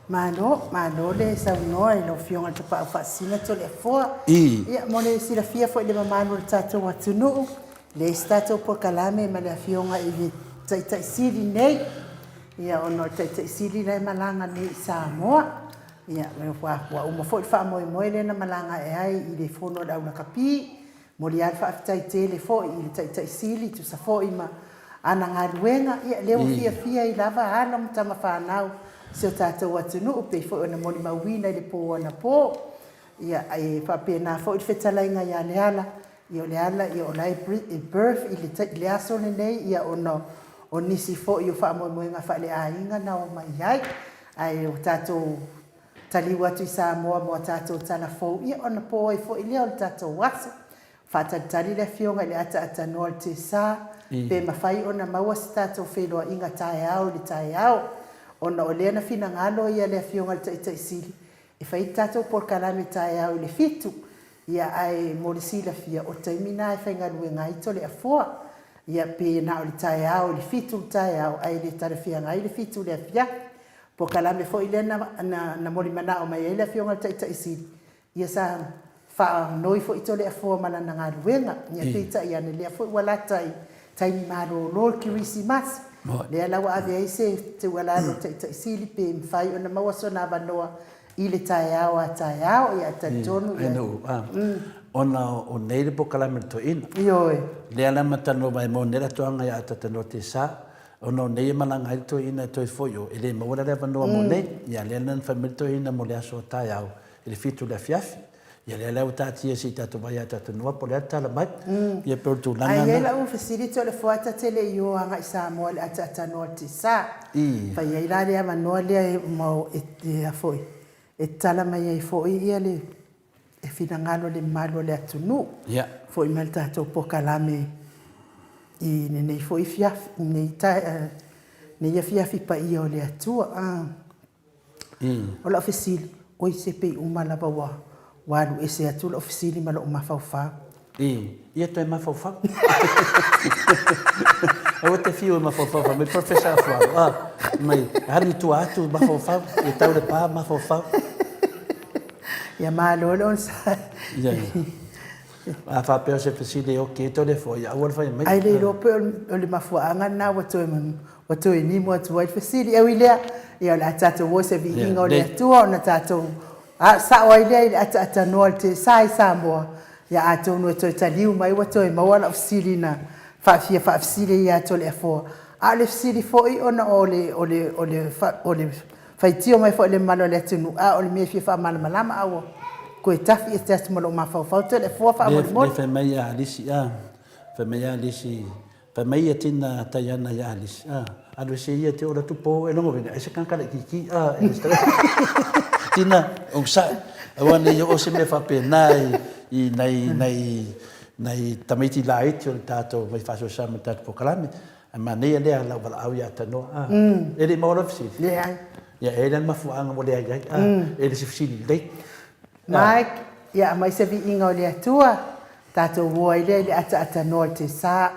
Malo, malo le saunoa i lau Afioga i le Tapaau Faasisina Toleafoa. Ia, mo le silafia foi i le mamalu o le tatou atunuu, e leai se tatou polokalame ma le Afioga i le Taitai Sili nei, ia ona o le Taitai Sili la e malaga nei i Samoa. Ia, ua uma foi le faamoemoe lea na malaga ae ai i le fono a le aulakapi. Momoli lava le faafetai tele foi i le Taitai Sili, tusa foi ma ana galuega. Ia, lea ua fiafia ai lava alo ma tama fanau o si o tatou atunuu, pei foi ona molimauina i le po anapo. Ia, e faapena foi le fetalaiga ia Leala, Ia o Leala, ia o la e birth i le aso lenei, ia ona o nisi foi o faamoemoega faaleaiga na omai ai. Ae ua tatou taliu atu i Samoa mo a tatou tala fou, ia ona po ai foi lea o le tatou aso. Faatalitali le Afioga i le Ataatanoa o le Tesa pe mafai ona maua se tatou feiloaiga taeao i le taeao, ona o lea na finagalo ia le Afioga i le Taitai Sili e fai le tatou polokalame taeao i le 7, ia ae mo le silafia o le taimi lena e faigaluega ai Toleafoa, ia pe na o le taeao i le 7 i le taeao ae le talafeagai le 7 i le afiafi. Polokalame foi lea na molimanao mai ai le Afioga i le Taitai Sili, Ia sa faanoi foi Toleafoa ma lana galuega, ia peitai ane lea foi ua lata i taimi malolo le Kerisimasi, lea la ua ave ai se tuualalo i le Taitai Sili pe mafai ona maua sona avanoa i le taeao a taeao. Ia talitonu ia. Ona o nei le polokalame a le toeaina. Ioe. Lea la ma talanoa mai mo nei le atoaga ia Atatanoa Tesa, ona o nei e malaga ai le toeaina e toe foi o, e le maua la le avanoa mo nei. Ia lea la na fai mai le toeaina mo le aso a taeao, i le 7 i le afiafi. Ia lea la ua taatia se i tatou vaai ia tatou po o le a le tala mai. Ia pei o le tulaga lena. Ae i ai lau fesili Toleafoa ta te le i o agai Samoa i le ataatanoa o le tiasa. Fai ai la le avanoa lea e tala mai ai foi ia le finagalo o le mamalu o le atunuu. Foi mai le tatou polokalame i lenei foi afiafi, lenei afiafi paia o le Atua. O lau fesili, oi se pei uma lava ua ua alu ese atu lau fesili ma lou mafaufau. Ia toe mafaufau. Aua te fiu e mafaufau fai mai Professor Afualo, ah, mai alu i tua atu mafaufau, ia tau le pa mafaufau. Ia malo le onosai. Ia, ia. A faapea o se fesili e oki ai Toleafoa, ia aua le fai mai. Ai le iloa pe o le mafuaaga lena ua toe Ua toe nimo atu ai le fesili. E ui i lea, ia o le a tatou o i se viiga o le Atua ona tatou sao ai lea i le ataatanoa o le tesa i Samoa. Ia atonu e toe taliu mai ua toe maua lau fesili na faafia faafesili ai ia Toleafoa. A o le fesili foi ona o le, o le, o le, o le faitio mai foi o le mamalu o le atunuu, a o le mea e fia faamalamalama a ua toe tafi ese atu ma lou mafaufau Toleafoa faamolemole. Lea fai mai ia Alisi, a, fai mai ia Alisi, Fai mai ia tina Taiana ia Alice, ah, alu ese ia te ola tupo e logo vene, ai se kanaka laitiiti, ah, e le Tina, onosai, aua ne i oo se mea faapena i, i nai, nai, nai tamaiti laiti o le tatou mai faasoasoa ma le tatou polokalame. Ae manaia lea lau valaau ia Tanoa, ah, e le i maua lau fesili? Leai. Ia, e i ai la le mafuaaga ua leai ai, ah, e le se fesili lelei. Mike, ia aumai se viiga o le Atua, tatou o ai lea i le ataatanoa o le tesa.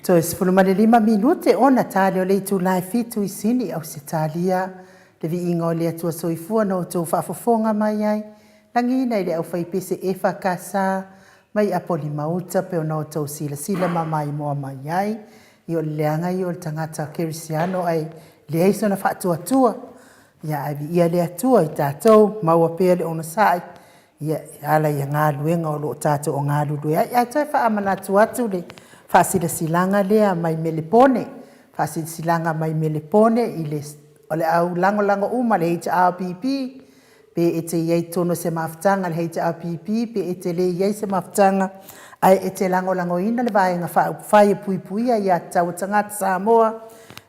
Toe 15 minute ona tali o le itula e 7 i Sini, Ausetalia. Le viiga o le Atua Soifua na outou faafofoga mai ai, lagiina i le aufaipese EFKS mai Apolima-uta pei ona outou silasila ma maimoa mai ai. Ia o le leaga ia o le tagata kerisiano ae leai sona faatuatua. Ia ae viia le Atua i tatou, maua pea le onosai ia e ala i galuega o lo o tatou o galulue ai. Ae toe faamanatu atu le faasilasilaga lea mai Melepone, faasilasilaga mai Melepone i le o le au lagolago uma le HRPP, pe e te i ai i totonu o se mafutaga a le HRPP, pe e te le i ai i se mafutaga, ae e te lagolagoina le Vaega Faaupufai e Puipuia Aia Tatau a Tagata Samoa,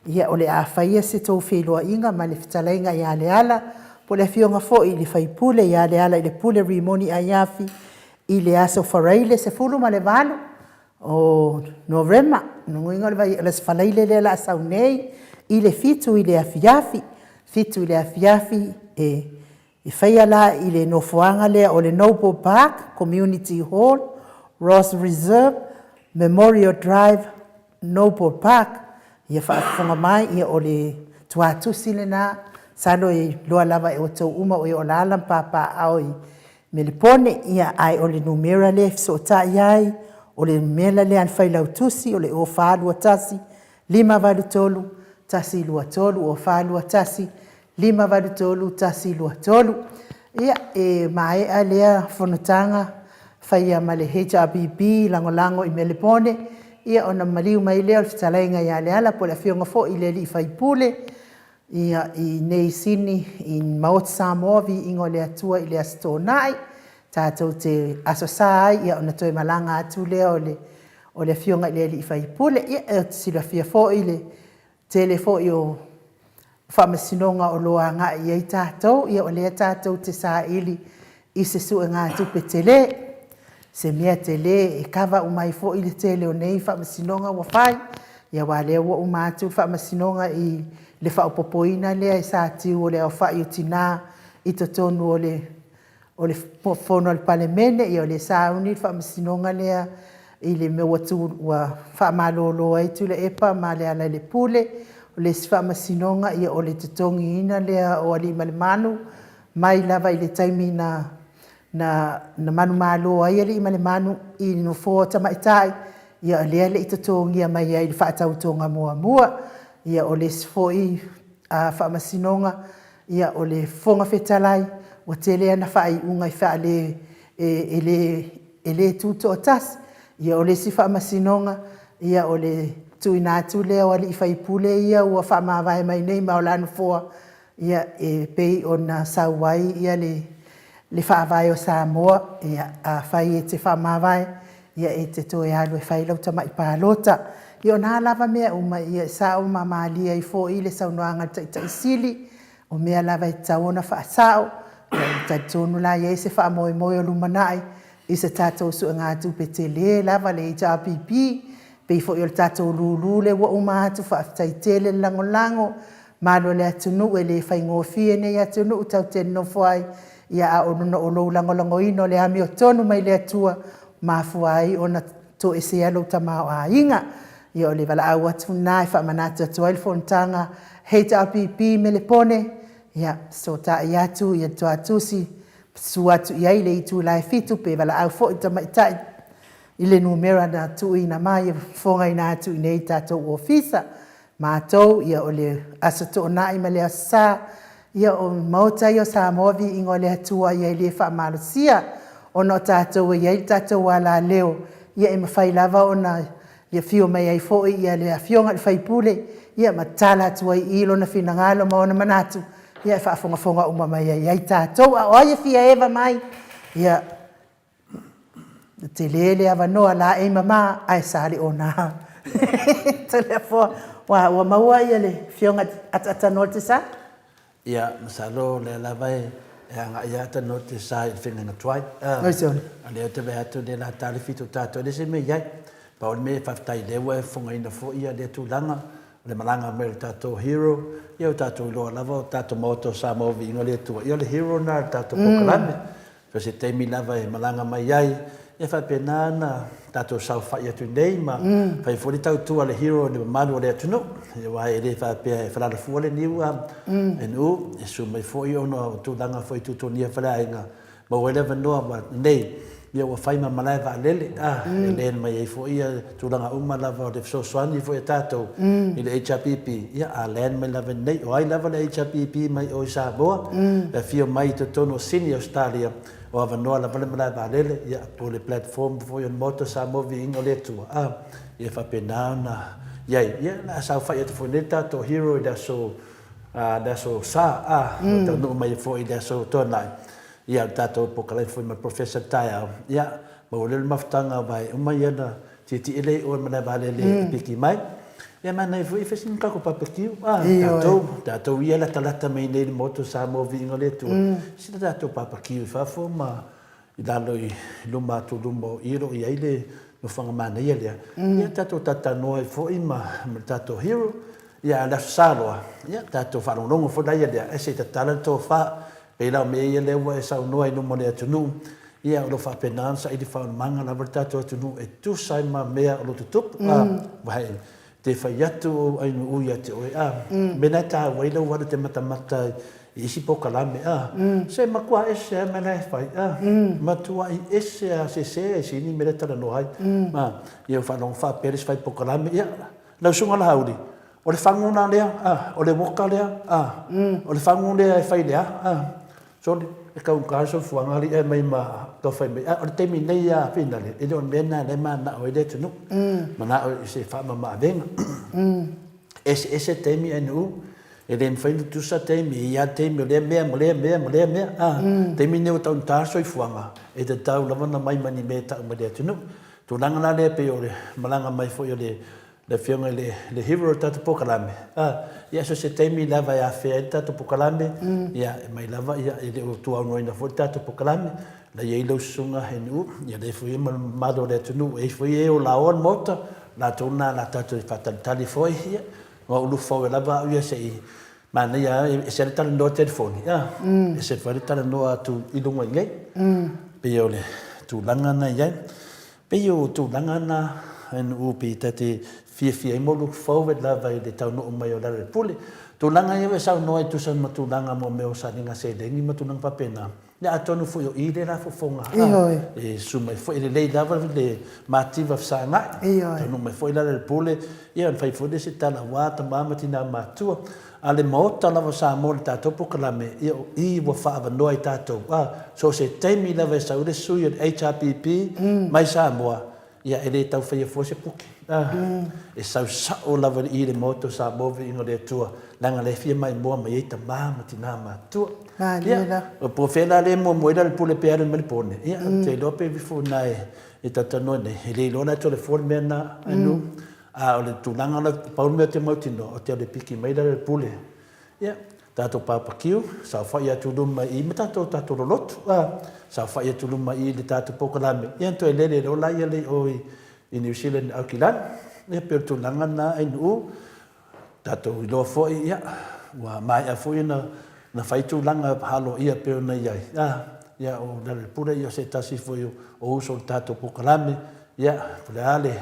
ia o le a faia se tou feiloaiga ma le fetalaiga ia Leala, po o le afioga foi i le sui usufono ia Lealailepule Rimoni Aiafi i le aso Faraile 18 o Novema, lona uiga o le aso Faraile lea o le a sau nei i le 7 i le afiafi. 7 i le afiafi e faia la i le nofoaga lea o le Noble Park Community Hall, Ross Reserve, Memorial Drive, Noble Park. Ia faafofoga mai, ia o le tuatusi lena, masalo e iloa lava e outou uma o e o alaala ma papaaao i Melepone, ia ae o le numera lea e fesootai ai, o le numera lea a le Failautusi o le 042 1 583 123, 041 583 123. Ia, e maea lea fonotaga faia ma le HRPP lagolago i Melepone, ia ona maliu mai lea o le fetalaiga ia Leala po o le afioga foi i le sui usufono i inei i Sini i Maota Samoa, viiga o le Atua i le Aso Toonai. Tatou te Aso Sa ai ona toe malaga atu lea o le afioga i le sui usufono. Ia, e silafia foi le tele foi o faamasinoga o lo o agai i ai tatou, ia o lea tatou te saili i se suegatupe tele, se mea tele e kava uma ai foi le tele o nei faamasinoga ua fai, aua o lea ua uma atu le faamasinoga i le faaopoopoina lea sa tiu o le aofai o tina i totonu o le Fono a le Palemene, ia o lea sa sauni le faamasinoga lea i le mea ua faamalolo ai Tuilaepa ma Lealailepule. O le isi faamasinoga, o le totogiina lea o Aliimalemanu mai lava i le taimi na manumalo ai Aliimalemanu i le nofoa o tamaitai, ia lea e le i totogia mai ai i le faatautoga muamua. Ia o le isi foi faamasinoga, ia o le Fofoga Fetalai, ua tele ana faaiuga e le tutoatasi. Ia o le isi faamasinoga, ia o le tuuina atu lea o alii faipule ia ua faamavae mai nei ma o la nofoa, e pei ona sau ai le faavae o Samoa, afai e te faamavae, e te toe alu e fai lau tamai palota. Ia o na lava mea uma, e sao ma malie ai foi le saunoaga a le Taitai Sili, o mea lava e tatau ona faasao. Ou te talitonu la e i ai se faamoemoe o lumanai i se tatou suegatupe tele lava a le HRPP, pei foi o le tatou lulu lea ua uma atu, faafetai tele le lagolago. Le mamalu o le atunuu, e le faigofie lenei atunuu tatou te nonofo ai, ae ona o lou lagolagoina o le amiotonu mai le Atua ua mafua ai ona toesea lou tamaoaiga. Ia o le valaau atu lena e faamanatu atu ai le fonotaga HRPP Melepone, ia fesootai atu i le Tuatusi, susu atu i ai le itula e 7, pe valaau foi le tamaitai i le numera na tuuina mai e fofogaina atu i inei i le tatou ofisa. Matou, ia o le Aso Toonai ma le Aso Sa, ia o le Maota ia o Samoa, viiga o le Atua ia e le faamalosia, ona o tatou e i ai le tatou alaleo, e mafai lava ona afio mai ai foi le afioga i le sui usufono ma tatala atu ai i i lona finagalo ma ona manatu, e faafogafoga uma mai ai i tatou. A o ai e fia eva mai, ia, e tele le avanoa, laei mama ae saleona. Toleafoa, ua maua le afioga i le Ataatatanoa o le sa? Ia, masalo o lea lava e agai lava Tanoa te sa i le faiga tuai. O lea ou te vaai atu o lea o le a ta le 7 o tatou, e leai se mea i ai. Pau le mea faafetai o lea ua e fofogaina foi lea tulaga, o le malaga mai o le tatou hero, ia ua tatou iloa lava o le tatou Maota o Samoa Viiga o le Atua, ia o le hero lena o le tatou polokalame. So o se taimi lava e malaga mai ai, Ia faapena ona tatou saofai atu nei ma fai foi le tautua a le hero i le mamalu o le atunuu, aua e le faapea e falalafua le niu a NU, e susu mai foi ona o tulaga foi tutogia faleaiga, maua ai le avanoa ma nei, ia ua fai ma malae vaalele, a, e land mai ai foi ia tulaga uma lava o le fesoasoani foi a tatou i le HRPP, ia a land mai lava i inei. O ai lava le HRPP mai o i Samoa, e afio mai i totonu o Sini, Ausetalia, O avanoa lava le malae vaalele, ia, po o le platform foi o le Maota o Samoa Viiga o le Atua, a, ia faapena ona i ai. Ia, o le a saofai atu foi nei le tatou hero i le aso, a, le aso Sa, a, ua taunuu mai ai foi i le aso Toonai, ia, o le tatou polokalame foi ma le Professor i le taeao, ia, maua lea le mafutaga aua e uma ia ona tietie lea i o i le malae vaalele e piki mai. Ia manaia foi e fai sina tatou barbecue, a, tatou, tatou ia e latalata mai nei i le Maota o Samoa Viiga o le Atua, sina tatou barbecue i fafo ma i lalo i luma atu i luma o i o lo o i ai le nofoaga manaia lea. Ia tatou talatalanoa ai foi ma le tatou hero, ia a o le Aso Sa loa, ia tatou faalogologo foi la ia lea, ae se i tatala le tofa. Pei la o mea ia lea ua e saunoa i luma o le atunuu, ia o lo o faapena ona saili faaulimaga lava le tatou atunuu e tusa ai ma mea o lo o tutupu. A, aua e te fai atu ou ainuu ia te oe, a, mea na e taua ai lou alu e te matamata i isi polokalame, a, se matua ese lava mea la e fai, a, matuai ese lava, sese ai sini mea la e talanoa ai. A, ia ua faalogo faapea le isi fai polokalame, ia, lau Susuga Laauli, O le fagu la lea, a, o le woka lea, a, o le fagu lea e fai i le a, a, sole, e taugata le soifuaga alii ae mai ma tau fai mai, a o le taimi nei lava finale, e le o le mea lena o lea e mananao ai le atunuu, manao i se faamama-avega. Eseese taimi ae nuu, e le mafai ona tutusa taimi, e i ai lava le taimi o lea mea ma lea mea ma lea mea, a, taimi nei ua taugata le soifuaga, e tatau lava ona mai ma ni mea e tau mai i le atunuu. Tulaga la lea e pei o le malaga mai foi o le Le Afioga i le hero o le tatou polokalame, a, ia so o se taimi lava e afea ai le tatou polokalame, ia, e mai lava, ia, e le o tuaunoaina foi le tatou polokalame, la e i ai lau Susuga Henuu, ia lea foi e i ai ma le mamalu o le atunuu, e i ai foi e o laoa le Maota, latou lena o le a tatou faatalitali foi, ia, aua ua lufau ai lava au ia se i manaia lava, e ese lava le talanoa i le telefoni, a, ese foi le talanoa atu i luga i inei, pei o le tulaga lena e i ai. Pei o tulaga na NU pei ta te fiafia ai mo look forward lava i le taunuu mai o Lealailepule. Tulaga ia ua e saunoa e tusa ma tulaga mo mea o sailiga seleni ma tulaga faapena, ia atonu foi o i le la fofoga a e susu mai foi, e lelei lava le mativa fesagai, taunuu mai foi Lealailepule, ia ona fai foi lea se tala aua tama ma tina matua. A le Maota lava o Samoa i le tatou polokalame, ia o i ua faaavanoa ai tatou. A, so o se taimi lava e sau ai le sui o le HRPP mai Samoa, ia e le tau faia fua se puke. A, e sau sao lava i le Maota o Samoa viiga o le Atua, leaga la e fia maimoa mai ai tama ma tina matutua. Ia, po o fea la lea e muamua ai Lealailepule pe alu mai le po nei, ia, ou te iloa pe ifo i ina e talatalanoa nei, e le iloa la e Toleafoa le mea lena, Anu. A o le tulaga la, pau le mea ou te mautinoa, ou te alu e piki mai lalo i le pule. Ia, tatou papakiu, saofai atu i luma i i ma tatou tatou lolotu, a, saofai atu i luma i i le tatou polokalame, ia ona toe lele loa laia lea i o i New Zealand i Aukilani. Ia, pei o le tulaga lena Ainuu, tatou iloa foi, ia, ua maea foi ona fai tulaga aloaia pei ona i ai, a, ia, o Lealailepule, ia, o se tasi foi o uso o le tatou polokalame, ia, po o le a le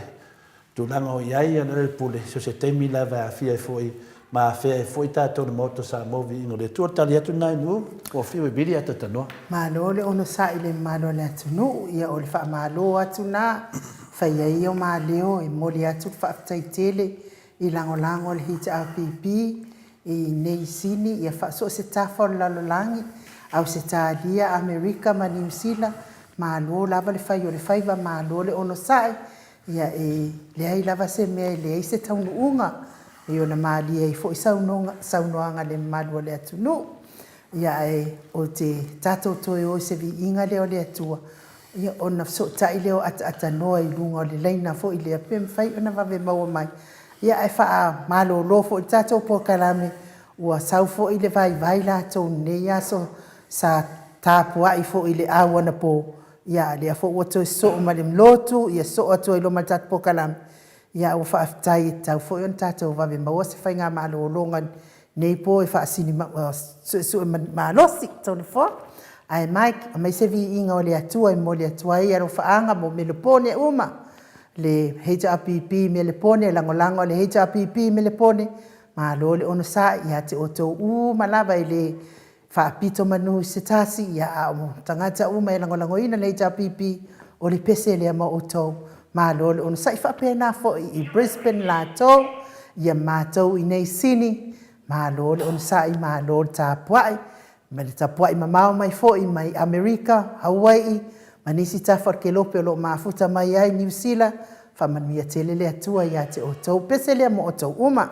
tulaga o i ai Lealailepule, so o se taimi lava e aafia ai foi ma afea ai foi tatou i le Maota o Samoa, viiga o le Atua. O le tali atu lena i Nu'u, ua fiu e vili ae talanoa. Malo le onosai i le mamalu o le atunuu, ia o le faamalo atu na fai ai ia o maleo e momoli atu le faafetai tele i lagolago a le HRPP i nei sini ia so o se tafa o le lalolagi, Ausetalia, Amerika ma Niu Sila, malo lava le fai o le faiva, malo le onosai, Ia, e leai lava se mea e leai se taunuuga, e ona malie ai foi saunoaga a le mamalu o le atunuu. Ia, ae o te tatou toe o i se viiga lea o le Atua, ia, ona fesootai lea o ataatatanoa i luga o le laina foi lea pe mafai ona vave maua mai. Ia, ae faamalolo foi le tatou polokalame, ua sau foi le vaivai latou i lenei aso sa tapuai foi i le au anapo, Ia, lea foi ua toe sosoo ma le lotu, ia sosoo atu ai loa ma le tatou polokalame. Ia, ua faafetai e tatau foi ona tatou vave maua se faigamalologa i lenei po e faasini suesue malosi Toleafoa. Ae Mike, aumai se viiga o le Atua e momoli atu ai alofaaga mo Melepone uma, le HRPP Melepone, lagolago a le HRPP Melepone, malo le onosai ia te outou uma lava e le faapito manu i se tasi, ia a o tagata uma e lagolagoina le HRPP, o le pese lea mo outou. Malo le onosai. E faapena foi i Brisbane latou, ia matou i inei i Sini, malo le onosai, malo le tapuai, ma le tapuai mamao mai foi mai Amerika, Hauai'i ma nisi tafa o le kelope o lo o mafuta mai ai Niu Sila, faamanuia tele le Atua ia te outou. Pese lea mo outou uma.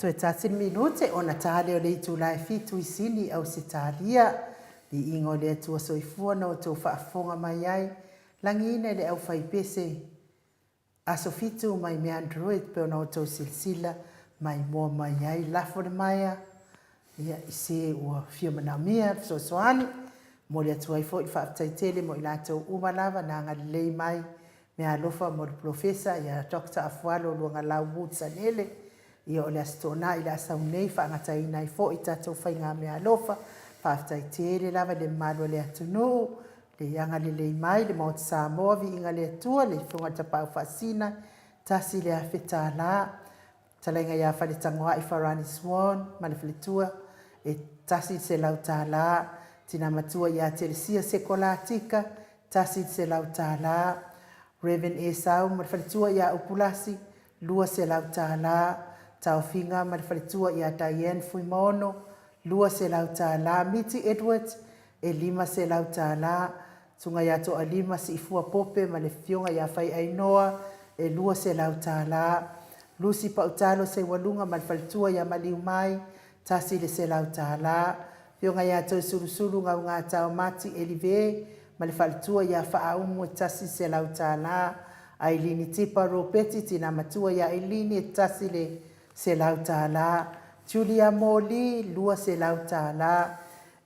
Toe tasi le minute ona ta lea o le itula e fitu i Sini, Ausetalia. Viiga o le Atua Soifua na outou faafofoga mai ai, lagiina i le aufaipese Aso fitu mai Meandroid pei ona outou silasila maimoa mai ai lafo le maea ia i se ua fia manaomia le fesoasoani. Momoli atu ai foi le faafetai tele mo i latou uma lava na agalelei mai meaalofa mo le Polofesa ia Doctor Afualo Luagalau Wood Sanele ia o le Aso Toonai le a sau nei faagataina ai foi tatou faiga meaalofa. Faafetai tele lava i le mamalu o le atunuu Le agalelei mai le Maota Samoa, viiga le Atua, le Fofoga Tapaau Faasina, $1,000. Fetalaiga ia Faletagoai Farani Swan ma le faletua, e $100. Tina matua ia Telesia Sekola Tika, $100. Rev. Esau ma le faletua ia Upulasi, $200. Taofiga ma le faletua ia Diane Fuimaono, $200. Miti Edwards, e $500, Susuga ia Toalima Siifua Pope ma le Afioga ia Faiainoa, e $200, Lucy Pautalo Seualuga ma le faletua ia Maliumai, $100. Afioga ia Toesulusulu Gaugatao Mati Elive ma le faletua ia Faaumu e $100. Ailini Tipa Ropeti Tina Matua ia Ailini e $100. Julia Moli $200.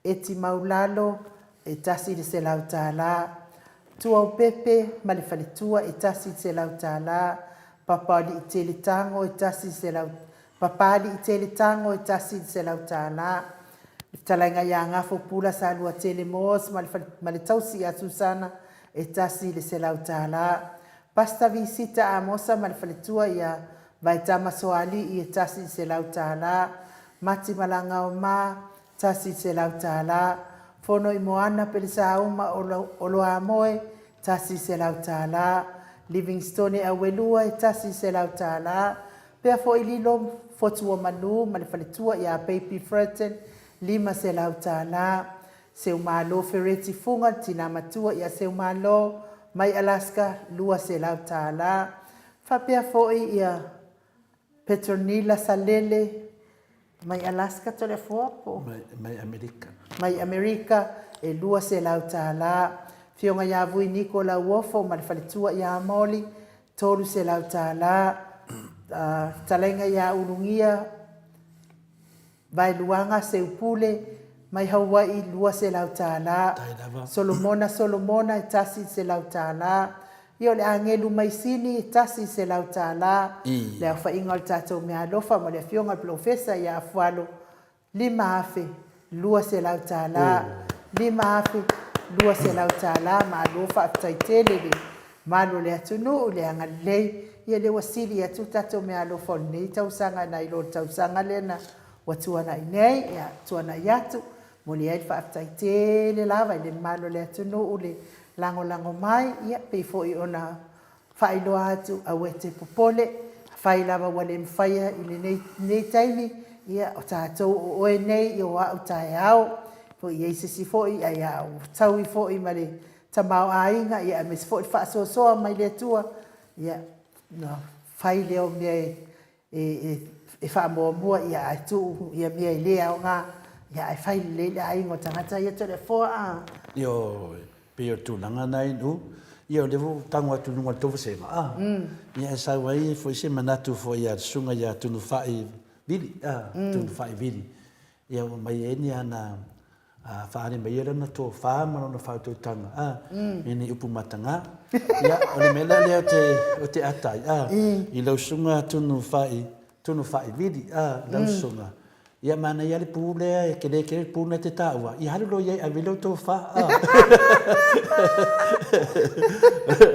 Eti Maulalo e $100. Tuaupepe ma le faletua e $100. Papaliitele Tago e $100 Papaliitele Tago e $100. Le fetalaiga ia Gafo Pula Saluatele Moores ma le ma le tausi ia Susana e $100. Pastor Visita Amosa ma le faletua ia Vaetama Soalii e $100. Mati Malagaoma $100. Fono i Moana Pelesauma Oloamoe $100. Livingstone Auelua e $100. Pea foi Lilo Fotuomanu ma le faletua ia Baby Fredton $500. Seumalo Fereti Fuga le tina matua ia Seumalo mai Alaska $200. Faapea foi ia Petronila Salele mai Alaska Toleafoa po o. Mai Amerika. Mai Amerika e $200. Afioga ia Vui Niko Lauofo ma le faletua ia Moli $300. Fetalaiga ia Ulugia Vaeluaga Seupule mai Hawaii $200. Solomona Solomona e $100. Ia o le agelu maisini e $100. Le aofaiga o le tatou meaalofa ma le afioga i le Polofesa ia Afualo $5,200. $5,200. Malo faafetai tele i le mamalu o le atunuu i le agalelei. Ia lea ua sili atu le tatou meaalofa o lenei tausaga nai lo le tausaga lea na ua tuanai nei, ia tuanai atu. Momoli ai le faafetai tele lava i le mamalu o le atunuu le lagolago mai, ia pei foi ona faailoa atu aua e te popole, afai lava ua le mafaia i lenei taimi, ia o tatou o oe nei o au taeao, foi i ai se isi foi ae a ua taui foi ma le tamaoaiga, ia aemaise foi le faasoasoa mai le Atua, ia ona fai lea o mea e faamuamua, ia ae tuu ia mea e le aoga, ia ae fai lelei le aiga o tagata ia Toleafoa a. Ioe, pei o le tulaga lena i nu, ia o lea ua ou tago atu i luga o le tou vasega, a, ia e sau ai foi se manatu foi a le susuga ia Tunufai Vili, a, Tunufai Vili, ia ua aumai ai ni ana A faaali mai ia lana tofa ma lona faautautaga, a, i ni upu mataga. Ia, o le mea la lea ou te ata ai, a, i lau susuga Tunu Faivili, a, lau susuga, ia manaia le pu lea e tele tele le pu lena e te taua, ia alu loa i ai e ave lau tofa, a.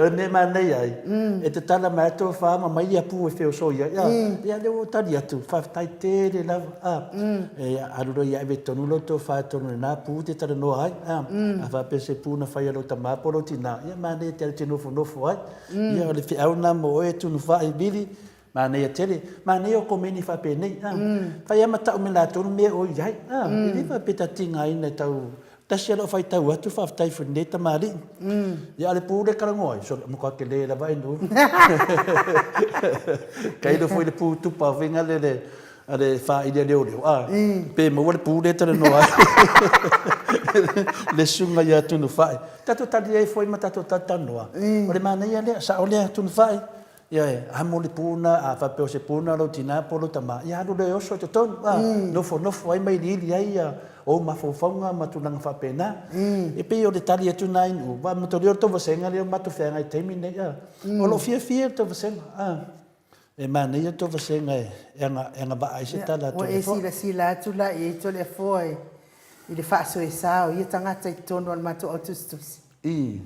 O le mea e manaia ai, e tatala mai lava le tofa ma aumai ia pu e feosoi ai, a. Ia lea ua ou tali atu, faafetai tele lava, a. E alu loa ia ave tonu lou tofa tonu i lena pu e te talanoa ai, a. A faapea se pu na fai e lou tama po o lou tina, ia manaia e te alu e te nofonofo ai. Ia o le feau lena mo oe e Tunufai Vili, manaia tele. Manaia o komeni faapenei, a. Fai lava ma tau me latou le mea o i ai, a. E le faapea ta tigaina e tau Tasi a lau faitau atu faafetai foi lenei tamalii. Ia a o le pu lea e talanoa ai, sole matua tele lava e nuu. Tailo foi le pu tupa foi na le a le faili a leoleo, a pe maua le pu lea e talanoa ai le susuga ia Tunufai. Tatou tali ai foi ma tatou talatalanoa. O le manaia lea, sao lea Tunufai? Ioe, amo le pu na, a faapea o se pu na lou tina po o lou tama, ia alu loa e oso i totonu, a, nofonofo ai ma iliili ai ia ou mafaufauga ma tulaga faapena. E pei o le tali atu na i Nu'u, aua mataulia o le tou vasega lea ua matou feagai i le taimi lenei, a. O lo o fiafia le tou vasega, a. E manaia le tou vasega e agavaa ai se tala a Toleafoa. Ua e silasila atu la i ai Toleafoa i le faasoesa o ia tagata i totonu o le matou autusitusi? I.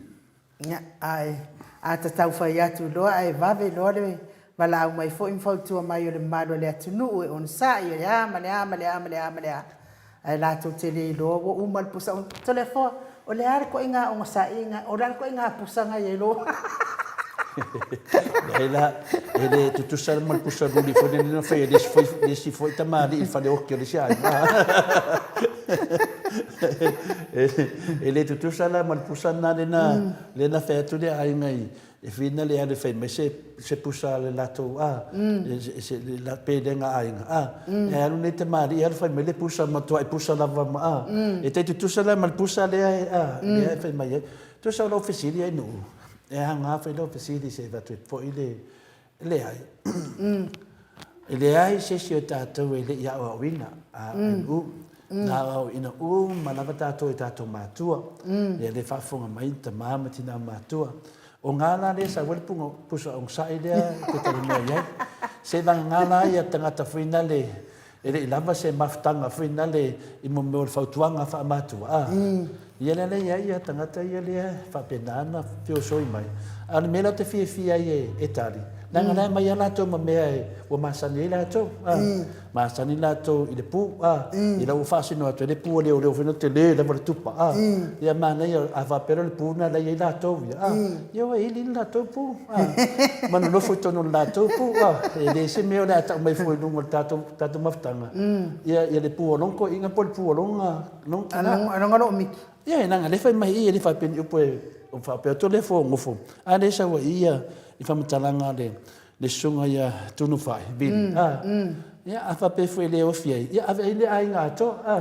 Ia, ae a ta tau fai atu loa ae vave loa le valaau mai foi ma fautua mai o le mamalu o le atunuu e onosai o le a ma le a ma le a ma le a ma le a, ae latou te le iloa ua uma le pusa. Toleafoa, o le a le ituaiga onosaiga, o le a le ituaiga pusa na i ai lou Leai la, e le tutusa ma le pusa luli foi lenei na fai e le isi foi tamalii i le faleoki o le isi aiga. E le tutusa la ma le pusa lena lena lea na fai atu le aiga i e fina le alu e fai mai se se pusa a le latou a se la pelega aiga a e alu nei tamalii alu fai mai le pusa matuai pusa lava ma a e tai tutusa la ma le pusa lea e a lea e fai mai ai. Tusa o lou fesili ai nuu e aoga foi lau fesili se i avatu ai foi le Leai. E leai se isi o tatou e le i aoaoina a NU. Na aoaoina uma lava tatou e tatou matua. Ia lea e faafofoga mai tama ma tina matua. O ga la lea e sau ai le pusa ogasai lea e te talanoa i ai. Seivagana la ia tagata foi nale E le i lava se mafutaga foi nale i mo mea o le fautuaga faamatua, a. Ia lea la e i ai ia tagata ia lea e faapena ona feosoi mai. A o le mea lea ou te fiafia ai e tali, leaga la e aumai lava latou ma mea ua masani ai latou, a. Masani latou i le pu, a. Ia la ua faasino atu ai le pu a leoleo foi lea tele lava le tupa, a. Ia manaia, a faapea loa le pu lena la e i ai latou ia, a. Ia ua ili le latou pu, a, ma nonofo i totonu o le latou pu, a. E leai se mea o le a tau mai fua i luga o le tatou, tatou mafutaga, ia, ia le pu o lona toeaina po o le pu o lona, lona tina. A lona loo miki. Ia, leaga o lea e fai mai i i, e le faapea ni upu e faapea atu o lea e fua nofo, a lea e sau ai i i i faamatalaga a le, le susuga ia Tunufai, Billy, a, ia, a faapea foi e le ofi ai, ia ave i ai le aiga atoa, a.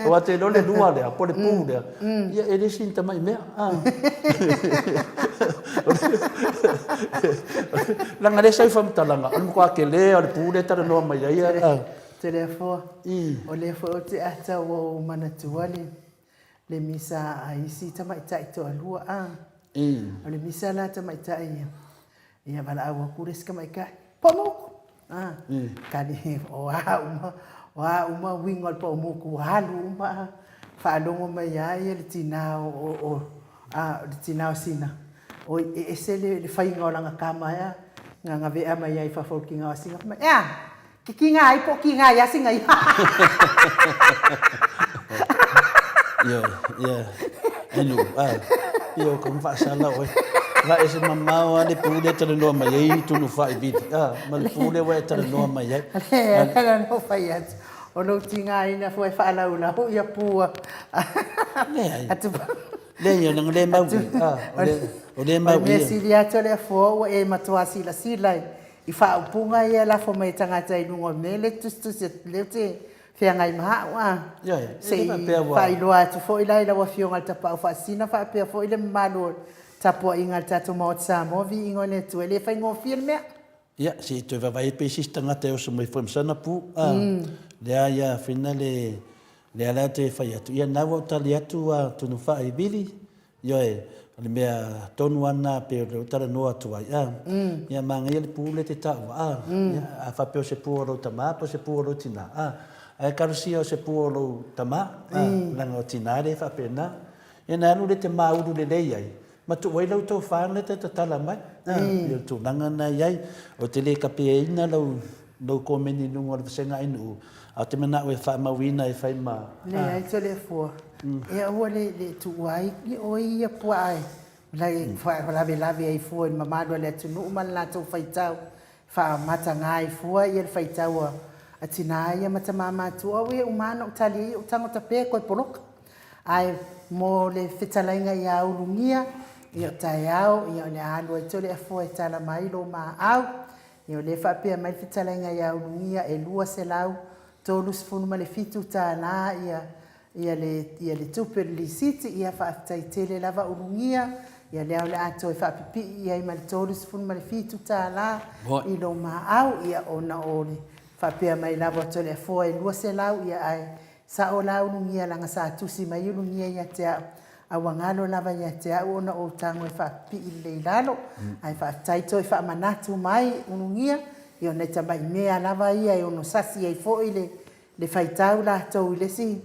Aua te iloa le lua lea, po o le pu lea, ia e le sina tamai mea, a. Leaga o lea e sau i faamatalaga, o le matua tele lava o le pu lea e talanoa mai ai, a. Toleafoa, o lea foi ou te ata ua ou manatua le le misa a isi tamaitai toalua a. O le misa la tamaitai ia, ia valaau atu le isi tamaitai, Paumuku! A, tali, o a uma, o a uma uiga o le paumuku ua alu uma a. Faalogo mai lava ia le tina o, o, a, le tina o Sina, oi, e ese le faiga o lana tama ea, na gavea mai ai i fafo o le tiga o Sina, fai mai, e a? Ke kiga ai po o kiga ai sina ia. Ioe, ia, e nuu, a, pei o ka faasala oe. Va ese mamao lava le pu lea e talanoa mai ai Tunufai Vili, a, ma le pu lea ua e talanoa mai ai. Le ala na ou fai atu, o lou tigaina foi e faalaulau ia pu a. Leai. Leai, leaga o lea e mau i, a, o lea e mau i. O le mea sili atu o le afoa ua e matua silasila i faaupuga ia e lafo mai e tagata i luga o mea lea e tusitusi atu, lea ou te feagai ma au a. Se i faailoa atu foi la i lau Afioga i le Tapaau Faasisina faapea foi le mamalu o le tapuaiga a le tatou Maota Samoa, viiga o le Atua, e le faigofie le mea. Ia, se i toe vaavaai atu pea i se isi tagata e oso mai foi ma sana pu, a. Lea ia Fina le, lea la te fai atu, ia na ua ou tali atu a Tunufai Vili, Ioe, o le mea tonu lava lena pei o lea ua talanoa atu ai, a, ia manaia le pu lea e te taua, a, ia, a faapea o se pu o lou tama po o se pu o lou tina, a, ae kalosia o se pu o lou tama, a, leaga o tina lea e faapena. Ia na alu lea e te maulu lelei ai, ma tuu ai lau tofa lea e te tatala mai, a, pei o le tulaga lena e i ai. Ou te le kapeaina lau, lou komeni i luga o le vasega ainuu, ae ou te manao e faamauina e fai ma, a. Leai, Toleafoa, E aua le le tuua ai i oe ia puaa e faalavelave ai fua i le mamalu a le atunuu ma le latou faitau, faamatagā ai fua ia le faitau a tinā ia ma tamā matua, ua uma ona ou tali ai ou tago tapē koe poloka. Ae mo le fetalaiga ia Ulugia, ia o taeao, ia o le a alu ai Toleafoa e tala mai lo ma au. Ia o lea e faapea mai le fetalaiga ia Ulugia e $237 tālā ia ia le ia le tupe o le lisiti, ia faafetai tele lava Ulugia, ia lea o le a toe faapipii i ai ma le $37 i lou maau, ia ona o le faapea mai lava o Toleafoa e 200, ia ae sao la Ulugia leaga sa tusi mai Ulugia ia te au, a ua galo lava ia te au ona ou tago e faapipii lelei i lalo, ae faafetai toe faamanatu mai Ulugia, ia o nai tamai mea lava ia e ono sasi ai foi le le faitau latou i le isi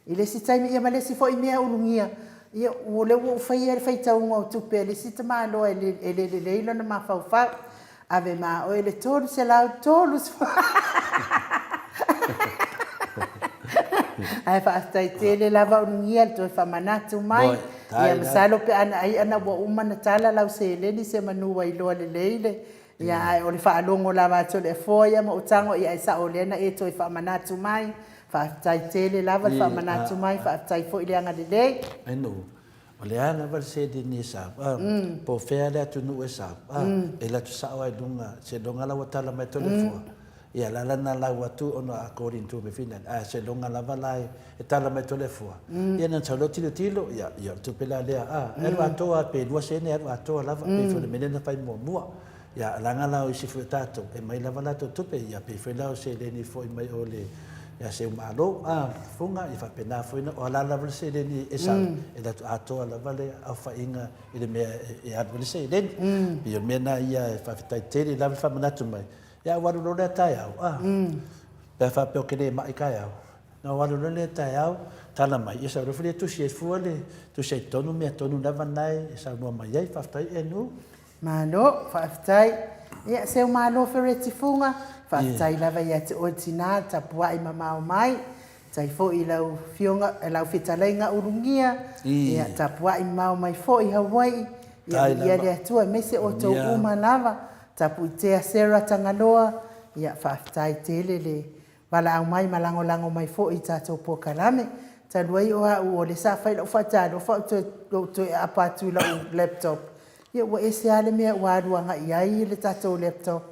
i le isi taimi ia ma le isi foi mea ulugia ia o lea ua ou faia le faitauga o tupe a le isi tamaloa e le e le lelei lona mafaufau ave ma oe le 330 ae faafetai tele lava ulugia le toe faamanatu mai ia masalo pe ana ai ana ua uma ona tala lau seleni semanu ua iloa lelei le Ia, ae o le faalogo lava a Toleafoa ia ma ou tago, ia e sao o lea na e toe faamanatu mai. Faafetai tele lava le faamanatu mai, faafetai foi le agalelei. Ainu, o le a lava le seleni e sau, a, po o fea le atunuu e sau, a, e alu atu sao lava i luga, seiloga la ua tala mai Toleafoa, ia la la na lau atu ona according to mea foi nale, ae seiloga lava la e tala mai Toleafoa, ia ona sau lea o tilotilo, ia, ia o le tupe la lea, a, e alu atoa lava pe lua sene e alu atoa lava, pei foi o le mea lea na fai muamua. Ia, leaga la o isi foi o tatou, e aumai lava latou tupe, ia pei foi la o seleni foi mai o le ia seu Malo, a, Fuga, ia faapena foi na, o a la lava le seleni e sau, e alu atu atoa lava le aofaiga i le mea e alu ai le seleni. Pei o le mea lena ia e faafetai tele lava le faamanatu mai, ia ua alu loa lea taeao, a, pe a faapea ou te le mai taeao, ona ou alu loa lea taeao, tala mai, ia sau loa foi lea tusi ai fua le, tusi ai i totonu mea tonu lava na e saunoa mai ai. Faafetai Enu. Malo, faafetai. Ia, seu malo Fereti Fuga, faafetai lava ia te oe tina le tapuai mamao mai. Tai foi i lau afioga, lau fetalaiga Ulugia, ia tapuai mamao mai foi i Hawaii. Ia viia le Atua aemaise outou uma lava. Tapuitea Sarah Tagaloa, ia faafetai tele le valaau mai ma lagolago mai foi i tatou polokalame. Talu ai o au o lea sa fai lau faatalofa ou toe, ou toe aapa atu i lau laptop, ia ua ese lava le mea ua alu agai i ai le tatou laptop.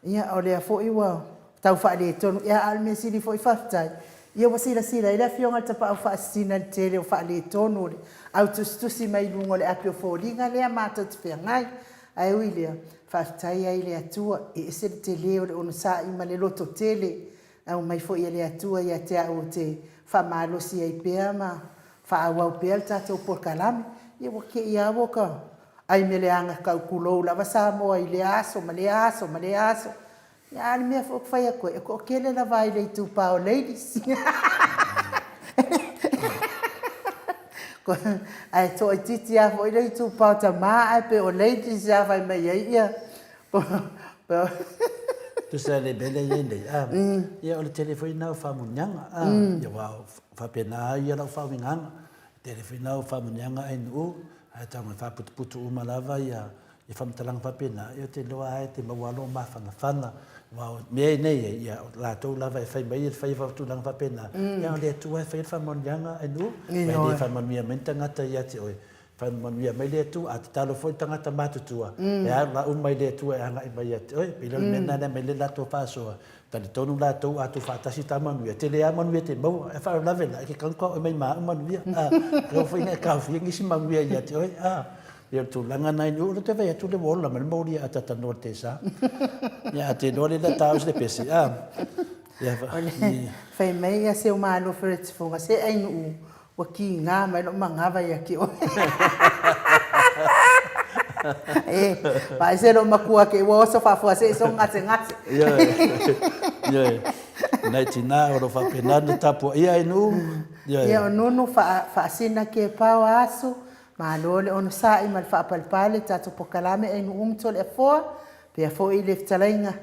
Ia o lea foi ua tau faaletonu, ia a o le mea sili foi faafetai, ia ua silasila ai le Afioga i le Tapaau Faasisina i le tele o faaletonu o le au tusitusi mai luga o le api o foliga lea matou te feagai. Ae ui i lea, faafetai ai i le Atua, e ese le tele o le onosai ma le lototele aumai foi e le Atua ia te au ou te faamalosi ai pea ma faaauau pea le tatou polokalame. Ia ua te i lava ua ka ai meleaga tau tulou lava Samoa i lea aso ma lea aso ma lea aso. Ia a o le mea foi ou te fai atu ai, e toatele lava ai le itupa o ladies. Ae toaitiiti lava foi le itupa o tama ae pei o ladies lava fai mai ai ia. Tusa le mea lea e i ai nei, a, ia o le tele foi lena o faamanuiaga, a, ia aua e faapena lava ia lau faauigaga, e tele foi lena o faamanuiaga a nuu, ae tago e faaputuputu uma lava ia I faamatalaga faapena, ia ou te iloa lava e te maua lou mafanafana, aua o mea nei, ia o latou lava e fai mai le fai o tulaga faapena, ia o le Atua e faia le faamanuiaga e nuu, ma e le faamanuia mai ni tagata ia te oe, faamanuia mai le Atua. A tatalo foi le tagata matutua, e alu la uma i le Atua e agai mai ia te oe. E pei la o le mea lena e aumai ai le latou faasoa, talitonu latou a tuufaatasi ta manuia, tele lava manuia e te maua, ae faalavelave la, e te tago oe mai ma au manuia, a, e oo foi ina e taofia nisi manuia ia te oe, a. Ia o le tulaga na inu, o te vai atu le ua ola mai le moli a tatanoa le tesa. Ia a te loa le la tau se pese. A. Ia fa. Fai mai ia seu malo fere tifonga se ai nu ua kiga mai lou manava ia te oe. E, vaai se lou matua ke ua oso faafuasei sou gasegase. Ioe. Ioe. Nai tina o lo faapena na tapuaia ai nuu. Ioe. Ia o nunu faasina ke pao asu Malo le onosai ma le faapalepale i tatou pokalame Ainuu ma Toleafoa, pea foi i le fetalaiga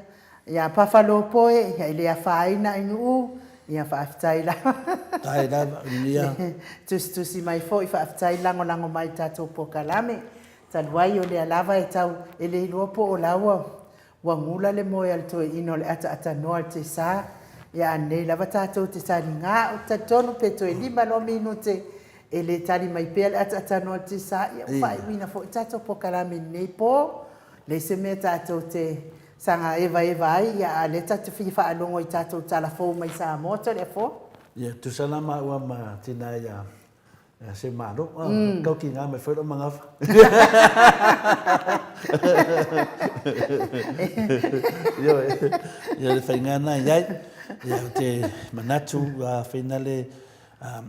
ia Pafalopoe, ia e le afaina Ainuu, ia faafetai lava. Faafetai lava Unia. Le tusitusi mai foi, faafetai le lagolago mai i tatou pokalame. Talu ai o lea lava e tau, e le iloa po o la ua Ua gula le moe a le toeaina o le ataatanoa i le sa, ia a nei lava tatou te taliga, ou te talitonu pe toe lima loa minute e le tali mai pea le ataatanoa i le sa, ia ua faaiuina foi le tatou polokalame i lenei po. Leai se mea tatou te saga evaeva ai, ia a o lea tatou te fia faalogo i tatou tala fou mai Samoa, Toleafoa. Ia, tusa la maua ma tina ia Se malo, kau ki ngā mai whairo mangafa. Io, ia le whainga na iai, ia o te manatu a whainale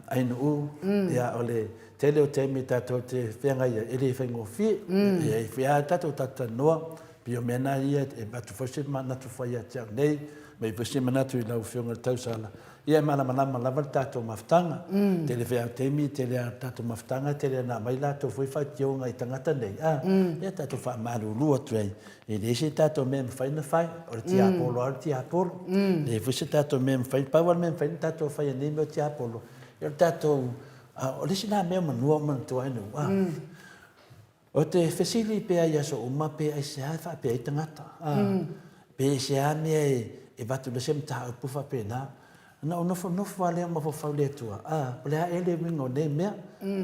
ainuu, ia o le tele o taimi tātou te whenga ia, e le whaingofie, ia i whia tātou tātou noa, pi o mea nā ia, e atu fau se manatu whai a te au nei, me i fau se manatu i lau whionga le tausala, Ia e malamalama lava le tatou mafutaga, tele fea au taimi, tele a tatou mafutaga, tele ana aumai latou foi faitioga i tagata nei, a, ia tatou faamalulu atu ai, e leai se tatou mea e mafai ona fai, o le tiapolo lava o le tiapolo. E leai foi se tatou mea e mafai, pau lava le mea e mafai ona tatou faia i nei mea o tiapolo, ia o le tatou, o le isi la mea manatua o manatua ai nuu, a, Ou te fesili pea i aso uma pe aisea e faapea ai tagata, a, pe aisea mea e avatu loa se mataupu faapena. Ona ou nofonofo lava lea mafaufau i le Atua, a, o le a ea le uiga o nei mea?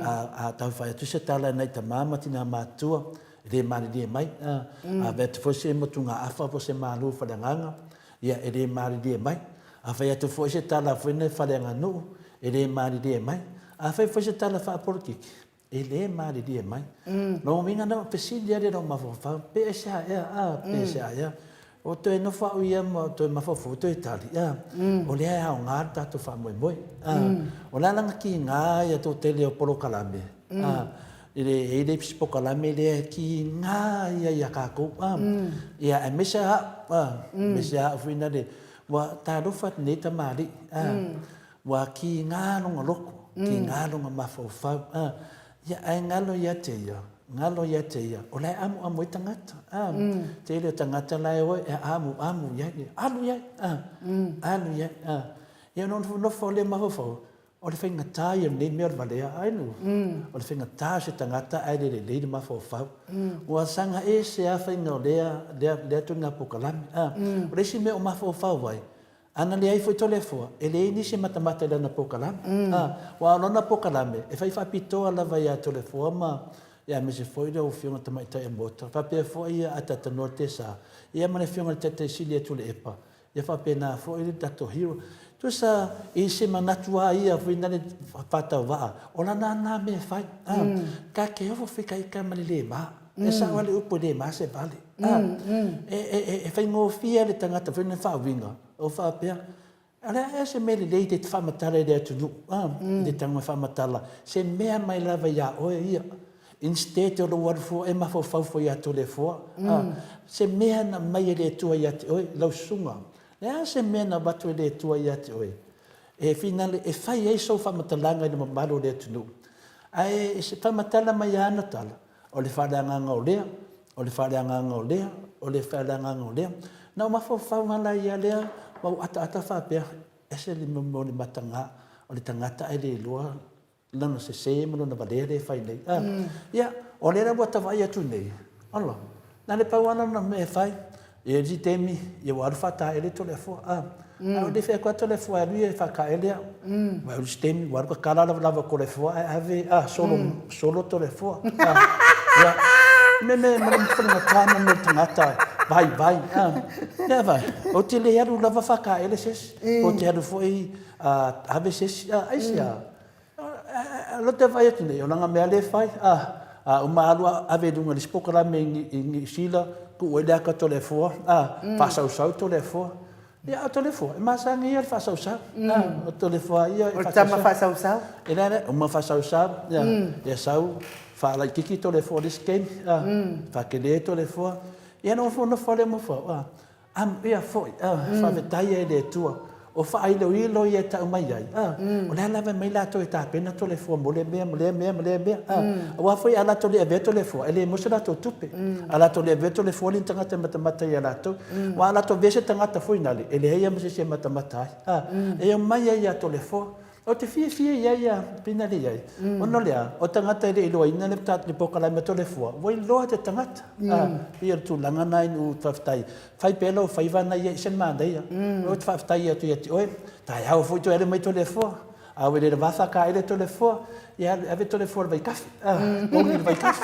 A, a tau fai atu se tala i nai tama ma tina matutua, e le malilie mai, a, a fai atu foi se motugaafa po o se malu faaleagaga, ia, e le malilie mai. A fai atu foi se tala foi nei faaleaganuu, e le malilie mai. A fai foi se tala faapolokiki, E le malilie mai. Lona uiga na fesili lava lea i lou mafaufau, pe aisea ea, a, pe aisea ea. O toe nofo au ia ma toe mafaufau toe tali, a, o lea e aoga le tatou faamoemoe. A, o le a lana kiga ia toatele o polokalame, a, i le, e i ai le isi polokalame lea e kiga ia ia tatou, a, ia aemaise au, a, aemaise au foi lea, ua talofa lenei tamalii, a. Ua kiga lona loto, kiga lona mafaufau, a, ia, ae galo ia te ia, galo ia te ia, o la e amuamu ai tagata, a, tele o tagata la e o e amuamu i ai, alu i ai, a, alu i ai, a. Ia ona nofonofo lea mafaufau, o le faigata ia o lenei mea o le valea, ai no, o le faigata o se tagata ae le lelei le mafaufau. Ua saga ese lava faiga o lea, lea, lea ituaiga polokalame, a. O le isi mea o mafaufau ai, Ana leai foi Toleafoa, e leai nisi e matamata i lana polokalame. A, aua o lana polokalame, e fai faapitoa lava ia Toleafoa ma, ia aemaise foi lau Afioga Tamaitai Amota, faapea foi ia Atatanoa Tesa, ia ma le Afioga i le Taitai Sili ia Tuilaepa, ia faapena foi le tatou hero. Tusa i se manatu lava ia foi na le faatauvaa, o lana lena mea e fai. A, ta te ofo fikaika ma le le ma. E sao lava le upu e le ma se vale. E faigofie le tagata foi lena faauiga o faapea, o le a ea se mea lelei te faamatala i le atunuu, i le tago e faamatala se mea mai lava ia oe ia, instead o lou alu fua e mafaufau fua ia Toleafoa, se mea na aumai e le Atua ia te oe, lau susuga, o le a se mea na avatu e le Atua ia te oe, e finale e fai ai sou faamatalaga i le mamalu o le atunuu, ae se faamatala mai ana tala, O le faaleagaga o lea, o le faaleagaga o lea, o le faaleagaga o lea. Na ou mafaufau lava la ia lea ma ou ataata faapea, ese le mea o le mataga o le tagata ae le iloa lona sese ma lona valea lea e fai nei. A, ia, o lea la ua ta vaai atu nei, ola, na o le pau lava lona mea e fai, Ia isi taimi, ia ua alu faataele Toleafoa, a. Ae le fai atu lava Toleafoa e alu ia e faataele au. Ua alu isi taimi, ua alu tatala lavalava o Toleafoa ae ave, a, solo, solo Toleafoa, a. Ia, me, me, ma le faigata ma mea o le tagata vaivai, a. Ia vaai, ou te le alu lava faataele se isi, ou te alu foi a, ave se isi, a, aisea? O lea ou te vaai atu nei, o lana mea lea e fai, a, a uma alu ave i luga i le isi polokalame i Niu Sila, tuu ai le ata o Toleafoa, a, faasausau Toleafoa. Ia, o Toleafoa, e masani ia i le faasausau. A, o Toleafoa ia e O le tama faasausau? E leai, leai, uma faasausau, ia, ia sau, faalaitiiti Toleafoa i le isi taimi, a, faatele Toleafoa. Ia ona nofonofo lava lea ma fau, a, Amuia foi, a, faafetai ai i le Atua, o faailoilo ia e tau mai ai, a, o le a lava e aumai latou e tapena Toleafoa mo lea mea, ma lea mea, ma lea mea, a, aua foi a latou le avea Toleafoa, e le maua se latou tupe. A latou le avea Toleafoa, e leai ni tagata e matamata ia latou. Aua a latou avea se tagata foi nale, e leai lava ma se isi e matamata ai, a, e omai ai ia Toleafoa. Ou te fiafia i ai a Pinale i ai, ona o le a? O tagata e le iloaina le polokalame a Toleafoa, ua iloa te tagata. A, pei o le tulaga na inu faafetai. Fai pea lou faiva na ia i se manaia. Ou te faafetai atu ia te oe, taeao foi toe alu mai Toleafoa. A ua le va faakaele Toleafoa, ia alu e ave Toleafoa i le vaitafe. A, togi i le vaitafe.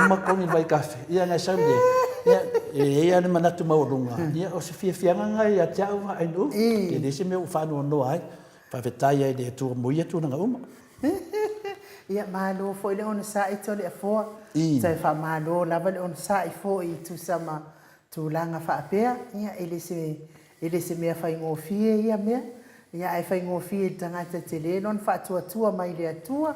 Uma togi i le vaitafe. Ia na e sau nei, ia, e i ai lava le manatu maualuga, ia o se fiafiaga lena ia te au a Ainuu, e leai se mea ua faanoanoa ai. Faafetai ai i le Atua mo ia tulaga uma. Ia, malo foi le onosai Toleafoa. Toe faamalo lava le onosai foi e tusa ma tulaga faapea. Ia, e le se, e le se mea faigofie ia mea. Ia, ae faigofie i le tagata tele lona faatuatua mai le Atua.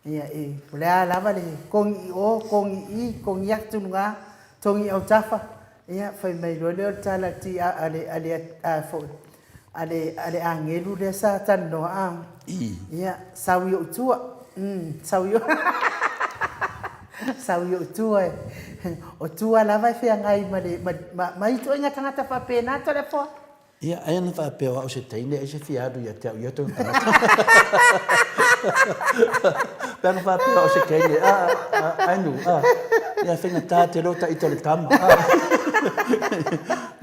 Ia, e, o le a lava le kogi i o, kogi i i, kogi atu luga, togi autafa. Ia, fai mai loa lea o le tala a le, a le, a foi, a le, a le agelu lea sa talanoa, a. Ia, sau i ou tua. Sau i, sau i ou tua e. O tua lava e feagai ma le, ma, ma, ma ituaiga tagata faapena Toleafoa. Ia, ai ana faapea o au se teine ai se fia alu ia te au ia tonu tagata. Pe ana faapea o se teine, a, a, ai nu, a, ia faigata te leo ta ita o le tama, a.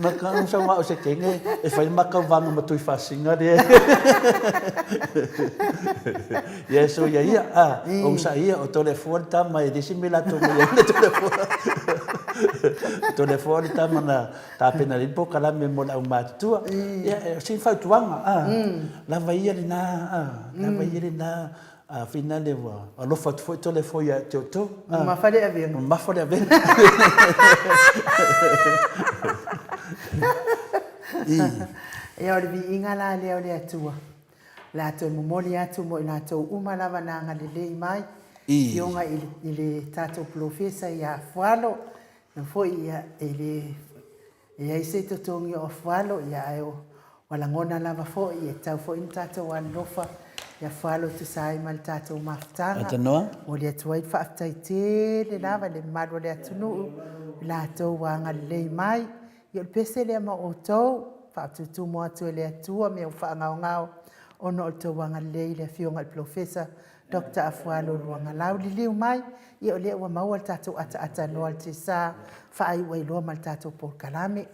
Ma ka sau au se teine e fai ma kauvaga ma Tuifaasisina lea. Ia so ia ia, a, o sa ia, o Toleafoa le tama e le isi mea latou mai ai le Toleafoa. Toleafoa le tama na tapena lelei le polokalame mo le aumatutua. Ia, o sina fautuaga, a, lava ia lena, a, lava ia lena, a finale ua alofa atu foi Toleafoa ia te outou. Mamafa le avega. Mamafa le avega. Ia, o le viiga la lea o le Atua. O le a toe momoli atu mo i latou uma lava na agalelei mai, Afioga i le tatou polofesa ia Afualo, ina foi ia e le leai se totogi o Afualo, ia ae ua lagona lava foi e tatau foi ona tatou alolofa i Afualo e tusa ai ma le tatou mafutaga. Momoli atu ai le faafetai tele lava i le mamalu o le atunuu i latou ua agalelei mai. Ia o le pese lea ma outou, faatutumu atu e le Atua mea ua faagaogao ona o le tou agalelei i le Afioga i le Polofesa Doctor Afualo Luagalau. Liliu mai, ia o lea ua maua le tatou ataatanoa i le tiasa, faaiu ai loa ma le tatou polokalame.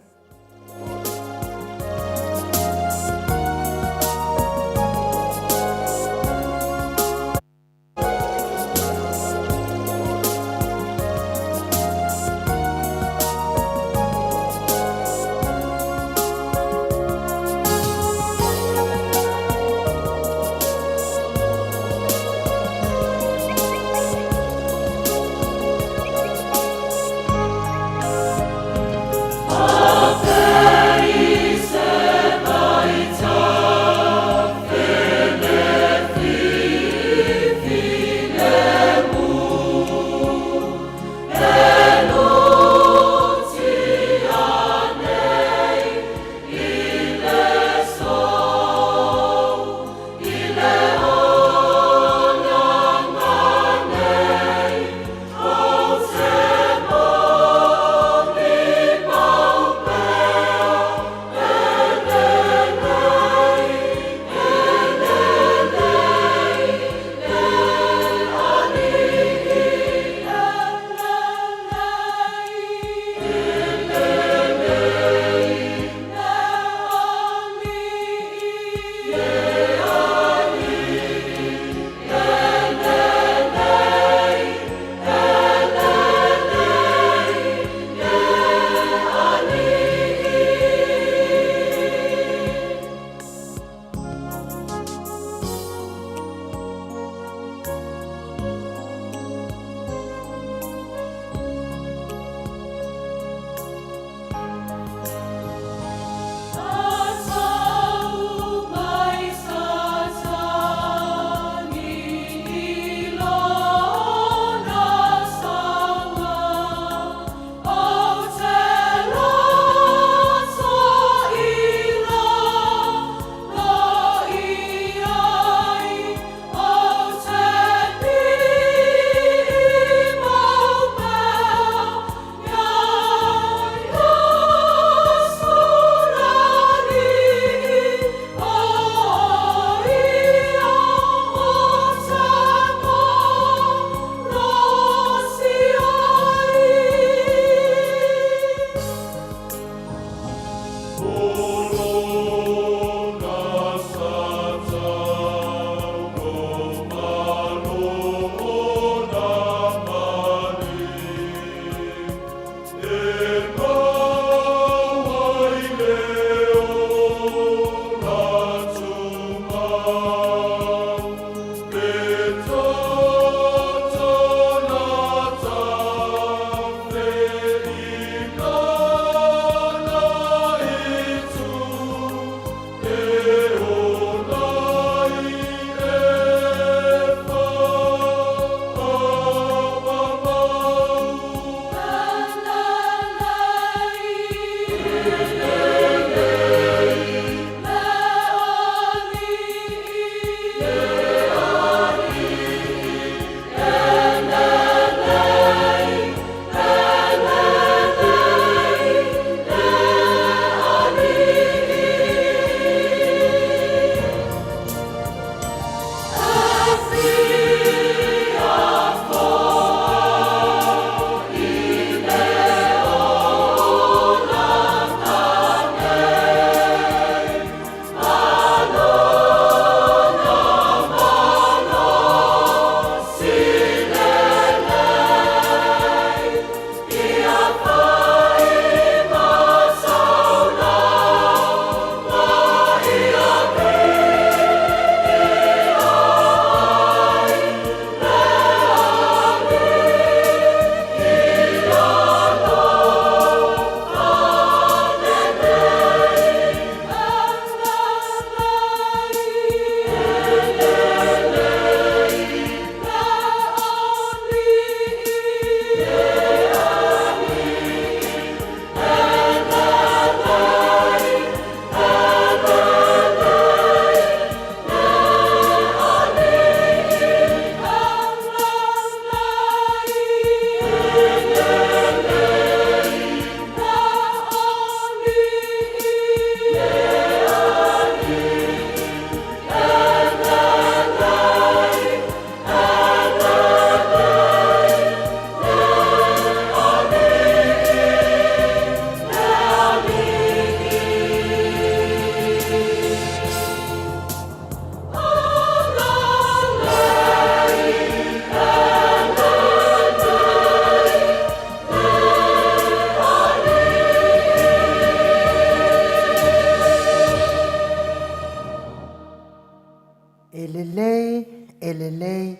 E lelei,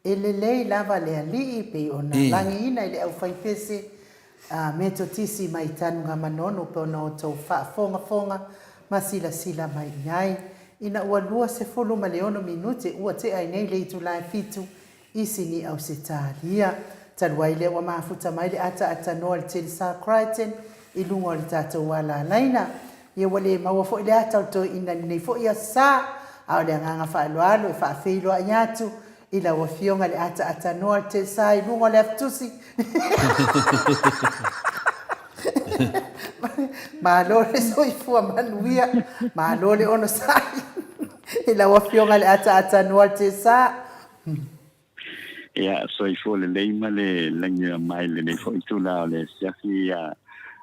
e lelei lava le Alii pei ona lagiina i le aufaipese a Metotisi mai Tanugamanono pe ona outou faafogafoga ma silasila mai i ai. Ina ua 26 minute ua tea ai nei le itula e fitu i Sini Ausetalia. Talu ai lea ua mafuta mai le ataatanoa i le Telesar Crichton i luga o le tatou alalaina. Ia ua le maua foi le ata o le toeaina i lenei foi aso sa, a o le agaga faaaloalo e faafeiloai atu i lau Afioga i le ataatanoa i le Telesar i luga o le afitusi. Malo le soifua manuia, malo le onosai i lau Afioga i le ataatanoa i le Telesar. Ia, soifua lelei ma le lagi mai lenei foi itula o le afiafi ia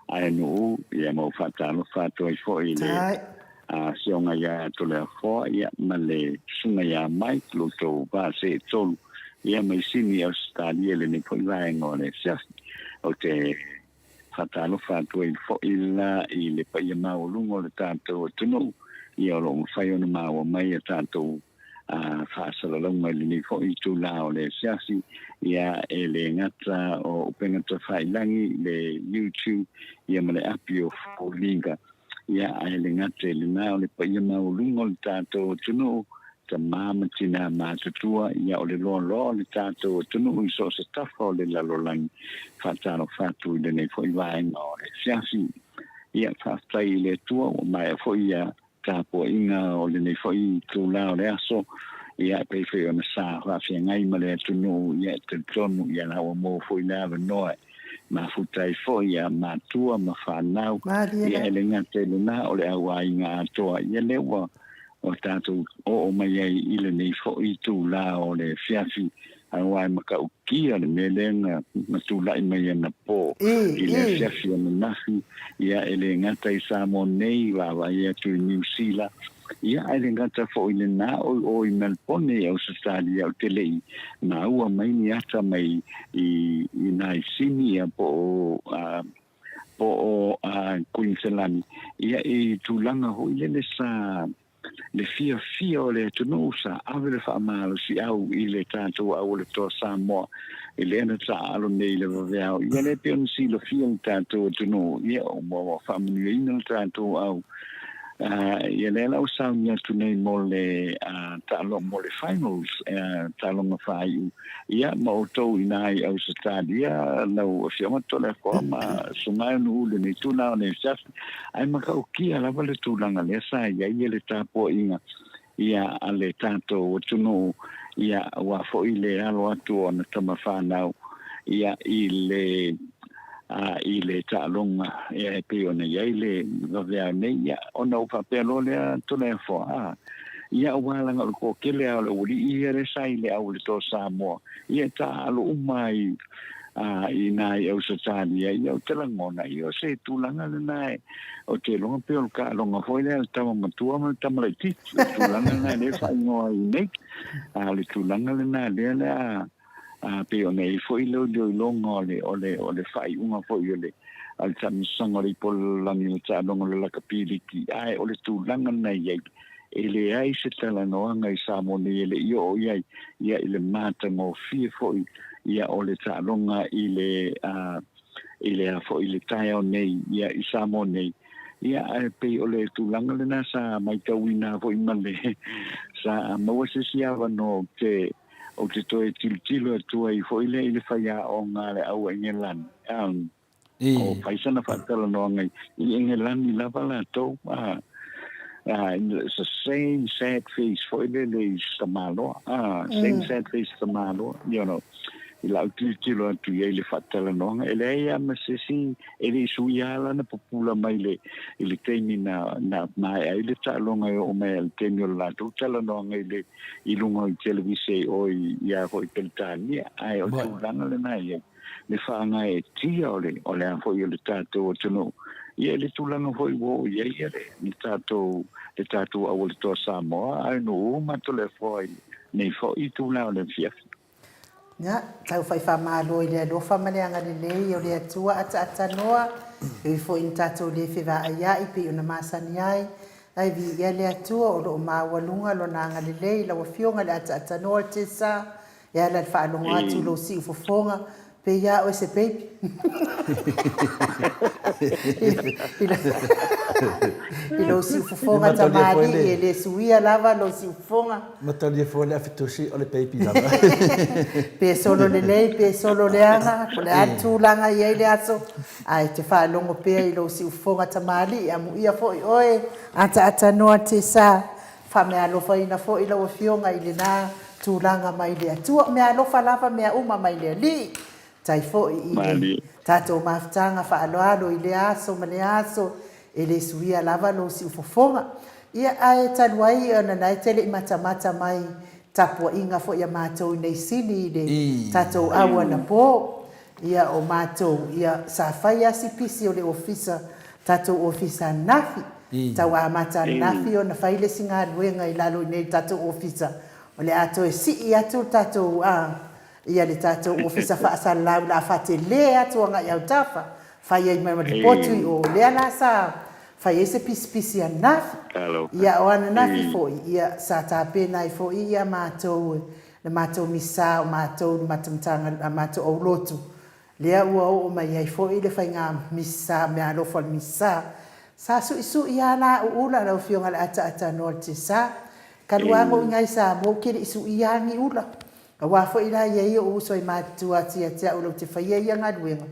Aenuu, ia ma ou faatalofa atu ai foi i le Afioga ia Toleafoa, ia, ma le Susuga ia Mike, lo outou va seetolu, ia, mai Sini, Ausetalia i lenei foi vaega o le afiafi. Ou te faatalofa atu ai foi la i le paia maualuga o le tatou atunuu, ia, o lo o mafai ona maua mai a tatou faasalalauga i lenei foi itula o le asiasi, ia e le gata o upega tafailangi, le YouTube, ia ma le api o Foliga, ia ae le gata i lena o le paia maualuga o le tatou atunuu, tama ma tina matutua, ia o le loaloa o le tatou atunuu i so o se tafa o le lalolagi, faatalofa atu i lenei foi vaega o le asiasi. Ia faafetai i le Atua ua maea foi ia tapuaiga o lenei foi itula o le aso, ia e pei foi ona sa faafeagai ma le atunuu, ia e talitonu ia la ua maua foi le avanoa e mafuta ai foi ia matua ma fanau, ia e le gata i lena o le au aiga atoa, ia lea ua o tatou oo mai ai i lenei foi itula o le afiafi. Aua e matautia le mea lea na tulai mai anapo i le afiafi ananafi, ia e le gata i Samoa nei, vaavaai atu i Niu Sila, ia ae le gata foi i lena o o i Melpone i Ausetalia, ou te le i maua mai ni ata mai i nai Sini ia po o po o Kuiniselani, ia i tulaga foi lele sa le fiafia o le atunuu sa ave le faamalosiau i le tatou aualetoa Samoa i lea na taaalo nei i le vaveao. Ia lea pei ona silafia le tatou atunuu, ia ua faamanuiaina le tatou au. Ia lea la ua sauni atu nei mo le taaloga mo le finals, taaloga faaiu Ia, ma outou i ina i Ausetalia, lau Afioga Toleafoa ma Susuga Nu'u i lenei tulaga o le afiafi, ae matautia lava le tulaga lea sa i ai le tapuaiga ia a le tatou atunuu, ia, aua foi le alo atu o ana tama fanau, ia, i le i le taaloga ia, e pei ona i ai le vaveao nei, ia, ona ou faapea loa lea Toleafoa, a, Ia aua leaga o le toatele lava o le aualii ia lea sa i le au i le Toa Samoa, ia e taaalo uma ai i ina i Ausetalia, ia ou te lagona, ia o se tulaga lena e, ou te iloa pei o le taaloga foi lea a le tama matua ma le tama laitiiti, o le tulaga lena lea e faaigoa ai nei. A o le tulaga lena lea o le a pei ona i ai foi le iloiloga o le, o le, o le faaiuga foi o le, o le Faamasinoga o le Ipu o le Lalolagi i le taaloga o le Lakapi Liki, ae o le tulaga lena e i ai, e leai se talanoaga i Samoa nei e le i oo i ai, ia i le matagofie foi ia o le taaloga i le, a, i le a foi i le taeao nei ia i Samoa nei. Ia, ae pei o le tulaga lena sa maitauina foi ma le, sa maua se isi avanoa ou te, Ou te toe tilotilo atu ai foi lea i le faiaoga a le au Engelani. Um, o fai sana faatalanoaga i Engelani lava latou. It's the same sad face foi lele i Tamaloa. Same sad face Tamaloa, you know. I lau tilotilo atu i ai le faatalanoaga, e leai lava ma se isi, e le i suia lava lana pupula mai le, i le taimi na, na maea ai le taaloga e oo mai i le taimi o le latou talanoaga i le, i luga o le televise o i ia foi Peretania, ae o le tulaga lena e i ai le faagaeetia o le o le a foi o le tatou atunuu, ia i le tulaga foi ua oo i ai ia le le tatou le tatou aualetoa Samoa, ae nuu uma Toleafoa i lenei foi itula o le afiafi. Ia, tau fai faamalo i le alofa ma le agalelei o le Atua ataatanoa, e ui foi ina tatou le fevaaia'i pei ona masani ai. Ae viia le Atua o lo o maualuga Lona agalelei i lau Afioga i le ataatanoa o le Tesa e ala i le faalogo atu i lou siufofoga, pei a oe se baby. I lou siufofoga tamalii e le suia lava lou siufofoga. Matalia foi le afitusi o le baby lava. Pe solo lelei pe solo leaga, po o le a le tulaga e i ai le aso, Ae e te faalogo pea i lou siufofoga tamalii, amuia foi oe, ataatanoa Tesa, faameaalofaina foi lau Afioga i lena tulaga mai le Atua. O meaalofa lava mea uma mai le Alii. Tai foi i le tatou mafutaga faaaloalo i lea aso ma lea aso, e le suia lava lou siufofoga. Ia, ae talu ai ona na e te le i matamata mai tapuaiga foi a matou i nei sini i le tatou au anapo, Ia o matou, ia sa fai a si pisi o le ofisa, tatou ofisa ananafi, tau amata ananafi ona fai le isi galuega i lalo i nei tatou ofisa, o le a toe sii atu le tatou a, ia le tatou ofisa faasalalau o le a faatele atu agai autafa, fai ai ma lipoti i o, lea la sa fai ai se pisipisi ananafi. Ia o ananafi foi, ia sa tapena ai foi ia matou Le matou misa o matou le matamataga a matou aulotu, lea ua oo mai ai foi le faiga misa meaalofa o le misa. Sa suisui a la au ula lau afioga le ataatanoa le tisa. Talu a na i Samoa ou te le i suia a ni ula. Aua foi la i ai ou uso e matutua atu ia te au latou te faia ia galuega.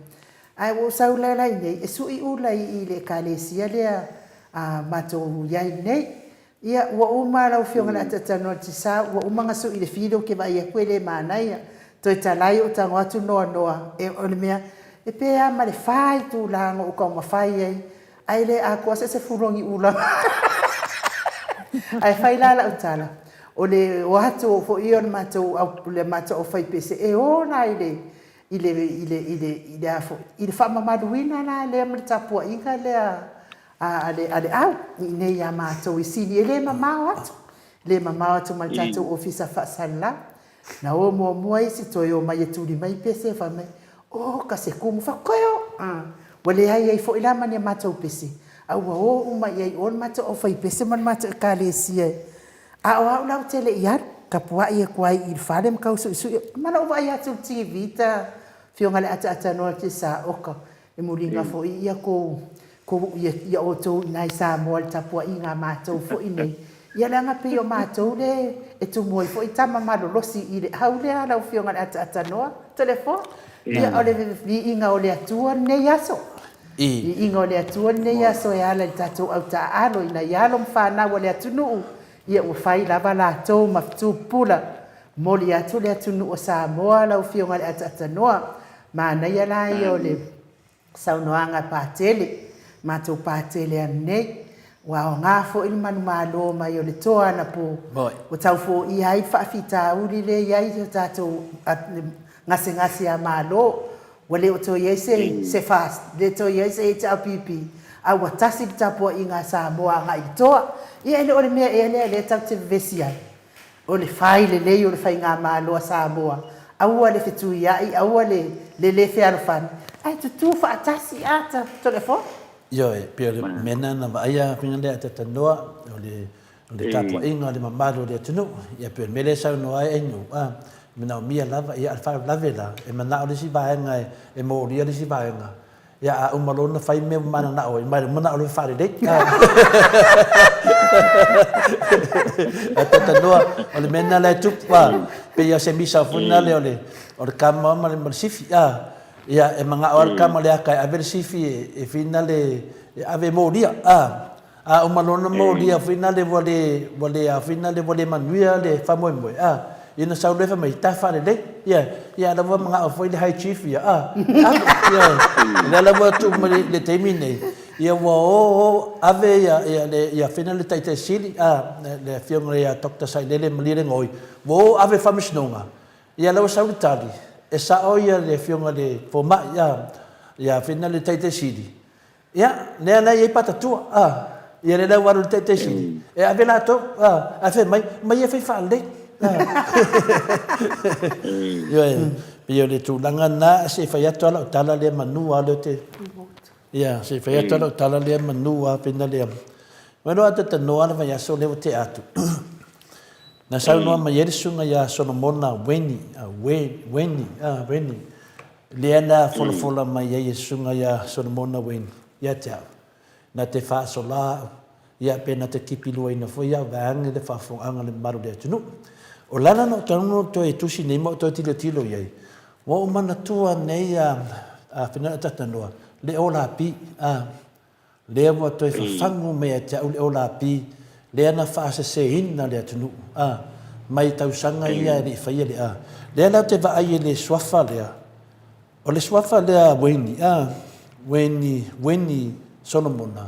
Ae ua ou sau la la i nei e sui ula i i le ekalesia lea a matou i ai nei. Ia, ua uma lau Afioga i le Ataatanoa i le Tisa, ua uma ona sui le fili ou te vaai atu e le manaia. Toe talai ou tago atu noanoa, e, o le mea, e pe a ma le fa itula na ou taumafai ai, ae le atoa se sefulu o ni ula. Ae fai la lau tala, o le o atu foi ia o le matou au, le matou aufaipese e o la i le, i le, i le, i le, i le a foi, i le faamamaluina la lea ma le tapuaiga lea a le a le au i inei ia matou i Sini e le mamao atu, le mamao atu ma le tatou ofisa faasalalau. Na o muamua isi toe o mai e tuli mai pese fai mai, oka se kumu fai atu, koe o! Ua leai ai foi la ma ni a matou pese, a ua o uma i ai i o le matou aufaipese ma le matou ekalesia. A o au la ou te le i alu, tapuai atu ai i le fale ma tau suisui, ma lou vaai atu i le TV ta afioga i le ataatanoa i le sa, oka, E muliga foi ia kou, kou, ia, ia outou i ina i Samoa i le tapuaiga a matou foi nei, ia leaga pei o matou le e tumu ai foi tama malolosi i le au lea lau Afioga i le Ataatanoa, Toleafoa. Ia, o le viiga o le Atua lenei aso. Viiga o le Atua lenei aso e ala i le tatou au taaalo i nai alo ma fanau a le atunuu, ia ua fai lava latou ma tupula. Momoli atu le atunuu o Samoa lau Afioga i le Ataatanoa, Manaia la ia o le saunoaga Patele, matou Patele ananei. Ua aoga foi le manumalo mai o le toa anapo ua tau foia ai le faafitauli lea e i ai le tatou gasegase a Malo. Ua le o toe i ai se se FAST, le toe i ai se HRPP, a ua tasi le tapuaiga a Samoa agai i le toa. Ia e le o le mea ea lea lea tatou te vevesi ai? O le fai lelei o le faigamalo a Samoa, aua le fetuiai, aua le le le fealofani, ae tutu faatasi a ta Toleafoa. Ioe, pei o le mea lena na vaaia a faiga lea a Tatanoa, o le o le tapuaiga o le mamalu o le atunuu. Ia pei o le mea lea e saunoa ai Ainuu, a, e manaomia lava, ia a o le faalavelave la, e manao le isi vaega e molia le isi vaega, Ia, a uma loa ona fai mea ua mananao ai, ma e manao loa e faalelei. Ae talanoa, o le mea lena la e tupu, a, pei lava o se misa foi lena o le, o le kama ma le, ma le sifi, a. Ia, e manao lava le kama i le aka e ave le sifi e finale, e ave e molia, a. A uma loa ona molia foi nale ua le, ua le a foi nale ua le manuia le faamoemoe, a, ia na sau loa fai mai, ta faalelei, ia, ia a la ua manao foi le high chief ia, a, e ave, ia, o lea la ua tuu mai i le taimi nei, ia ua o, o, ave ia, ia le, ia foi nale Taitai Sili, a, le Afioga ia Doctor Sailele Malielegaoi, ua o ave i le Faamasinoga, ia la ua sau le tali, e sao ia le Afioga i le Fomai, a, ia foi nale Taitai Sili, Ia, lea la e i ai patatua, a, ia lea la ua alu i le Taitai Sili, e ave latou, a, ae fai mai, mai e fai faalelei. A. Ioe, pei o le tulaga lena, se i fai atu lava lau tala lea manu lava lea ou te, ia, se i fai atu lava lau tala lea manu lava pei na lea. Ua iloa atu e tanoa le vaiaso lea ua tea atu. Na saunoa mai ai le susuga ia Solomona Weni, Weni, Weni, lea na folafola mai ai e le susuga ia Solomona Weni ia te au, na te faasola au, ia pe na te kipiluaina foi au vaeane le faafofogaaga a le mamalu o le atunuu. O le ala na ou tago toe tusi nei ma ou toe tilotilo i ai, ua ou manatua nei a Finau Tatanoa, le Olapi, a. Lea ua toe fafagu mai ia te au le olapi lea na faaseseina le atunuu, a, mai tausaga ia e le i faia le a. Lea la ou te vaai i le suafa lea, o le suafa lea a Wayne, a, Wayne, Wayne Solomona,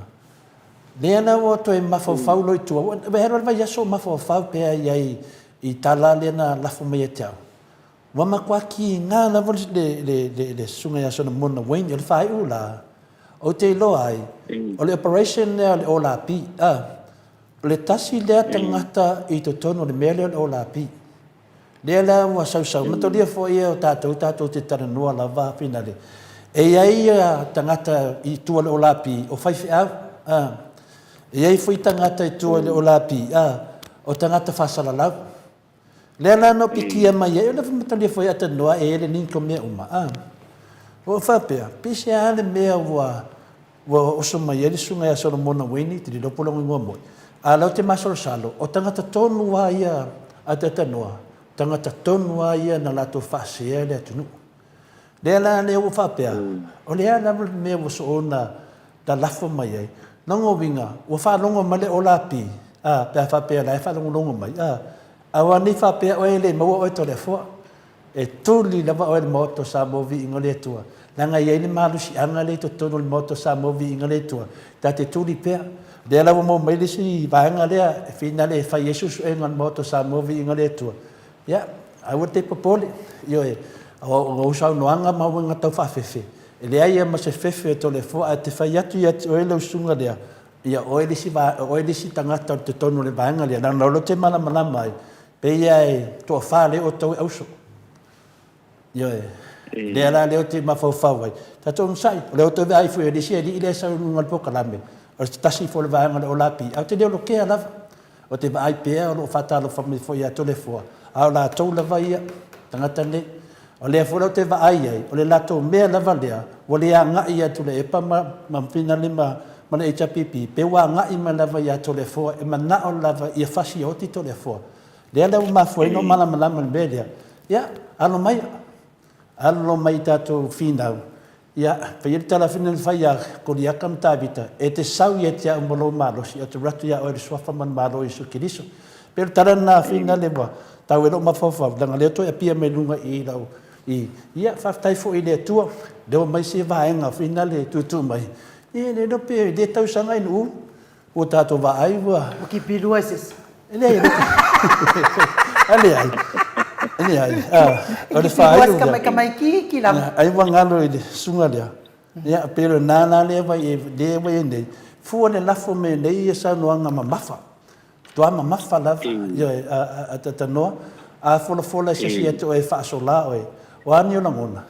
lea la ua toe mafaufau loa i tua, ua alu lava le vaiaso o mafaufau pea i ai i tala lea na lafo mai ia te au. Ua matua kiga lava le Susuga ia Solomona Wayne, o le faaiu la, ou te iloa ai, o le operation lea o le Olapi, a, o le tasi lea tagata i totonu o le mea lea o le Olapi. Lea la ua sausau, matolia foi e o tatou, tatou te talanoa lava finale. E i ai tagata i tua o le Olapi o faifeau, a, e i ai foi tagata i tua o le Olapi, a, o tagata faasalalau. Lea la na pikia mai ai, o le matalia foi a tanoa e ele ni ko mea uma. A. Ua faapea, pise a le mea ua ua oso mai ai le susuga ia Solomona Wayne, te lilo po longa ingoa moi. A lau te masalosalo, o tagata tonu a ia a te tanoa, tagata tonu a ia na latou faasea le atunuu. Lea la lea ua faapea, o le a lava le mea ua soona lalafo mai ai, lona uiga, ua faalogo mai le Olapi, a, pe a faapea o la e faalogologo mai, a, aua ne i faapea oe e le maua oe Toleafoa. E tuli lava oe e le Maota o Samoa Viiga o le Atua, leaga e i ai le malosiaga lea i totonu o le Maota o Samoa Viiga o le Atua, ta te tuli pea. O lea la ua maua mai le isi vaega lea e finale e fai ai suesuega a le Maota o Samoa Viiga o le Atua, Ia, aua te popole, ioe, o ou saunoaga ma uiga tau faafefe, e leai lava ma se fefe o Toleafoa, ae te fai atu ia te oe lau susuga lea, ia o oe le isi, o oe le isi tagata o totonu o le vaega lea, leaga o lea ou te malamalama ai, pei lava e toafa lea o outou e auso. Ioe, lea la lea ou te mafaufau ai, tatou onosai, o lea ou te vaai foi i le isi alii lea e sau i luga o le polokalame, o se tasi foi o le vaega o le Olapi, ae ou te le o lokea lava. Ou te vaai pea o lo o faatalofa mai foi ia Toleafoa, a o latou lava ia, tagata nei. O lea foi la ou te vaai ai, o le latou mea lava lea, ua le agai ia Tuilaepa ma, ma Finale ma, ma le HRPP, pe ua agai mai lava ia Toleafoa, e manao lava ia fasioti Toleafoa. Lea la ua mafua ai ona ou malamalama i le mea lea. Ia, alo maia, alo mai i tatou finau, Ia, fai le tala fina na fai ia Koliata ma Tavita, e te sau ia te au ma lou malosi, ou te alu atu ia oe i le suafa ma le Malo o Iesu Keriso. Pei o le tala lena fina le ua tau ai lou mafaufau, leaga o lea toe apia mai luga i lau, i, ia, faafetai foi i le Atua, lea ua aumai se vaega fina le tuutuu mai, ia, le iloa pe le tausaga i Nu'u, Ua tatou vaai ua... Ua kipilua e se isi. E leai, e leai. E leai. O le faaiu lea. Kamaikiki lava. Ai ua galo i le susuga lea. Ia, pei o lena la lea ua i ai nei. Fua le lafo mai nei ia saunoaga mamafa. Matua mamafa lava. Ioe, a talanoa, a folafola e se isi ia te oe e faasola oe, o a ni ou lagona?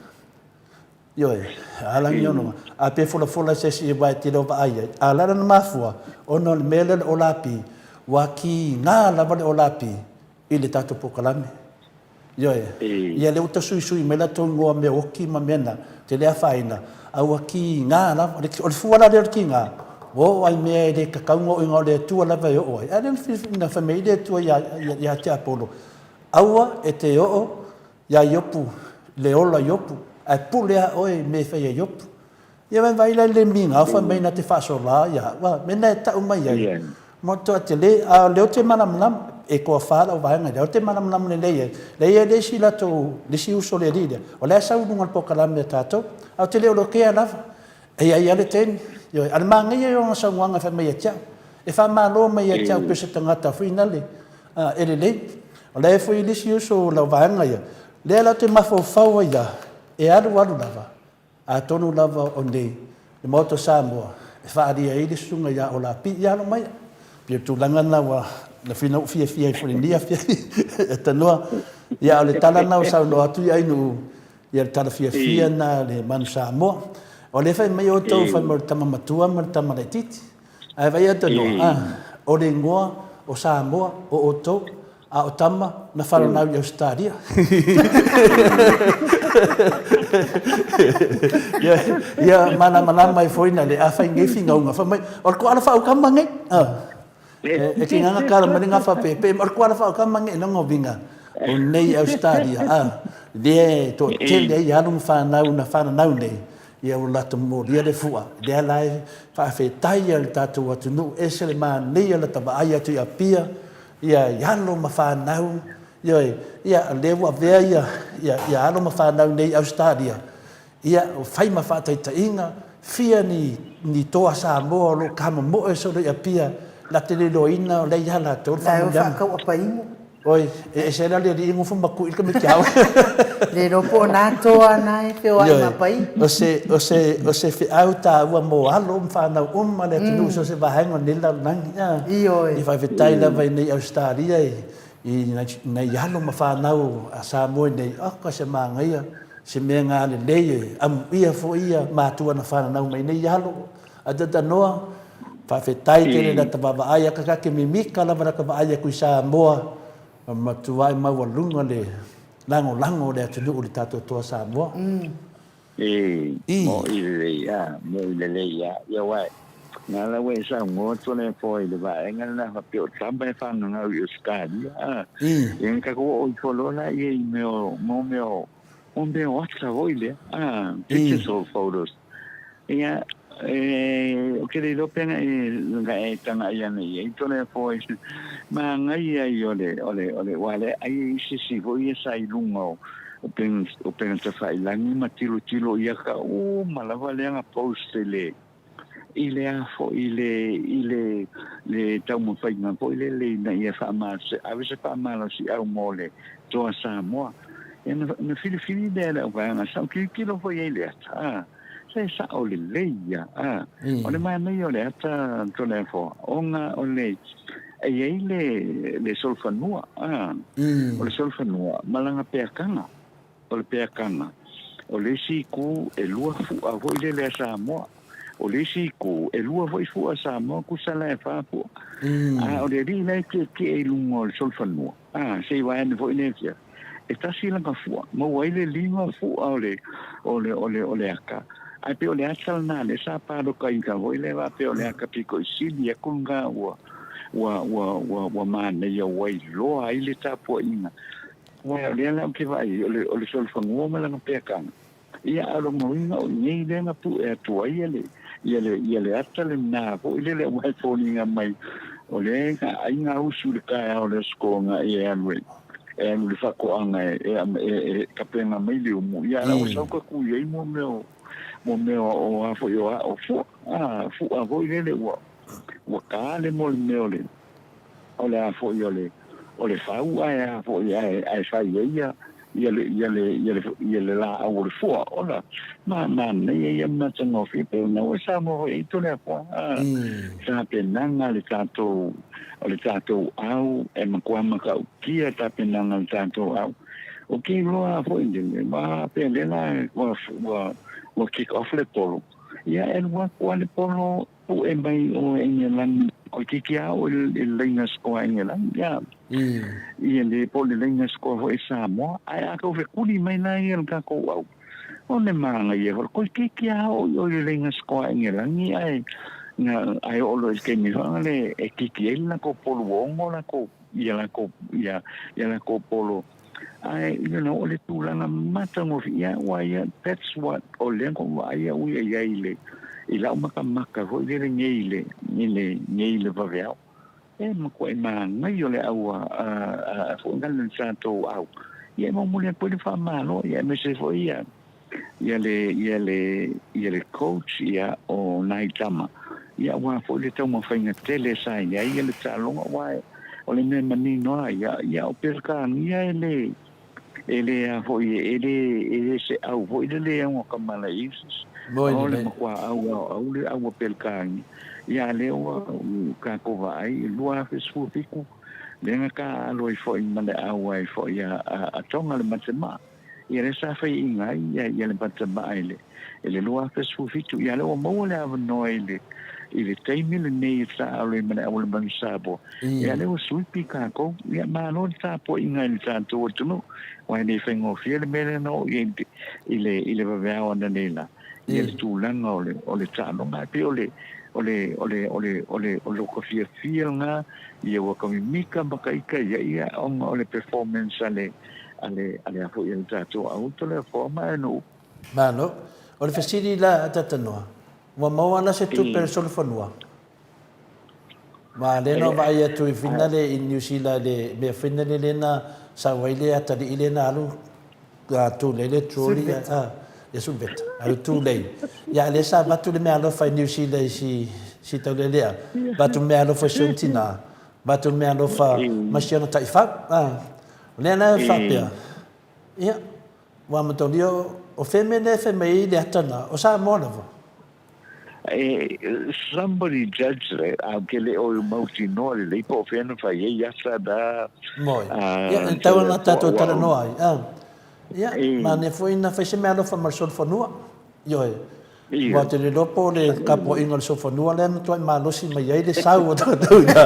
Ioe, a lagi ono, a pe folafola se isi aua e te le o vaai ai. A lala na mafua, ona o le mea lea o le olapi, ua kiga lava le olapi i le tatou polokalame. Ioe, ia lea ua tasuisui mai latou igoa mea oki ma mea na, te le afaina, a ua kiga lava. O le fua la lea o le kiga, ua oo lava i mea e le tatau ona oo i ai, na o le Atua lava e oo ai. A lea na fai mai ai le Atua ia Tiapolo, aua e te oo Iā Iopu, le ola Iopu, ae pule lava oe i mea e fai ai Iopu. Ia vaivai la i le migao fai mai na te faasola ia au, a mea na e tau mai ai, matua tele, a o lea ou te malamalama, e toafa lau vaega lea ou te malamalama lelei ai, lea e i ai le isi latou, le isi uso o le alii lea, o la e sau i luga o le polokalame a tatou, ae ou te le o lokea lava, e i ai lava le taimi, ioe, a o le manaia ia o lana saunoaga e fai mai ia te au, e faamalo mai ia te au pei o se tagata foi nale, A, e lelei. O la e foi le isi uso o lau vaega ia, lea la ou te mafaufau ai lava, e alu alu lava, atonu lava o nei, le Maota o Samoa, e faaalia ai le susuga ia Olapi, ia alo maia. Pei o le tulaga lena ua na fina ou fiafia ai foi i lenei afiafi e tanoa. Ia, a o le tala lena ua saunoa atu i Ainuu, ia le tala fiafia lena a le Manu Samoa. O lea e fai mai outou fai mai o le tama matua ma le tama laitiiti. Ae vaai atu noa, o le igoa o Samoa, o outou, a o tama na wharanau i Ausetaria. Ia, ia malamalama ai foi na le afai nei finauga, fai mai, o le koala whaukama nei. E ki nganga kala mai ngā whapepe, o le koala whaukama nei, no ngā winga o nei Ausetaria. Lea e to tele ai alu ma whanau na whanau nei. Ia ua latou molia le fua, lea la e faafetai ai le tatou atunuu, ese le manaia lata vaai atu i Apia, ia i alo ma fanau, ioe, ia lea ua avea ia, ia, ia alo ma fanau nei i Ausetalia, ia ua fai ma faataitaiga, fia ni, ni toa Samoa o lo o kamomoe solo i Apia, la te le iloaina o lea ia latou le La e o faakau apainu. Oi, e ese ai la le alii gofo ma kui le tamaiti ao. Le iloa po o na toa na e feoai ma pai. O se, o se, o se feau taua mo alo ma whanau uma le atunuu so se vaega o nei lalolagi. Ioe. I faafetai lava i nei Ausetalia i, i nei alo ma whanau a Samoa nei, oka se māngaia, se mea ngā lelei e amuia foi ia mātua na whanau mai nei alo. A tatanoa, faafetai tele lata vaavaai akakake mimika lava lata vaai aku i Samoa, ma matuai maualuga le lagolago o le atunuu i le tatou toa Samoa. E, moʻi lelei a, moʻi lelei a. Ia uae, na la ua e saunoa atu le afoa i le vaega lena faapea o tama e fagagau i Ausetalia a. Ia na tatou oo ifo loa laia i mea o, mo mea o, mo mea o ata foi lea, a, digital photos. Ia, e, ou te le iloa pe na e, na e tagai ana i ai tole afoa i māngai ai o le, o le, o le, ua le ai e isi si foi ia sa i luga o, o pena, o pena tawhailangi ma tilo tilo ia ka uma lava lea na post i le, i le a foi, i le, i le, le taumafaiga foi lele ina ia whaamā, ave se whaamalosiau mo le toa Samoa. Ia na, na filifili lea e le auvaega, sa ou tilotilo foi ai i le ata, a, sa e sa'o lelei ia, a. O le manaia o le ata Toleafoa, ona o le, e i ai le, le solofanua, a, o le solofanua ma lana peakaga, o le peakaga, o le isi itu e lua fu'a foi lele a Samoa. O le isi itu, e lua foi fua a Samoa, tusa la e fa fua. A o le alii la e tietie i luga o le solofanua, a, se i vae ane foi lea fia, e tasi lana fua, maua ai le lima fua o le, o le, o le, o le aka. Ae pei o le ata lena lea sa palokaina foi lea faapea o le aka pito i sili atu lena ua, ua, ua, ua, ua manaia ua iloa ai le tapuaiga. Aua o lea la ou te vaai, o le, o le solofanua ma lana peakaga, Ia, a o lona uiga o i inei lea na pue atu ai ia le, ia le, ia le ata lena foi lele aua e foliga mai o lea na ai gausu i le taeao o le Aso Toonai e alu e, e alu i le faatoaga e, e, e, e tapena mai le umu. Ia, a la ua sau ka tu i ai mo mea o, mo mea o a foi o a, o fua, a, fua foi lele ua, ua ta le mo le mea o le, o le a foi o le, o le fau ae a foi ae, ae fai ai ia, ia le, ia le, ia le, ia le laau o le fua. Ola, ma, manaia ia matagofie pei ona ua saunoa foi ai Toleafoa, a, tapenaga le tatou, o le tatou au e matua matautia tapenaga le tatou au. O ke iloa foi lele, ma pea lea la ua, ua, ua kick off le polo. Ia e alu atu a le polo Puʻe mai ʻoe Engelani, o kiki a ʻoe i le laina sikoa Engelani, ia. Ia le po le laina sikoa foi Samoa, ae a kau fekuli mai la ia le kakou au, o le māngaia foi, koi kiki a ʻoe i le laina sikoa Engelani, ae na, ae oo loa i le taimi foi le e kiki ai le lakou polu ono lakou, ia lakou, ia, ia lakou polo, ae, you know, o le tulaga matagofie, ia, ua ia, that's what, o lea na ou vaai au ia i ai i le, i lau makamaka foi lele nei i le, i le, nei i le vaveao. E matuai manaia o le au a, a, a, foi na le tatou au. Ia e momoli atu ai le faamalo, ia aemaise foi ia, ia le, ia le, ia le coach, ia, o nai tama, ia aua foi le taumafaiga tele sa i ai ia le taaloga, aua e, o le mea manino lava ia, ia o Peretania e le, e le a foi, e le, e le se au foi le le augakamala i isi, Moi o le lelei. matua au a au le au a Peretania. Ia a lea ua tatou vaai i 2017, lea na taaalo ai foi ma le au ai foi a, a, a Tonga le Matemā. Ia lea sa faiaina ai ia, ia le Matamā i le, i le 2017. Ia lea ua maua le avanoa i le, i le taimi lenei e taaalo ai ma le auala manu Samoa, ia lea ua sui tatou. Ia malo le tapuaiga i le tatou atunuu, aua e le faigofie le mea lea na oo i ai i le, i le vaveao analeila, ia le tulaga o le, o le taaloga. Ae pei o le, o le, o le, o le, o le, o lota fiafia lena, ia ua ka mimita ma ka ita ia, ia ona o le performance a le, a le, a le a foi a le tatou auto lea foa ma e nuu. Malo. O le fesili la a Tatanoa, ua maua la se tupe a le solofanua? Ma lea na vaai atu i finale i New Zealand i le mea finale lea na sau ai le atalii lea na alu tulei le trolley ia Sulveta alu tulei. Ia lea sa avatu le meaalofa i New Zealand i si si Taulelea, avatu meaalofa i si ona tina, avatu meaalofa ma si ona taifau. O lea la e faapea, ia, ua amatalia o fea mea lea e fai mai ai le ata lena, o Samoa lava. Somebody judge that, a ou te le o mautinoa lelei po o fea na fai ai ata na. Moe. Ia, e tatau ona tatou talanoa ai. Ia, manaia foi na fai se meaalofa ma le solofanua. Ioe. Aua ou te le iloa po o le tapuaiga o le solofanua lea na matuai malosi mai ai le sau o tatou i ina.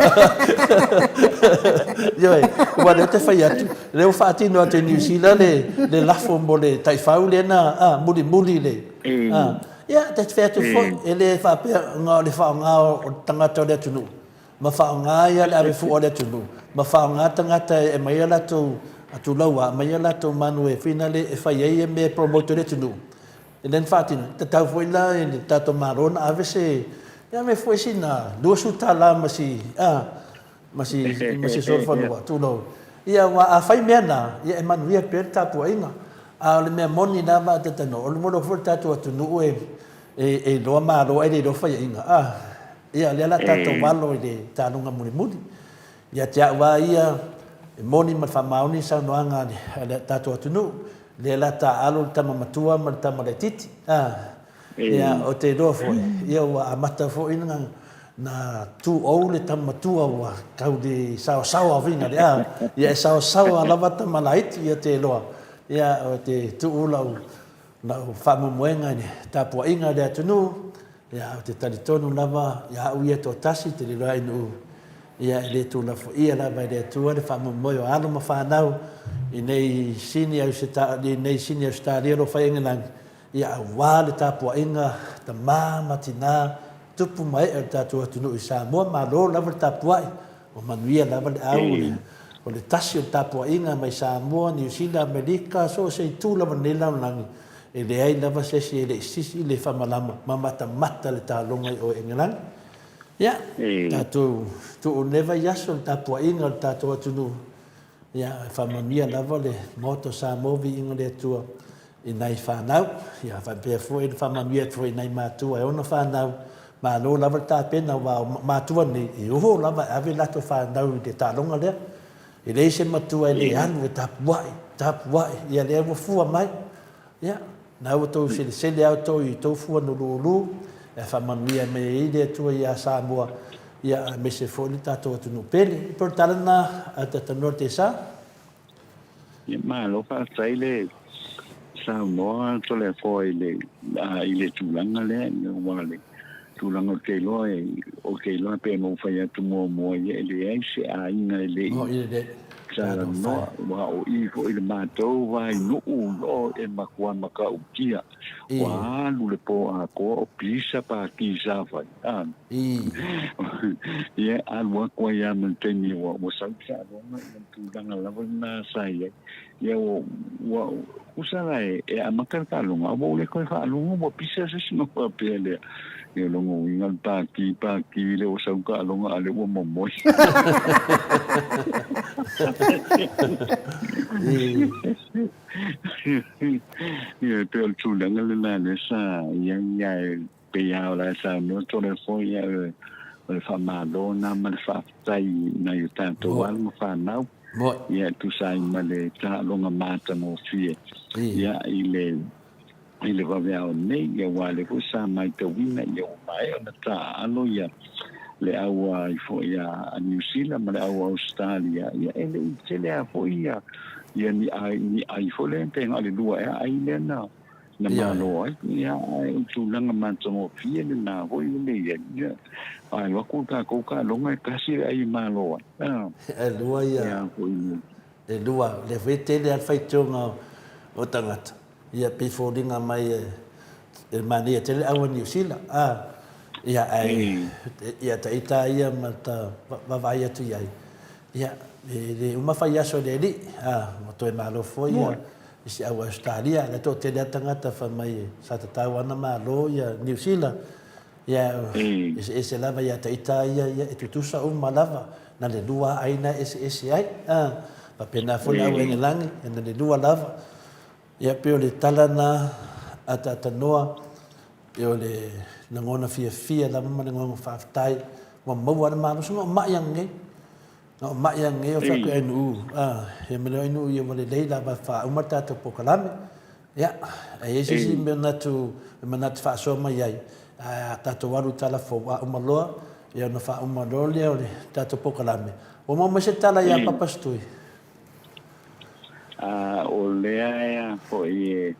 Ioe. Aua o lea ou te fai atu, o lea ua faatino atu e Niu Sila le lafo mo le taifau lea na mulimuli le... Ia, ta te fai atu foi, e le faapea na o le faaaoga o tagata o le atunuu, ma faaaoga ia le ave fua o le atunuu, ma faaaoga tagata e aumai a latou tulaua, aumai a latou manu e finale e fai ai mea e promote ai le atunuu. E le na faatino, e tatau foi la i le tatou Malo ona ave se, e ave foi sina $20 ma si, a, ma si, ma si solofanua, tulou. Ia, aua a fai mea na, ia e manuia pea le tapuaiga. A o le mea moni lava a Tatanoa, o le molo foi le tatou atunuu e, e, e iloa Malo ae le iloa faiaiga. A, ia, o lea o le a tatou alo i le taaloga mulimuli. Ia te au lava ia, e moni ma le faamaoni le saunoaga a le, a le tatou atunuu, lea o le a taaalo le tama matua ma le tama laitiiti. A, ia, ou te iloa foi, ia ua amata foi na, na tuou le tama matua ua tau le saosaoa uiga le, a, ia e saosaoa lava tama laiti, ia te iloa, ia, ou te tuu lau, lau faamoemoega i le tapuaiga a le atunuu, ia, ou te talitonu lava ia au ia toatasi, te lilo ai nuu, ia, e le tuulafoia lava e le Atua le faamoemoe o alo ma fanau i nei Sini i nei Sini Ausetalia o lo o fai Engelani, Ia aua le tapuaiga tama ma tina, tupu ma ee o le tatou atunuu i Samoa, malo lava le tapuai, ua manuia lava le au o le o le tasi o le tapuaiga mai Samoa, Niu Sila, Amerika, so o se itu lava o lenei lalolagi, e leai lava se isi e le i sisi le faamalama ma matamata le taaloga i o i Engelani. Ia, tatou tuu lenei vaiaso le tapuaiga o le tatou atunuu, Ia, e faamanuia lava le Maota o Samoa, viiga le Atua i nai fanau. Ia, faapea foi le faamanuia atu foi i nai matua e ona fanau. Malo lava le tapena, aua o matua nei, e o lava e ave latou fanau i le taaloga lea. E leai se matua e le alu e tapuai, tapuai, ia lea ua fua mai. Ia, na ua tou selesele lava outou i tou fua na lulu, e faamanuia mai ai le Atua ia Samoa, ia aemaise foi le tatou atunuu pele. E pei o le tala lena a Tatanoa Tesa. Ia malo faafetai le saunoa Toleafoa i le i le tulaga lea aua le tulaga ou te iloa ou te iloa pei ona ou fai atu muamua ia e leai se aiga e le i talanoa aua o i foi le matou vainuu o e matua matautia ua alu le po atoa o pisa paki sa fai a ia alu atu ai lava ma le taimi ua ua sau le taaloga ia le tulaga lava lena sa i ai ia ua ua tusa la e e amata le taaloga a ua ou le toe faalogo ua pisa se isi ona faapea lea ia o lona uiga le paki paki lea ua sau le taaloga a o lea ua momoe. Ia e pei o le tulaga lena lea sa i ai ae pei lava o la e saunoa Toleafoa ia o le faamalo lena ma le faafetai i nai o tatou alo ma fanau ia e tusa ai ma le taaloga matagofie ia i le i le vaveao nei ia aua o lea foi sa matauina ia ua maea ona taaalo ia le au ai foi a Niu Sila ma le au Ausetalia ia e le i tele lava foi ia ni ai ni ai foi lea pe na o le lua ea ai lea na Na malo ai, ia, ae o le tulaga matagofie lena foi le i ai, ia, a alu atu le tatou taaloga e tasi le ai e malo ai, a. E lua ia. Ia foi le. E lua, lea foi e tele lava le faitioga o tagata, ia pei foliga mai e manaia tele le au a Niu Sila, a, ia ae, ia ta ita ia ma ta vaavaai atu i ai, ia, e le uma fai aso e le alii, a, ua toe malo foi ia i si au Ausetalia, la e toatele lava tagata fai mai sa tatau lava ona malo ia Niu Sila, ia eseese lava ia ita ia ia e tutusa uma lava, na le lua lava aina e eseese ai, a, faapena foi le au Engelani, ia na le lua lava. Ia pei o le tala na a Taatanoa, ia o le lagona fiafia lava ma le lagona faafetai ua maua le malosi, na o mai ananei. Na o mai ananei o fai atu i Ainuu, a, ia ma le Ainuu ia ua lelei lava e faauma le tatou polokalame. Ia, a i ai se isi manatu e manatu faasoa mai ai, ae a tatou alu i tala fou, a uma loa, ia ona faauma loa lea o le tatou polokalame. Ua maua mai se tala ia Papa Setui? A, o lea e foi e,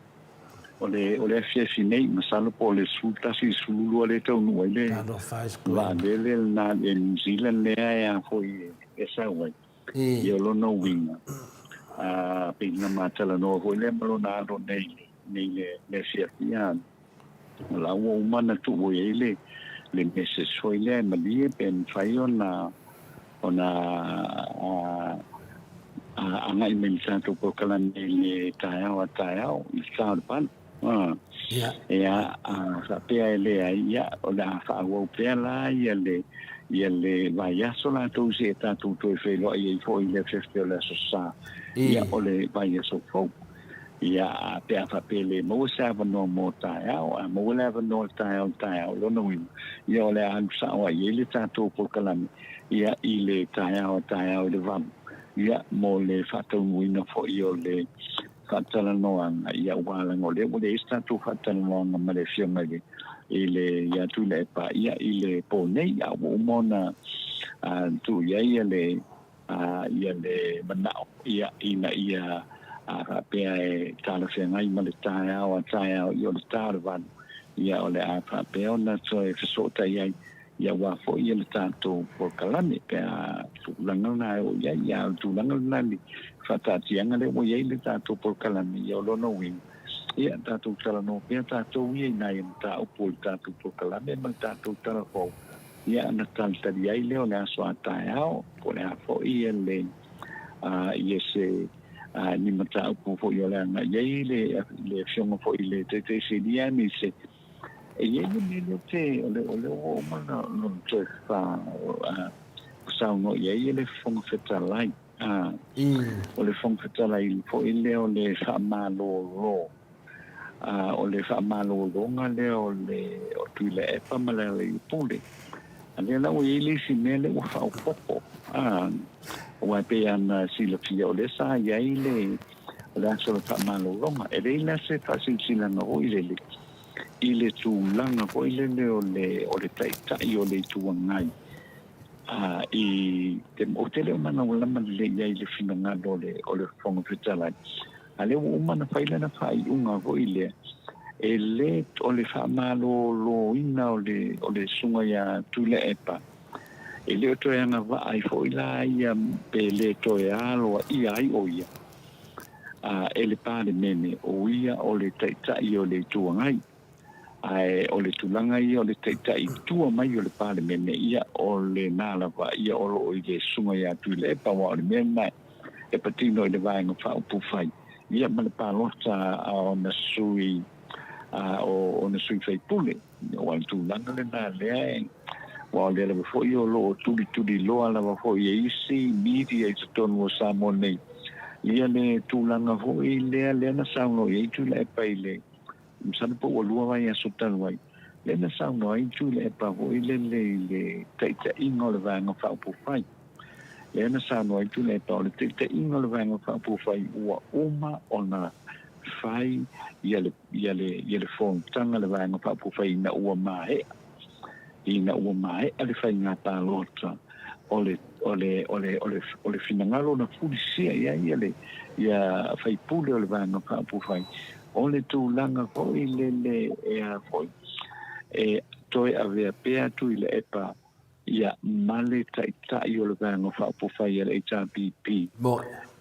o le, o le afiafi nei, masalo po o le 11 i le 12 lea e taunuu ai le vaalele lena i New Zealand lea e a foi e sau ai. Ia o lona uiga, a, pei ona ma talanoa foi lea ma lona alo nei, nei le, le afiafi, a, o la ua uma ona tuu i ai le, le message foi lea e malie pe mafai ona, ona a, agai mai i le tatou polokalame i le taeao a taeao i le sa o le 8. Ia, a faapea e leai, ia, o le a faaauau pea la ia le, ia le vaiaso latou seia tatou toe feiloai ai foi i le afiafi o le Aso Sa, ia, o le vaiaso fou. Ia, a pe a faapea e le maua se avanoa mo taeao, a maua le avanoa i le taeao i le taeao, o lona uiga, ia o le a alu sao ai i ai le tatou polokalame, ia, i le taeao a taeao i le 8, ia, mo le faataunuuina foi o le faatalanoaga, ia, aua leaga o lea ua leai se tatou faatalanoaga ma le Afioga i le, i le, ia Tuilaepa, ia, i le po nei, a ua uma ona tuu i ai ia le, ia le manao, ia, ina ia faapea e talafeagai ma le taeao a taeao, ia o le ta o le 8, ia o le a faapea ona toe fesootai ai, ia aua foi ia le tatou polokalame pe a tulaga lena e oo i ai. Ia a o le tulaga lena i le faataatiaga lea ua i ai le tatou polokalame, ia o lona uiga, ia tatou talanoa pea tatou ia i nai mataupu o le tatou polokalame ma le tatou tala fou, ia ona talitali ai lea o le aso a taeao, po o le a foi ia le, ia se ni mataupu foi o le a agai i ai le, le Afioga foi i le Taitaiselia aemaise E i ai le mea lea ou te, o le, o lea ua uma ona, ona toe fa, saunoa i ai le Fofoga Fetalai. O le Fofoga Fetalai foi lea o le faamalolo, o le faamalologa lea o le, o Tuilaepa ma Lealailepule. A lea la ua i ai le isi mea lea ua faaopoopo, aua e pei ona silafia o lea sa i ai le, o le aso o le faamalologa. E leai la se faasilasilaga foi lele i le tulaga foi lele o le, o le Taitai o le Itu Agai, a, i te, ou te le o malamalama lelei i ai i le finagalo o le, o le Fofoga Fetalai, a lea ua uma ona fai lana faaiuga foi lea, e le, o le faamaloloina o le, o le Susuga ia Tuilaepa, e le o toe agavaa ai foi la ia pe le toe aloaia ai ʻo ia e le Palemene, ʻo ia o le Taitai o le Itu Agai. Ae o le tulaga ia o le Taitai i tua mai o le Palemene, ia o lena lava ia o lo o i le Susuga ia Tuilaepa, aua o le mea lena e patino i le Vaega Faaupufai ia ma le palota a ona sui a ona sui faipule. Aua o le tulaga lena lea e, aua o lea lava foi o lo o tulituliloa lava foi e isi media i totonu o Samoa nei, ia le tulaga foi lea, lea na saunoa i ai Tuilaepa i le, masalo po ua lua vaiaso talu ai, lea na saunoa ai Tuilaepa foi lele i le taitaiga o le Vaega Faaupufai. Lea na saunoa ai Tuilaepa, o le taitaiga o le Vaega Faaupufai ua uma ona fai ia le, ia le, ia le fonotaga a le Vaega Faaupufai ina ua maea, ina ua maea le faiga palota o le, o le, o le, o le, o le finagalo na fulisia i ai ia le, ia faipule o le Vaega Faaupufai. O le tulaga foi lele e a foi, e toe avea pea Tuilaepa ia ma le Taitai o le Vaega Faaupufai a le HRPP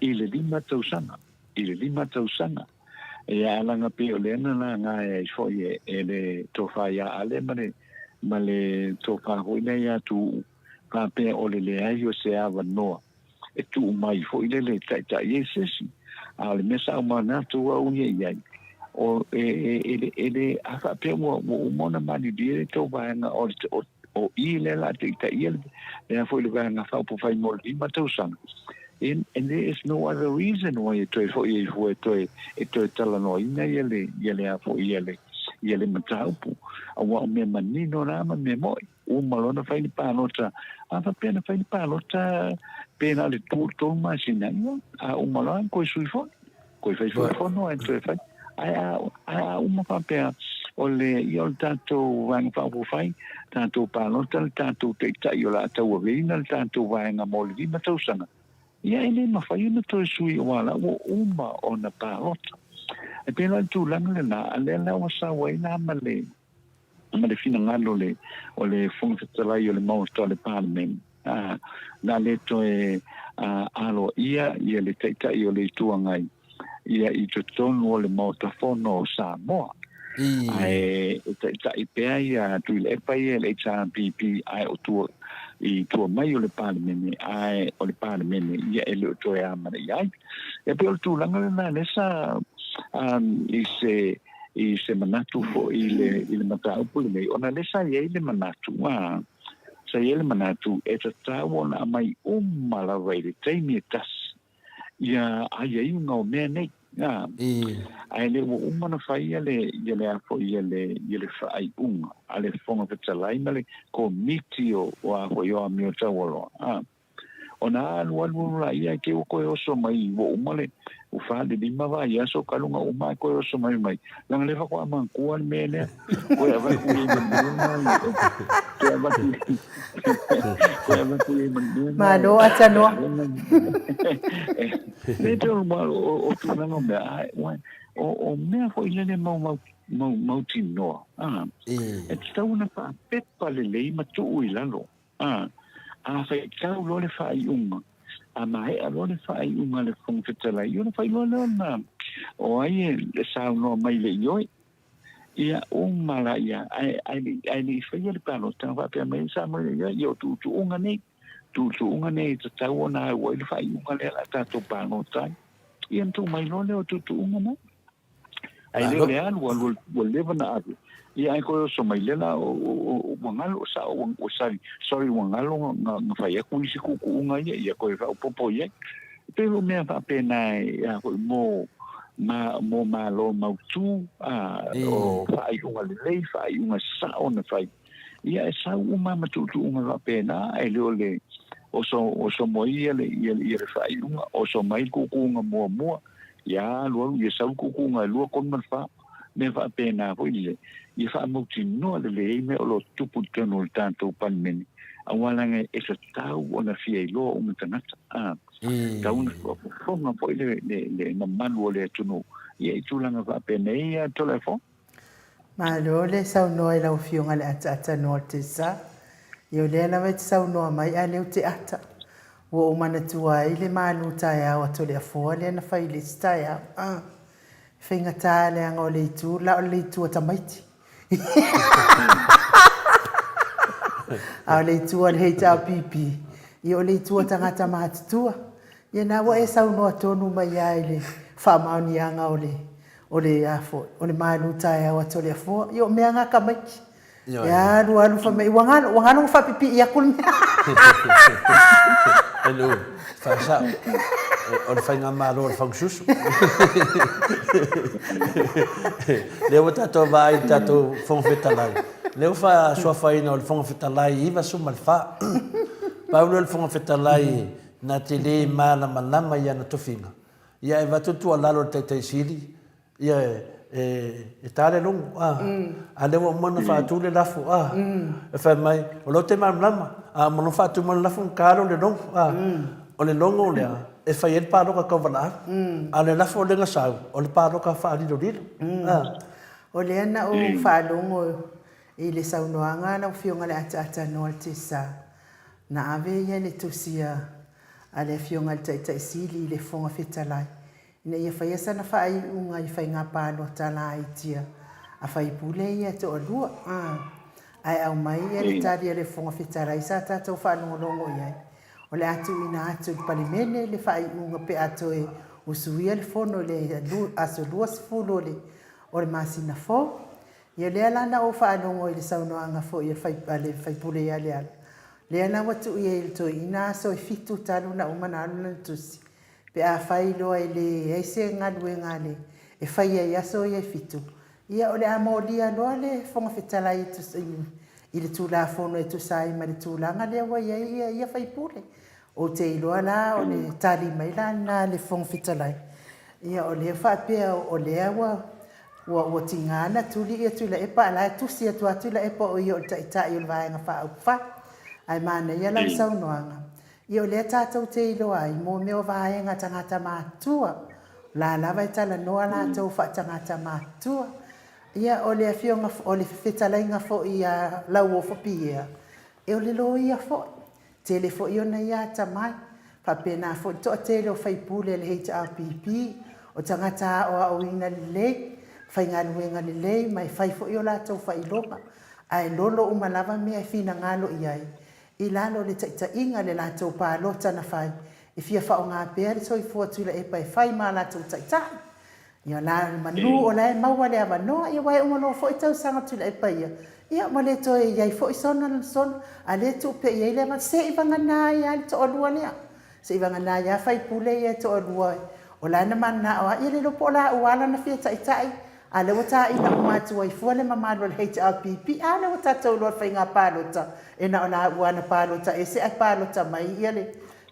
i le 5 tausaga, i le 5 tausaga. Ia a laga pei o lea na laga ai foi e le Tofa ia Ale ma le ma le Tofa foi lea ia Tuuu, faapea o le leai o se avanoa e tuu mai foi lele e taitai ai se isi. A o le mea sa ou manatu au ia i ai, o, e, e, e, le, e le, a faapea ua, ua uma ona malilie le tou vaega o, o, o i lea la taitaia le, lea foi le vaega faaupufai mo le 5 tausaga, and, and there is no other reason why e toe foi ai fua e toe, e toe talanoaina ia le, ia le a foi ia le, ia le mataupu. Aua o mea manino la ma mea moi. Uma loa na fai le palota, a faapea na fai le palota pe na o le 2 3 masina, ia, a uma loa koe sui fono, koe fai foi fono ae toe fai. Ae a, ae a uma faapea o le, ia o le tatou Vaega Faaupufai, tatou palota le tatou taitai o le a tauaveina le tatou vaega mo le 5 tausaga, ia e le mafai ona toe sui aua la ua uma ona palota. E pei la o le tulaga lena, a lea la ua sau ai la ma le, ma le finagalo o le, o le Fofoga Fetalai o le Maota o le Palemene, ā, na le toe aloaia ia le Taitai o le Itu Agai ia i totonu o le Maota Fono o Samoa. Ae e taitai pea ia Tuilaepa ia i le HRPP ae o tua, i tua mai o le Palemene, ae o le Palemene ia e le o toe amanaia ai. E pei o le tulaga lena lea sa i se i se manatu foi i le, i le mataupu lenei, ona lea sa i ai le manatu, ā, sa i ai le manatu e tatau ona aumai uma lava i le taimi e tasi ia aiaiga o mea nei, ā, ae le ua uma ona fai ia le, ia le a foi, ia le, ia le faaiuga a le Fofoga Fetalai ma le Komiti o, o a foi, o Amio Taualoa, ā. Ona alualu laia ke ua koe oso mai ua uma le ua fa le lima vaiaso talu na uma ae koe oso mai mai leaga lea faatoa manatua le mea lea koe avatu i ai ma le mea koe avatu koe avatu i ai ma le mea Malo Atanoa. Le te o o tulaga o mea ae o o mea foi lele mau mau mau mautinoa a e tatau ona faapepa lelei ma tuu i lalo. A, a faitau loa le faaiuga, a maea loa le faaiuga a le Fofoga Fetalai, ia ona fai loa lea ona o ai e saunoa mai i le ioe. Ia uma laia, ae, ae, ae le i faia le palota, na faapea mai ai Samoa ia, ia o tuutuuga nei, tuutuuga nei e tatau ona au ai le faaiuga lea o le a tatou palota ai. Ia ona tuu mai loa lea o tuutuuga na. Ae le o le alu alu ua leva na ave. Ia ae koe oso mai lea la ua galo sao ua sorry sorry ua galo na fai atu isi tuutuuga ia ia koe faaopoopo i ai. E pei o mea faapena e a foi mo ma mo Malo mautu a o faaiuga lelei faaiuga sao na fai. Ia e sau uma ma tuutuuga faapena ae le o le oso oso mai ia le ia le faaiuga oso mai le tuutuuga muamua. Ia alu alu, ia sau le tuutuuga e 2, 3 ma le 4, mea faapena foi lele, ia faamautinoa lelei ai mea o lo o tutupu i totonu o le tatou Palemene, aua leaga e tatau ona fia iloa uma tagata, a, tatau ona faafofoga foi le, le, le mamalu o le atunuu, ia i tulaga faapenei, ia Toleafoa. Malo le saunoa i lau Afioga i le Ataatanoa o le Tesa. Ia o lea lava e te saunoa mai a lea ou te ata. Ua ou manatua ai le malu taeao a Toleafoa lea na fai i le isi taeao. A, e faigata leaga o le itu la o le itu a tamaiti. A o le itu a le HRPP, ia o le itu a tagata matutua. Ia na ua e saunoa tonu mai lava i le faamaoniaga o le O le a foi, o le malu taeao a Toleafoa, ia o mea nga tamaiti. E alu alu fai mai, ua galo, ua galo na faapipii atu le mea. Hello, faasao. O le faigamalo o le fagususu. Lea ua tatou vaai i le tatou Fofoga Fetalai, lea ua faasuafaina o le Fofoga Fetalai 94. Pau lea o le Fofoga Fetalai na te le malamalama i ana tofiga, Ia e avatu le tuualalo i le Taitai Sili, ia e ta le logo, a, a lea ua uma ona faatu le lafo, a, e fai mai, o lea ou te malamalama, a uma loa faatu mai le lafo ona ta lea o le logo, a, o le logo lea, e fai ai le palota tauvalaau, a o le lafo lea na sau, o le palota faalilolilo. O lea na ou faalogo i le saunoaga a lau Afioga i le Ataatanoa i le Tesa, na ave ia le tusi a le Afioga i le Taitai Sili i le Fofoga Fetalai ina ia faia sana faaiuga i faiga palota laiti a faipule ia e toalua. Ae aumai ia le tali a le Fofoga Fetalai sa tatou faalogologo i ai, o le a tuuina atu i le Palemene le faaiuga pe a toe usuia le Fono i le aso 20 o le masina fou. Ia lea la na ou faalogo i le saunoaga foi a le faipule ia Leala, lea la ua tuu i ai e le toeaina aso e fitu talu ona uma ona alu lana tusi, pe afai loa e leai se galuega a le e faia i aso ia e fitu, ia o le a molia loa le Fofoga Fetalai i le Tulafono e tusa ai ma le tulaga lea ua i ai ia faipule. Ou te iloa la o le tali mai la lena a le Fofoga Fetalai, ia o lea faapea o lea ua ua tiga ona tuli ia Tuilaepa a o la e tusi atu lava Tuilaepa o ia o le Taitai o le Vaega Faaupufai. Ae manaia lau saunoaga, ia o lea tatou te iloa ai mo mea o vaega tagata matutua, o la lava e talanoa latou faatagata matutua. Ia o le afioga o le fetalaiga foi ia Lauofo Piea, o le loia foi. Tele foi ona ia atamai. Faapena foi le toatele o faipule a le HRPP, o tagata aoaoina lelei, faigaluega lelei ma e fai foi o latou faailoga, ae lolo uma lava mea e finagalo i ai i lalo o le taitaiga i le latou palota na fai, e fia faaaoga pea le soifua Tuilaepa e fai ma a latou taitai. Ia la manu o la e maua le avanoa, ia ua e uma loa foi tausaga Tuilaepa ia, ia ua le toe i ai foi sona sona, a lea e tuu pea i ai le avanoa, se i vagana ai lava le toalua lea, se i vagana ai lava faipule ia e toalua o la e na mananao lava, ia le iloa po o laua lava lana fia taitai, a o lea ua taina uma atu ai fua le mamalu o le HRPP, a lea ua tatou iloa i le faiga palota, e na o laua lava na palota ese ae palota mai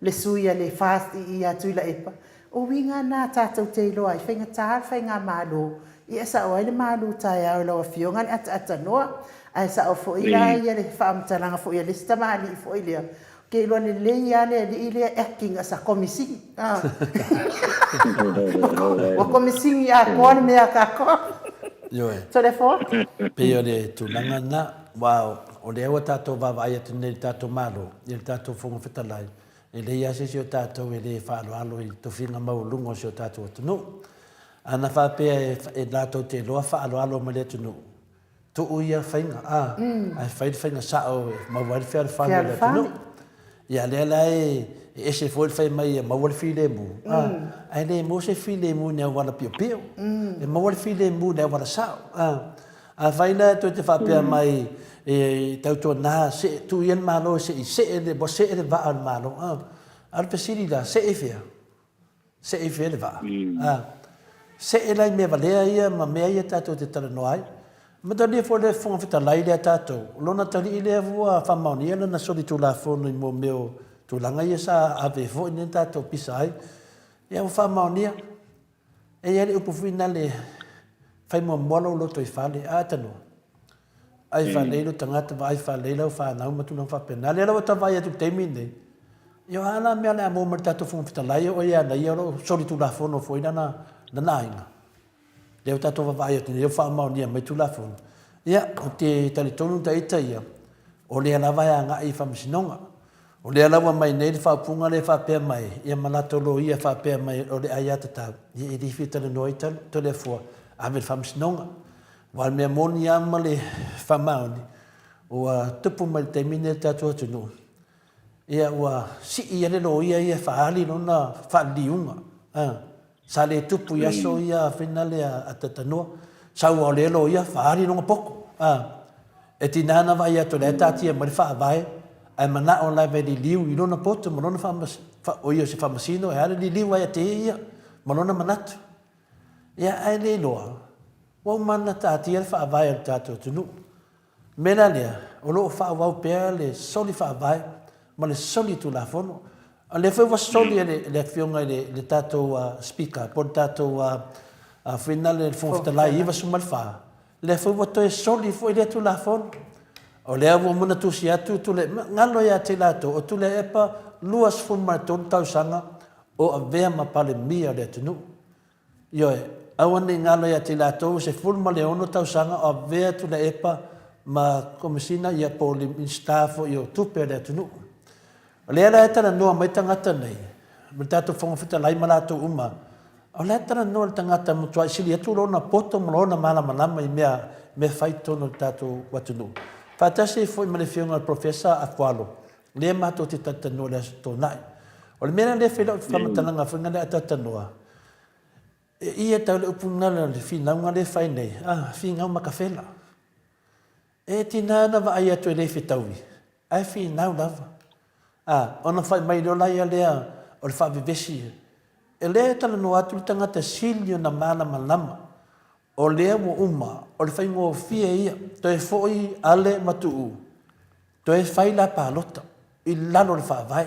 le sui a le FAST ia Tuilaepa. O uiga na tatou te iloa ai, faigata le faigamalo, ia e sao ai le malu taeao i lau Afioga le ataatanoa, ae sao foi la ia le faamatalaga foi a le isi tamalii foi lea, ou te iloa lelei lava le alii lea e acting as a komisini. Ua komisini atoa le mea a tatou. Ioe. Toleafoa. Pei o le tulaga lena, aua o lea ua tatou vaavaai atu nei i le tatou Malo, i le tatou Fofoga Fetalai, E leai lava se isi o tatou e le faaaloalo i tofiga maualuga o si o tatou atunuu. A na faapea e latou te iloa faaaloalo mai le atunuu, tuu ia faiga, a, ae fai le faiga sao e maua ai le fealofani o le atunuu. Ia lea la e ese foi le fai mai e maua le filemu, a, ae le maua se filemu i ni auala piopio. E maua le filemu i le auala sao, a. Afai la toe te faapea mai e tautuana see, tuu ia le Malo se i see le, ua see le vaa o le Malo. A, a o le fesili la, see i fea? See i fea le vaa? A, see la i mea valea ia ma mea ia tatou te talanoa ai. Matalia foi le Fofoga Fetalai lea tatou, o lona atalii lea ua faamaonia lana solitulafono i mo mea o tulaga ia sa ave foi nei tatou pisa ai. Ia ua faamaonia. E i ai le upu foi nale, fai muamua lou lotoifale, a tanoa, ai faalelei lou tagata, vaai faalelei lau fanau ma tulaga faapena. Lea la ua ta vaai atu i le taimi lenei, ia o a la mea o le a maua mai le tatou Fofoga Fetalai o ia ana ia o lo o solitulafono foi lana, lana aiga. Lea ua tatou vaavaai atu nei, ua faamaonia mai Tulafono. Ia, ou te talitonu ita ia, o lea lava e agai i Faamasinoga. O lea la ua aumai nei le faaupuga lea e faapea mai, ia ma latou loia e faapea mai o le aiatatau, ia e le fia talanoa ai Toleafoa, ave i le Faamasinoga. Aua o le mea moni lava ma le faamaoni, ua tupu mai i le taimi lenei i le tatou atunuu, ia ua sii ai le loia ia e faaali lona faaliliuga. Sa le tupu i aso ia finale a Tatanoa. Sau lava o lea loia faaali lona poto. E tiga ona vaai atu o lea e taatia mai le faavae ae manao lava e liliu i lona poto ma lona o ia o se faamasino e a le liliu ai ia te ia ma lona manatu. Ia ae le iloa ua uma ona taatia le faavae o le tatou atunuu. O le mea la lea, o lo o faaauau pea le soli faavae ma le soli tulafono. O lea foi ua soli e le Afioga i le tatou Speaker po o le tatou foi lena le Fofoga Fetalai 94, lea foi ua toe soli foi lea Tulafono. O lea ua uma ona tusi atu Tuilaepa, galo ia te i latou, o Tuilaepa 23 tausaga. O avea ma Palemia o le atunuu. Ioe, aua ne i galo ia te i latou e 16 tausaga o avea Tuilaepa ma Komesina ia po o le Minisita foi o Tupe a le atunuu. O lea la e talanoa mai tagata nei, ma le tatou Fofoga Fetalai ma latou uma, o la e talanoa le tagata e matuai sili atu lona poto ma lona malamalama i mea mea fai i totonu o le tatou atunuu. Faatasi ai foi ma le Afioga i le Polofesa Afualo, lea matou te talatalanoa i le Aso Toonai. O le mea la lea e fai lau faamatalaga foi lea a talatalanoa, e i e tau le upu lena o le finauga lea e fai nei, a, finau makafela. E tiga ona vaai atu e le fetaui, ae finau lava. A, ona fai mai loa laia lea o le faavevesi. E lea e talanoa atu le tagata sili ona malamalama, o lea ua uma, o le faigofie ia, toe foi Ale ma Tuuu, Toe fai la palota i lalo o le faavae.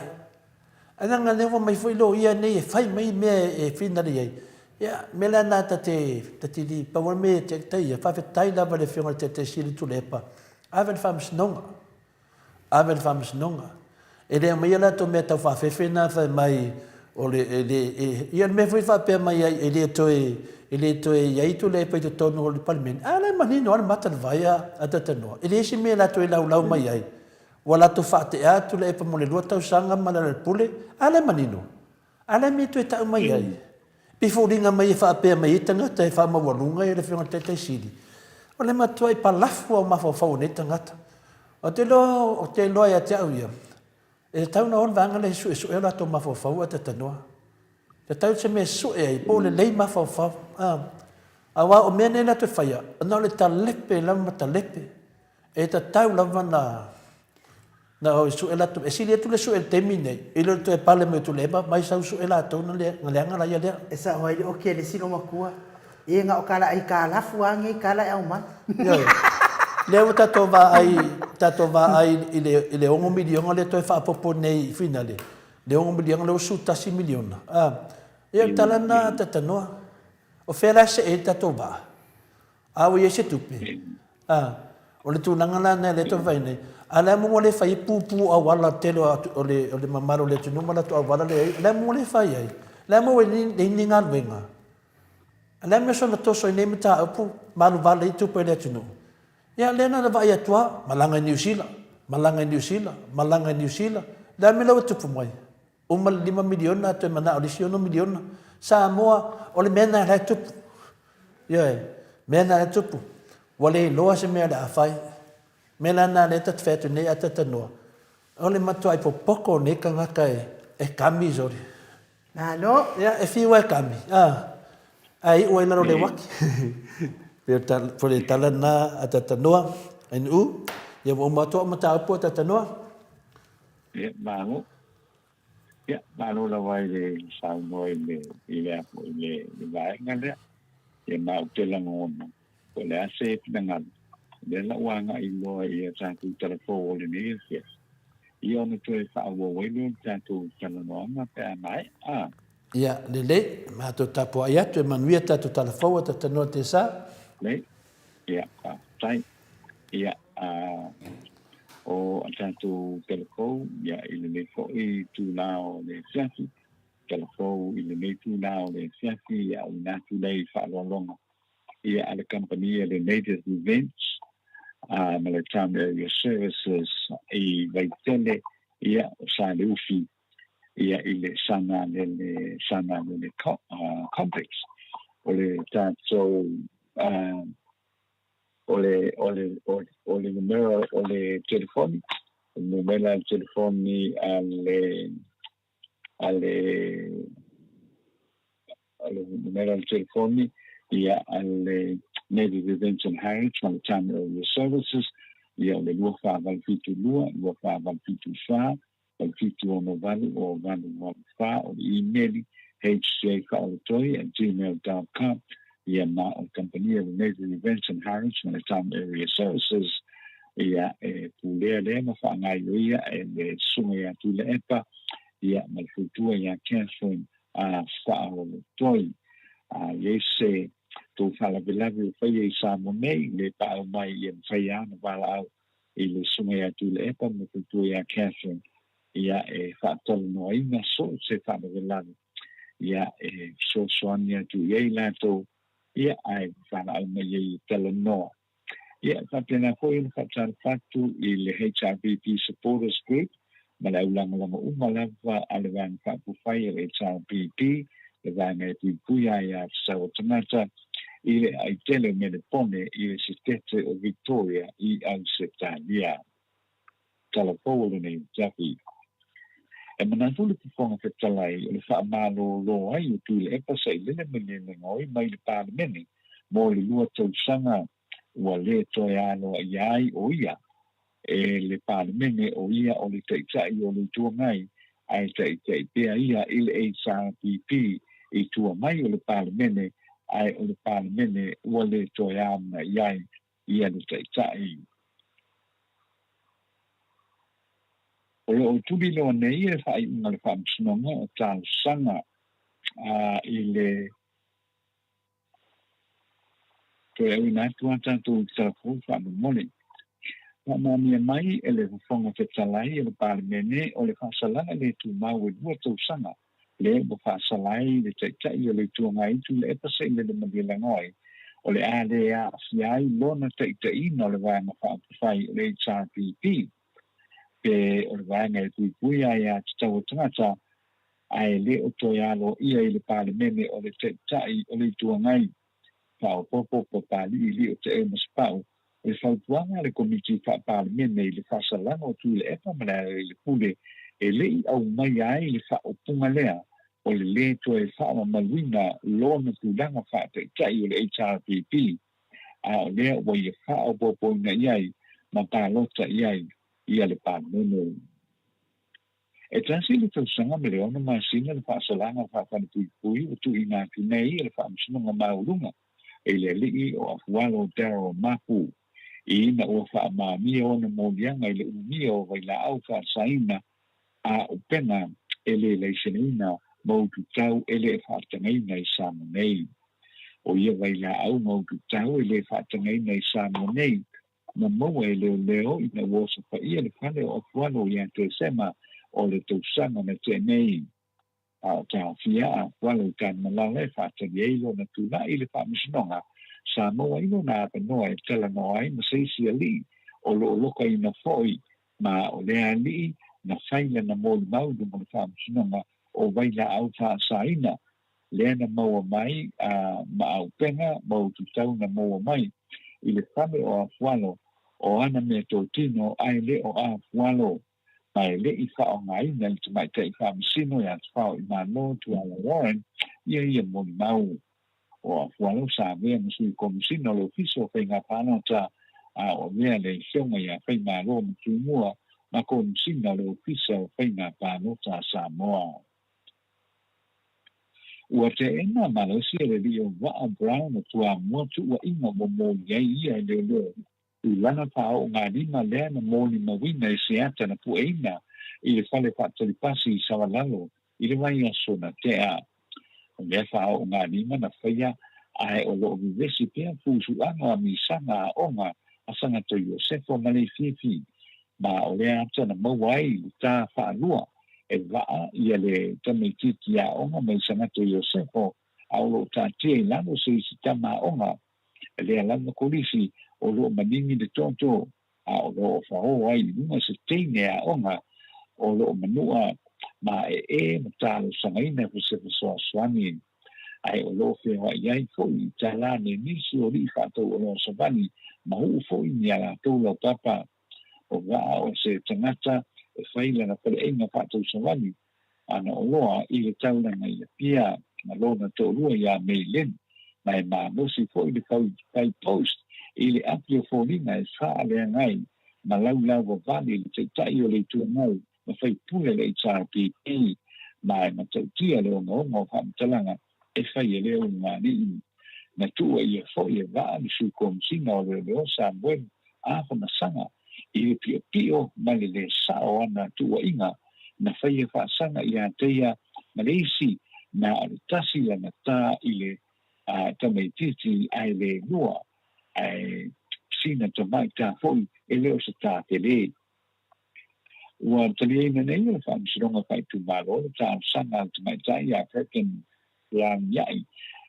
Ae leaga lea ua mai foi loia nei e fai mai mea e finali ai. Ia, mea la na ta te ta te li pau le mea te te ia faafetai lava le afioga i le Taitai Sili Tuilaepa. Ave le faamasinoga. Ave le faamasinoga. E le aumaia latou mea tau faafefe na fai mai o le e le e ia le mea foi faapea mai ai e le toe e le toe i ai Tuilaepa i totonu o le Palemene. A la e manino lava le mata o le vai a Talanoa. E leai se mea latou e laulau mai ai. Ua latou faatea Tuilaepa mo le 2 tausaga ma Lealailepule, a la e manino. A la e mea toe tau mai ai. Pei foliga mai e faapea mai ai tagata e faamaualuga le Afioga i le Taitai Sili. O le matuai palafu lava o mafaufau o nei tagata. Ou te iloa, ou te iloa ia te au ia, e tatau ona o le vaega lea e suesue o latou mafaufau ae talanoa. E tatau se mea e sue ai po o lelei mafaufau. Aua o mea nei latou te faia, na o le talepe lava ma talepe. E tatau lava na na o e sue latou. E sili atu le sue i le taimi nei, i lo le toe pale mai o Tuilaepa, mai sau sue latou na leaga la ia lea. E sao ai le oki a le isi loomatua, E na o ka la aikalafu a nei ka la e aumai. Ioe. Lea ua tatou vaai, tatou vaai i le, i le 6 miliona lea toe faaopoopo nei i Finale, le 6 miliona lea ua 11 miliona. A, ia o le tala lena a Talanoa. O fea la e see ai le tatou vaa? A ua i ai se tupe? A, o le tulaga la lena lea e taumafai nei. A o le a mea ua le fai ai pupu auala tele o le, o le mamalu o le atunuu ma latou auala lea e i ai? O le a mea ua le fai ai? O le a mea ua leai ni galuega? O le a le mea soona toso ai nei mataupu ma alu vale ai tupe a le atunuu? Ia lea na ona vaai atu lava, malaga i Niu Sila, malaga i Niu Sila, malaga i Niu Sila. O le a le mea la ua tupu mai? Uma le $5 miliona toe manao i le isi $6 miliona. Samoa, o le mea lena la e tupu. Ioe, mea lena la e tupu. Ua le iloa se mea o le a fai. Mea la lena lea ta te fai atu nei a talanoa, o le matuai popoto o nei tagata e kami sole. Malo. Ia, e fiu e kami, a, ae iu ai lalo le uaki. Pei o le tala lena a Talanoa, NU, ia ua uma atu au mataupu a Talanoa. Ia, malo. Ia, malo lava i le saunoa i le, i le, i le, le vaega lea. Ia, ma ou te lagona, po o le a se finagalo, o lea la ua agai loa i a tatou talafou o lenei afiafi, ia ona toe faaauau ai lea o le tatou talanoaga pe a maea. A. Ia, lelei, matou tapuai atu e manuia tatou talafou a Talanoa Tesa. Lelei, ia, faafetai. Ia, a, o a tatou talafou, ia, i lenei foi itula o le afiafi, talafou i lenei itula o le afiafi, ia, auina atu lea i faaaloaloga ia a le kamupani a le Native Events a ma le Town Area Services i Vaitele, ia, o Saleufi, ia i le Sagalele, Sagalele Complex. O le tatou o le o le o le numera o le telefoni, o le numera o le telefoni a le a le a le numera o le telefoni ia a le Native Events and Heritage ma le Town Area Services ia o le 2472 2474 876 o 884 o le imeli hcfaolotoi@gmail.com ia ma o le kamupani a le Native Events and Heritage ma le Town Area Services ia e pulea lea ma faagaioia e le susuga ia Tuilaepa ia ma le fautua ia Catherine a Faaolotoi. A i ai se tou faalavelave o faia i Samoa nei, le paau mai ia mafai lava ona valaau i le susuga ia Tuilaepa ma le faletua ia Catherine, ia e faatalanoaina so o se faalavelave. ia, e fesoasoani atu i ai latou, ia, ae valaau mai ai e talanoa. Ia, e faapena foi ona faatalofa atu i le HRPP Supporters Group ma le aulagolago uma lava a le Vaega Faaupufai a le HRPP, le vaega e puipuia ai a tatau a tagata i le aitele o Melepone i le Setete o Victoria i Ausetalia. Tala fou o lenei afiafi. E manatu le Fofoga Fetalai o le faamalōlō ai o Tuilaepa Sailele Malielegaoi mai le Palemene mo le lua tausaga ua lē toe aloaia ai o ia e le Palemene o ia o le Taitai o le Itu Agai ae taitai pea ia i le HRPP i tua mai o le Palemene ae o le Palemene ua lē toe amanaia ai ia le Taitai. O lo o tuliloa nei e le faaiuga a le Faamasinoga o Talosaga i le toe auina atu a tatou i tala fou faamolemole. Faamaonia mai e le Fofoga Fetalai o le Palemene o le faasalaga le tumau e lua tausaga lea ua faasala ai le Taitai o le Itu Agai Tuilaepa Sailele Malielegaoi o le a le aafia ai lona taitaiina o le Vaega Faaupufai o le HRPP pe o le vaega e puipuia ai a tatau a tagata ae le o toe aloaia i le Palemene o le Taitai o le Itu Agai. Faaopoopo Papali'i o Te Masepau, o le fautuaga a le Komiti Faa-Palemene i le faasalaga o Tuilaepa ma Lealailepule e le i aumaia ai le faaupuga lea o le lē toe faamamaluina lona tulaga faataitai o le HRPP, a o lea ua ia faaopoopoina i ai ma palota i ai ia le Palemene. E tasi le tausaga ma le ono masina le faasalaga faafalepuipui ua tuuina atu nei e le Faamasinoga Maualuga i le alii o Afualo Daryl Mapu ina ua faamaonia ona moliaga i le umia o vailaau faasaina a upega e le laiseneina ma ututau e le faatagaina i Samoa nei. O ia vailaau ma ututau e le faatagaina i Samoa nei na maua e leoleo ina ua osofaia le fale o Afualo ia Tesema o le tausaga na tea nei. A o taofia a Afualo i Tanumalala e faatali ai lona tula'i i le Faamasinoga, sa maua ai lona avanoa e talanoa ai ma se isi alii o lo o lokaina foi, ma o lea alii na fai lana molimau i luma o le Faamasinoga o vailaau faasaina lea na maua mai a ma auupega ma ututau na maua mai i le fale o Afualo o ana meatotino ae le o Afualo ma e le i faaaogaina e le tamaitai faamasino ia Tafao-i-Malo Tuala Warren ia ia molimau. O Afualo sa avea ma sui komisina o le Ofisa o Faiga Palota a o avea le Afioga ia Faimalo ma Tumua ma komisina o le Ofisa o Faiga Palota a Samoa. Ua teena malosi e le alii o Vaa Brown o Toamua tuuaiga ua moli ai ia e leoleo i lana faaoogalima lea na molimauina i se ata na pueina i le fale faatalipasi i Savalalo i le vaiaso na tea. O lea faaoogalima na faia ae o lo o vevesi pea fusuaga o amisaga aoga a Sagato Iosefo ma Leififi ma o lea ata na maua ai le tā faalua e vaa ia le tamaitiiti aoga mai Sagato Iosefo a o lo o taatia i lalo se isi tama aoga lea lava kolisi o lo o manini le toto a o lo o faoa ai i luga se teine aoga o lo o manua ma e e ma talosagaina se fesoasoani ae o lo o feoai ai foi i talā me nisi o alii faatauoloa savali ma uu foi ni a latou laupapa. O Vaa o se tagata e fai lana faleaiga faatausavali ana oloa i le taulaga i Apia ma lona toalua iā Mei Lin, ma e malosi foi le fai post i le api o foliga e faaleaga ai ma laulau vavali le Taitai o le Itu Agai ma faipule le HRPP, ma e matautia le ogaoga o faamatalaga e fai e le ulugalii. Na tuua ia foi e Vaa le Sui Komisina o Leoleo Samuel Afamasaga i le piopio ma le lē sao o ana tuuaiga na faia faasaga iā te ia ma le isi na o le tasi lana tā i le tamaitiiti ae le lua ae sina tamaita foi e le o se tā telē. Ua taliaina nei e le Faamasinoga Faaitumalo le talosaga a le tamaitai ia Perkin faafeagia'i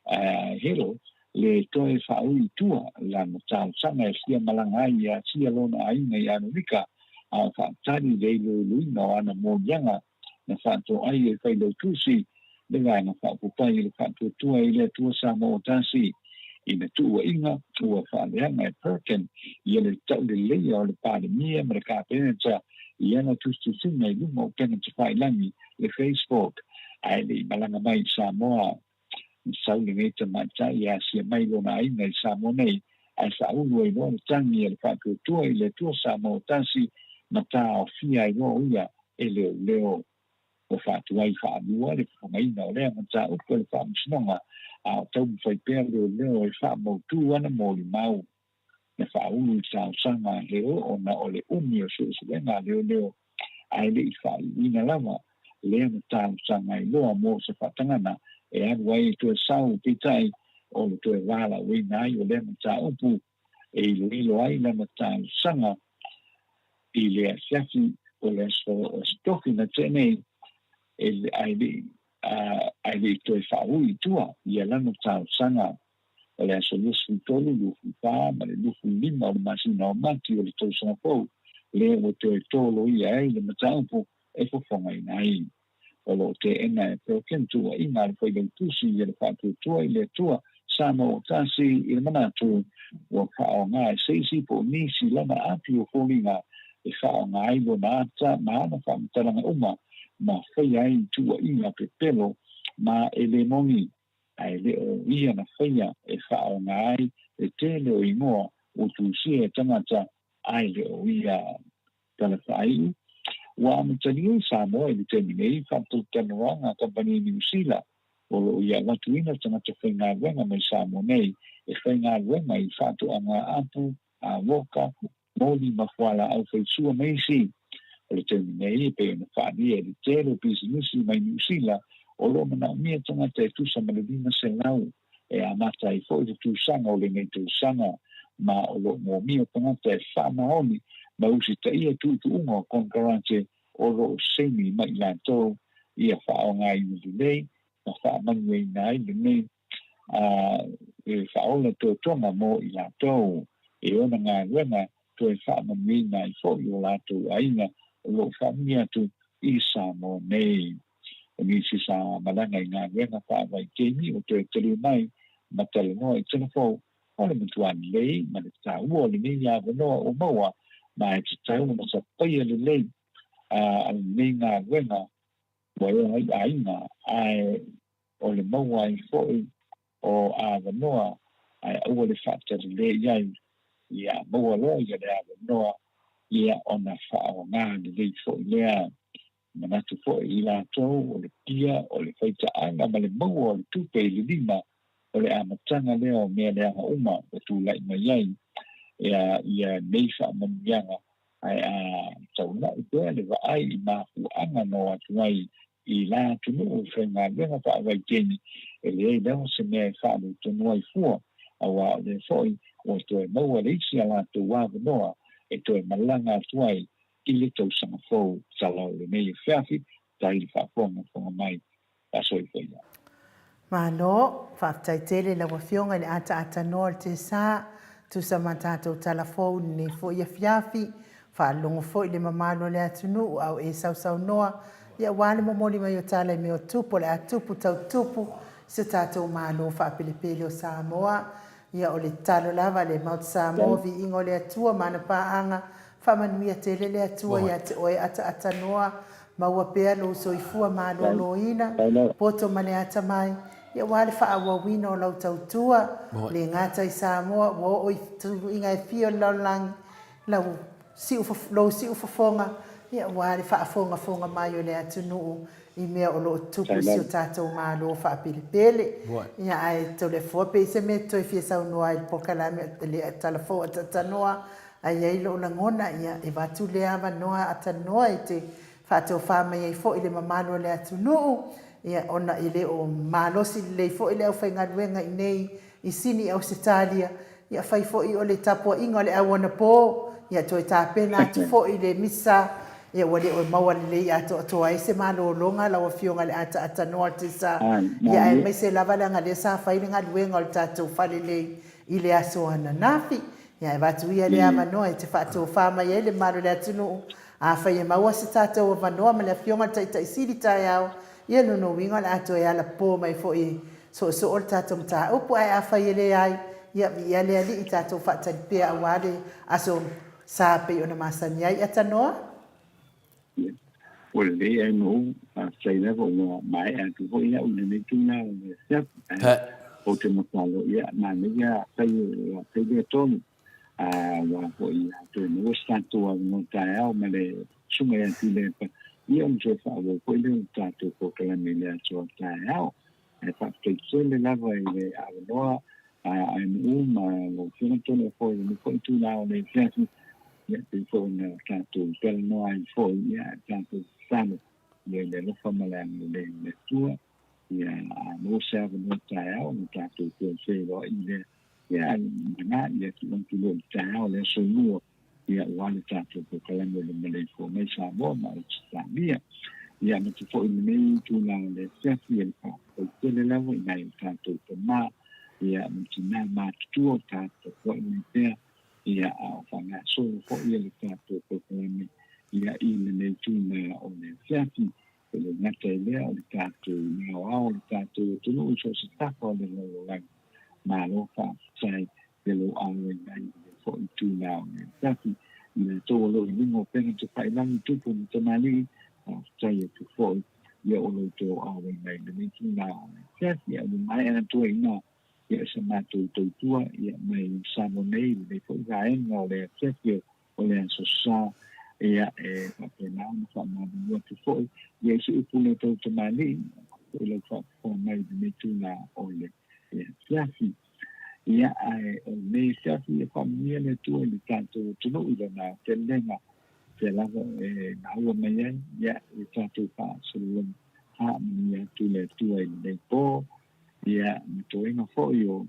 a Hill le toe faaui i tua lana talosaga e fia malaga ai e asia lona aiga i Amerika a o faatali le iloiloina o ana moliaga na faatoai e Failautusi le Vaega Faaopoopai i le Faatuatua i le Atua Samoa Tasi. Ina tuuaiga ua faaleaga e Perkin ia le tauleleia o le Palemia ma le Kapeneta i ana tusitusiga i luma o upega tafailagi, le Facebook, ae le i malaga mai i Samoa. Na sau lenei tamaitai e asia mai lona aiga i Samoa nei, ae faaulu ai loa le tagi a le Faatuatua i le Atua Samoa Tasi ma taofia ai loa o ia e leoleo. Ua faatuai faalua le fofogaina o lea mataupu e le Faamasinoga, a o taumafai pea leoleo e faamautu ana molimau. Na faaulu le talosaga a Hill ona o le umi o suesuega a leoleo, ae le i faaiuina lava lea na talosaga ai loa mo se faatagana e alu ai e toe sau, peitai o le toe valaauina ai o lea mataupu e iloilo ai lana talosaga i le afiafi o le aso Tofi na tea nei, ae le i toe faaui i tua ia lana talosaga. O le aso 23, 24 ma le 25 o le masina o Mati o le tausaga fou, lea ua toe toloia ai le mataupu e fofogaina ai. O lo o teena e Perkin tuuaiga a le Failautusi ia le faatuatua i le Atua Samoa Tasi i le manatu ua faaaoga e se isi po o nisi lana api o foliga e faaaoga ai lona ata ma ana faamatalaga uma ma faia ai tuuaiga pepelo ma e le moni, ae le o ia na faia e faaaoga ai le tele o igoa ua tusia e tagata ae le o ia. Tala faaiu, Ua amatalia i Samoa i le taimi nei faatalatalanoaga a kamupani Niu Sila o lo o ia avatuina tagata faigaluega mai Samoa nei e faigaluega i faatoaga apu, avoka, moli ma fualaau faisua ma isi. O le taimi nei e pei ona faaalia e le tele o pisinisi mai Niu Sila o lo o manaomia tagata e tusa ma le 500 e amata ai foi le tusaga o lenei tausaga, ma o lo o mōmia tagata e faamaoni ma usitaia tuutuuga o konekarate o lo o saini mai i latou ia faaaogaina lelei ma faamanuiaina ai lenei e faaola totoga mo i latou e ona galuega toe faamanuiaina ai foi o latou aiga o lo o faamanuia atu i Samoa nei. O nisi sa malaga i galuega faavaitaimi ua toe taliu mai ma talanoa i telefou o le matua lelei ma le taua o lenei avanoa ua maua ma e tatau ona sapaia lelei a lenei galuega ua ea ai aiga ae o le maua ai foi o avanoa ae aua le faatalale i ai, ia maua loa ia le avanoa ia ona faaaoga lelei foi lea. Manatu foi i latou o le pia, o le faitaaga ma le maua o le tupe i le lima, o le amataga lea o mea leaga uma ua tulai mai ai ia ia nei faamanuiaga, ae a taulai pea le vaai i mafuaaga na o atu ai i la atunuu i faigaluega faavaitaimi, e leai lava se mea e faaletonu ai fua, aua o lea foi ua toe maua le isi a latou avanoa e toe malaga atu ai i le tausaga fou. Tala o lenei afiafi, tai le faafogafoga mai. Faasoifua ia. Malo, faafetai tele i lau Afioga i le ataatanoa o le Tesa, tusa ma tatou tala fou i lenei foi afiafi. Faalogo foi le mamalu o le atunuu a o e sausaunoa, ia aua le momoli mai o tala i mea o tupu o le a tupu tau tupu i so tatou Malo faapelepele o Samoa. Ia o le tatalo lava a le Maota Samoa, viiga o le Atua ma ana paaga, faamanuia tele le Atua ia te oe ataatanoa, maua pea lou soifua maloloina, poto ma le atamai, ia aua le faaauauina o lau tautua, le gata i Samoa, ua oo i tuluiga e fia o le lalolagi, lau siu, lou siufofoga, ia aua le faafogafoga mai o le atunuu i mea o lo o tupu i si o tatou Malo faapelepele. Ia ae Toleafoa pe i se mea e toe fia saunoa ai i le polokalame o le Tala Fou Ataatanoa, a i ai lou lagona, ia e avatu lea avanoa atanoa e te faatofa mai ai foi le mamalu o le atunuu, ia ona e le o malosi lelei foi le aufaigaluega i inei i Sini i Ausetalia, ia fai foi o le tapuaiga o le au anapo, ia toe tapena atu foi le misa. Ia ua le o maua lelei atoatoa ai se malologa lau Afioga i le ataatanoa o le Tisa, ia aemaise lava leaga lea sa fai le galuega o le tatou fale nei i le aso ananafi. Ia ae avatu ia lea avanoa e te faatofa mai ai le mamalu o le atunuu, afai e maua se tatou avanoa ma le Afioga i le Taitai Sili taeao, ia lona uiga o le a toe alapo mai foi e soosoo le tatou mataupu, ae afai e leai, ia viia le Alii tatou faatali pea aua le aso Sa pei ona masani ai Atanoa. Ia, ua lelei ae Mauu, faafetai lava ua maea atu foi au i lenei tulaga o le afiafi. Ae ou te masalo, ia, manaia afai ua fai lea tonu, aua foi a toe maua se tatou avanoa taeao ma le Susuga ia Tuilaepa, ia ona toe faaauau foi lea o le tatou polokalame i le aso a taeao. Ae faafetai tele lava i le avanoa a Mauu ma lau Afioga Toleafoa i lenei foi itula o le afiafi, ia pei foi ona tatou talanoa ai foi, ia tatou tatalo ia i le alofa ma le agalelei o le Atua, ia a maua se avanoa taeao ona tatou toe feiloai lea, ia mana ia tuu atu loa i le taeao o le aso Lua, ia aua le tatou polokalame o le maleifua mai Samoa ma Ausetalia. Ia aemaise foi lenei itula o le afiafi e faafetai tele lava i nai o tatou tama ia ma tina matutua o tatou tapuai mai pea ia a o faagasolo foi le tatou polokalame ia i lenei itula o le afiafi. E le gata i lea o le tatou aoao o le tatou atunuu i so o se tafa o le lalolagi. Malo faafetai i lou auai mai i lenei foi itula o le afiafi. I latou o lo o i luga o upega tafailagi, tupu ma tamalii, faafetai atu foi ia o lo outou auai mai i lenei itula o le afiafi. Ae ua maea atu ai i ina ia sa matou tautua ia mai Samoa nei i lenei foi vaega o le afiafi o le Aso Sa, ia e faapena ona faamalulu atu foi ia i se upu le tou tamalii foi lau faafofoga mai i lenei tulaga o le afiafi. Ia, ae o lenei afiafi e faamanuia le Atua i le tatou atunuu i lona aotelega, fea lava e maua mai ai, ia, i tatou faasolologa faamanuia atu le Atua i lenei po, ia, ma toega foi o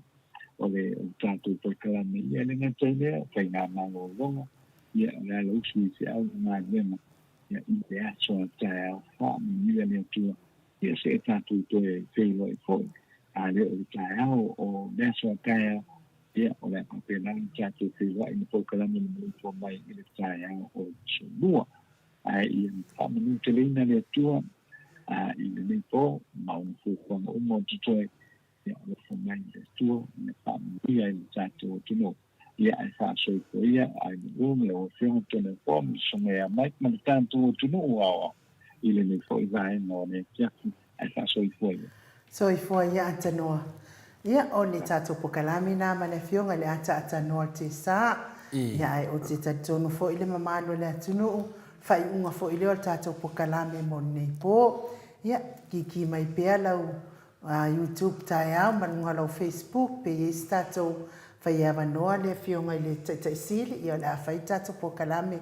o le o le tatou polokalame, ia e le gata i lea, o faigamalologa, ia, o le ala usu i feau ma galuega, ia, i le aso a taeao, faamanuia le Atua, ia se e tatou toe feiloai foi, a le o le taeao o le aso a taeao, ia, o le a faapena ona tatou feiloai ma polokalame le maleifua mai i le taeao o le aso Lua. Ae ia faamanuteleina le Atua a i lenei po ma ona fuafuaga uma o totoe, ia alofa mai le Atua ina faamanuia i le tatou atunuu. Ia ae faasoifua ia ai Mauu ma lau Afioga Toleafoa ma le Susuga ia Mike ma le tatou atunuu aoao i lenei foi vaega o le afiafi ae faasoifua ia. Soifua ia Atanoa. Ia, o le tatou pokalame na ma le Afioga i le Ata Atanoa Tesa. Ia, ae ou te talitonu foi i le mamalu o le atunuu, faaiuga foi lea o le tatou pokalame mo lenei po. Ia, kiki mai pea lau YouTube taeao ma luga o lau Facebook pe i ai se tatou fai avanoa le Afioga i le Taitai Sili, ia o le a fai le tatou pokalame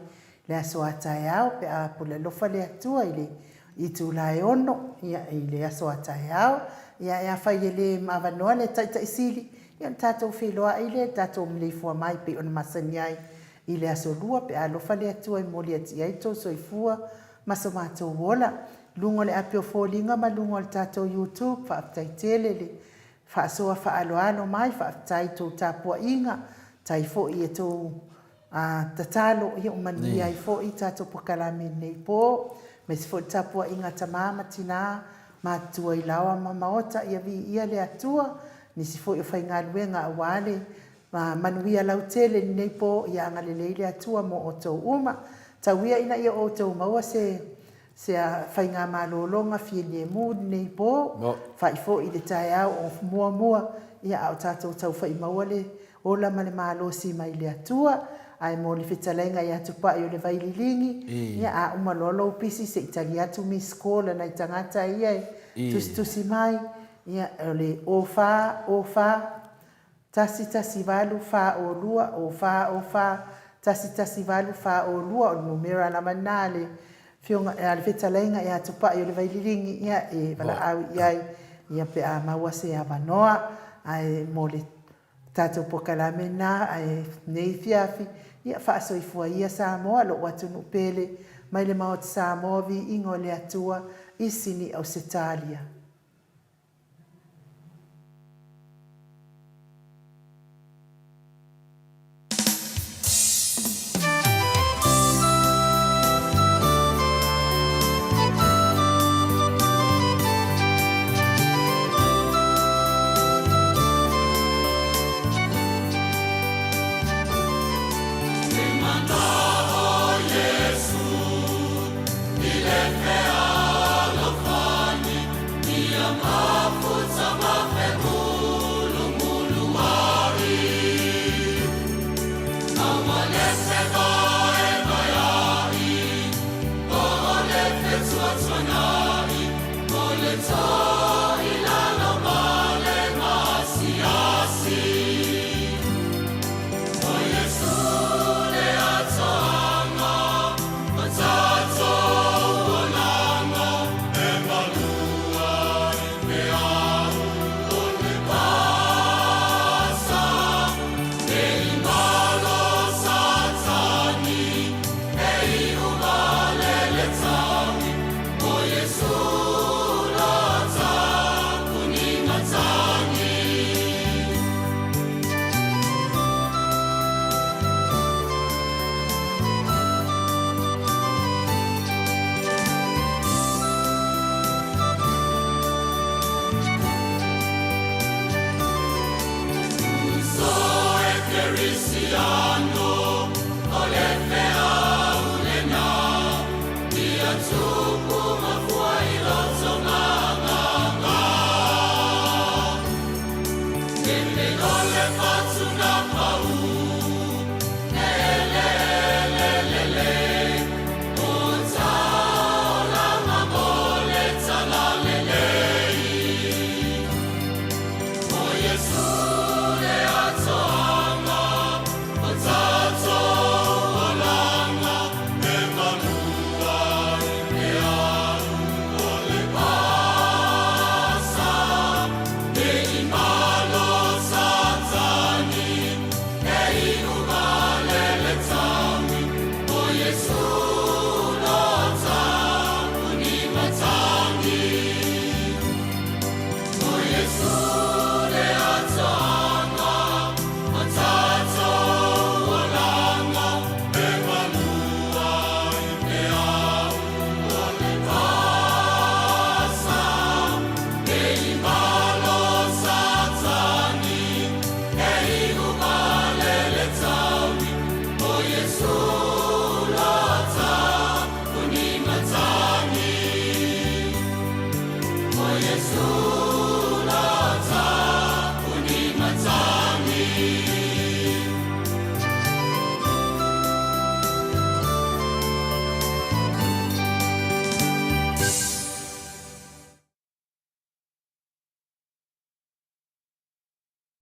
le aso a taeao pe a pule alofa le Atua i le itula e 6, ia, i le aso a taeao. Ia, ae afai e le avanoa le Taitai Sili, ia ona tatou feiloai lea i le tatou maleifua mai pei ona masani ai i le aso Lua pe a alofa le Atua e momoli atu i ai le tou soifua ma so matou ola. Luga o le api o foliga ma luga o le tatou YouTube, faafetai tele le faasoa faaaloalo mai, faafetai i tou tapuaiga, tai foi i tou tatalo ia ua manuia ai foi tatou pokalame i lenei po, aemaise foi le tapuaiga a tama ma tina matutua i laoa ma maota, ia viia le Atua, nisi foi o faigaluega aua le manuia lautele i lenei po, ia agalelei le Atua mo outou uma. Tau ia ina ia outou maua se se faigamalologa fieliemu i lenei po, fai foi i le taeao o muamua, ia a o tatou taufai maua le ola ma le malosi mai le Atua. Ae mo le fetalaiga ia Tupai o le Vaililigi, ia a uma loa lou pisi se i tali atu miss call a nai tagata ia e tusitusi mai, ia o le 04 04 1 1 8 4 o 2 o 4 o 4 1 1 8 4 o 2 o le numera lava lena a le Afioga a le Fetalaiga ia Tupai o le Vaililigi ia e valaau i ai ia pe a maua se avanoa ae mo le tatou pokalame lena ae nei afiafi ia faasoifua ia Samoa lou atunuu pele. Mai le Maota Samoa Viiga o le Atua i Sini Ausetalia.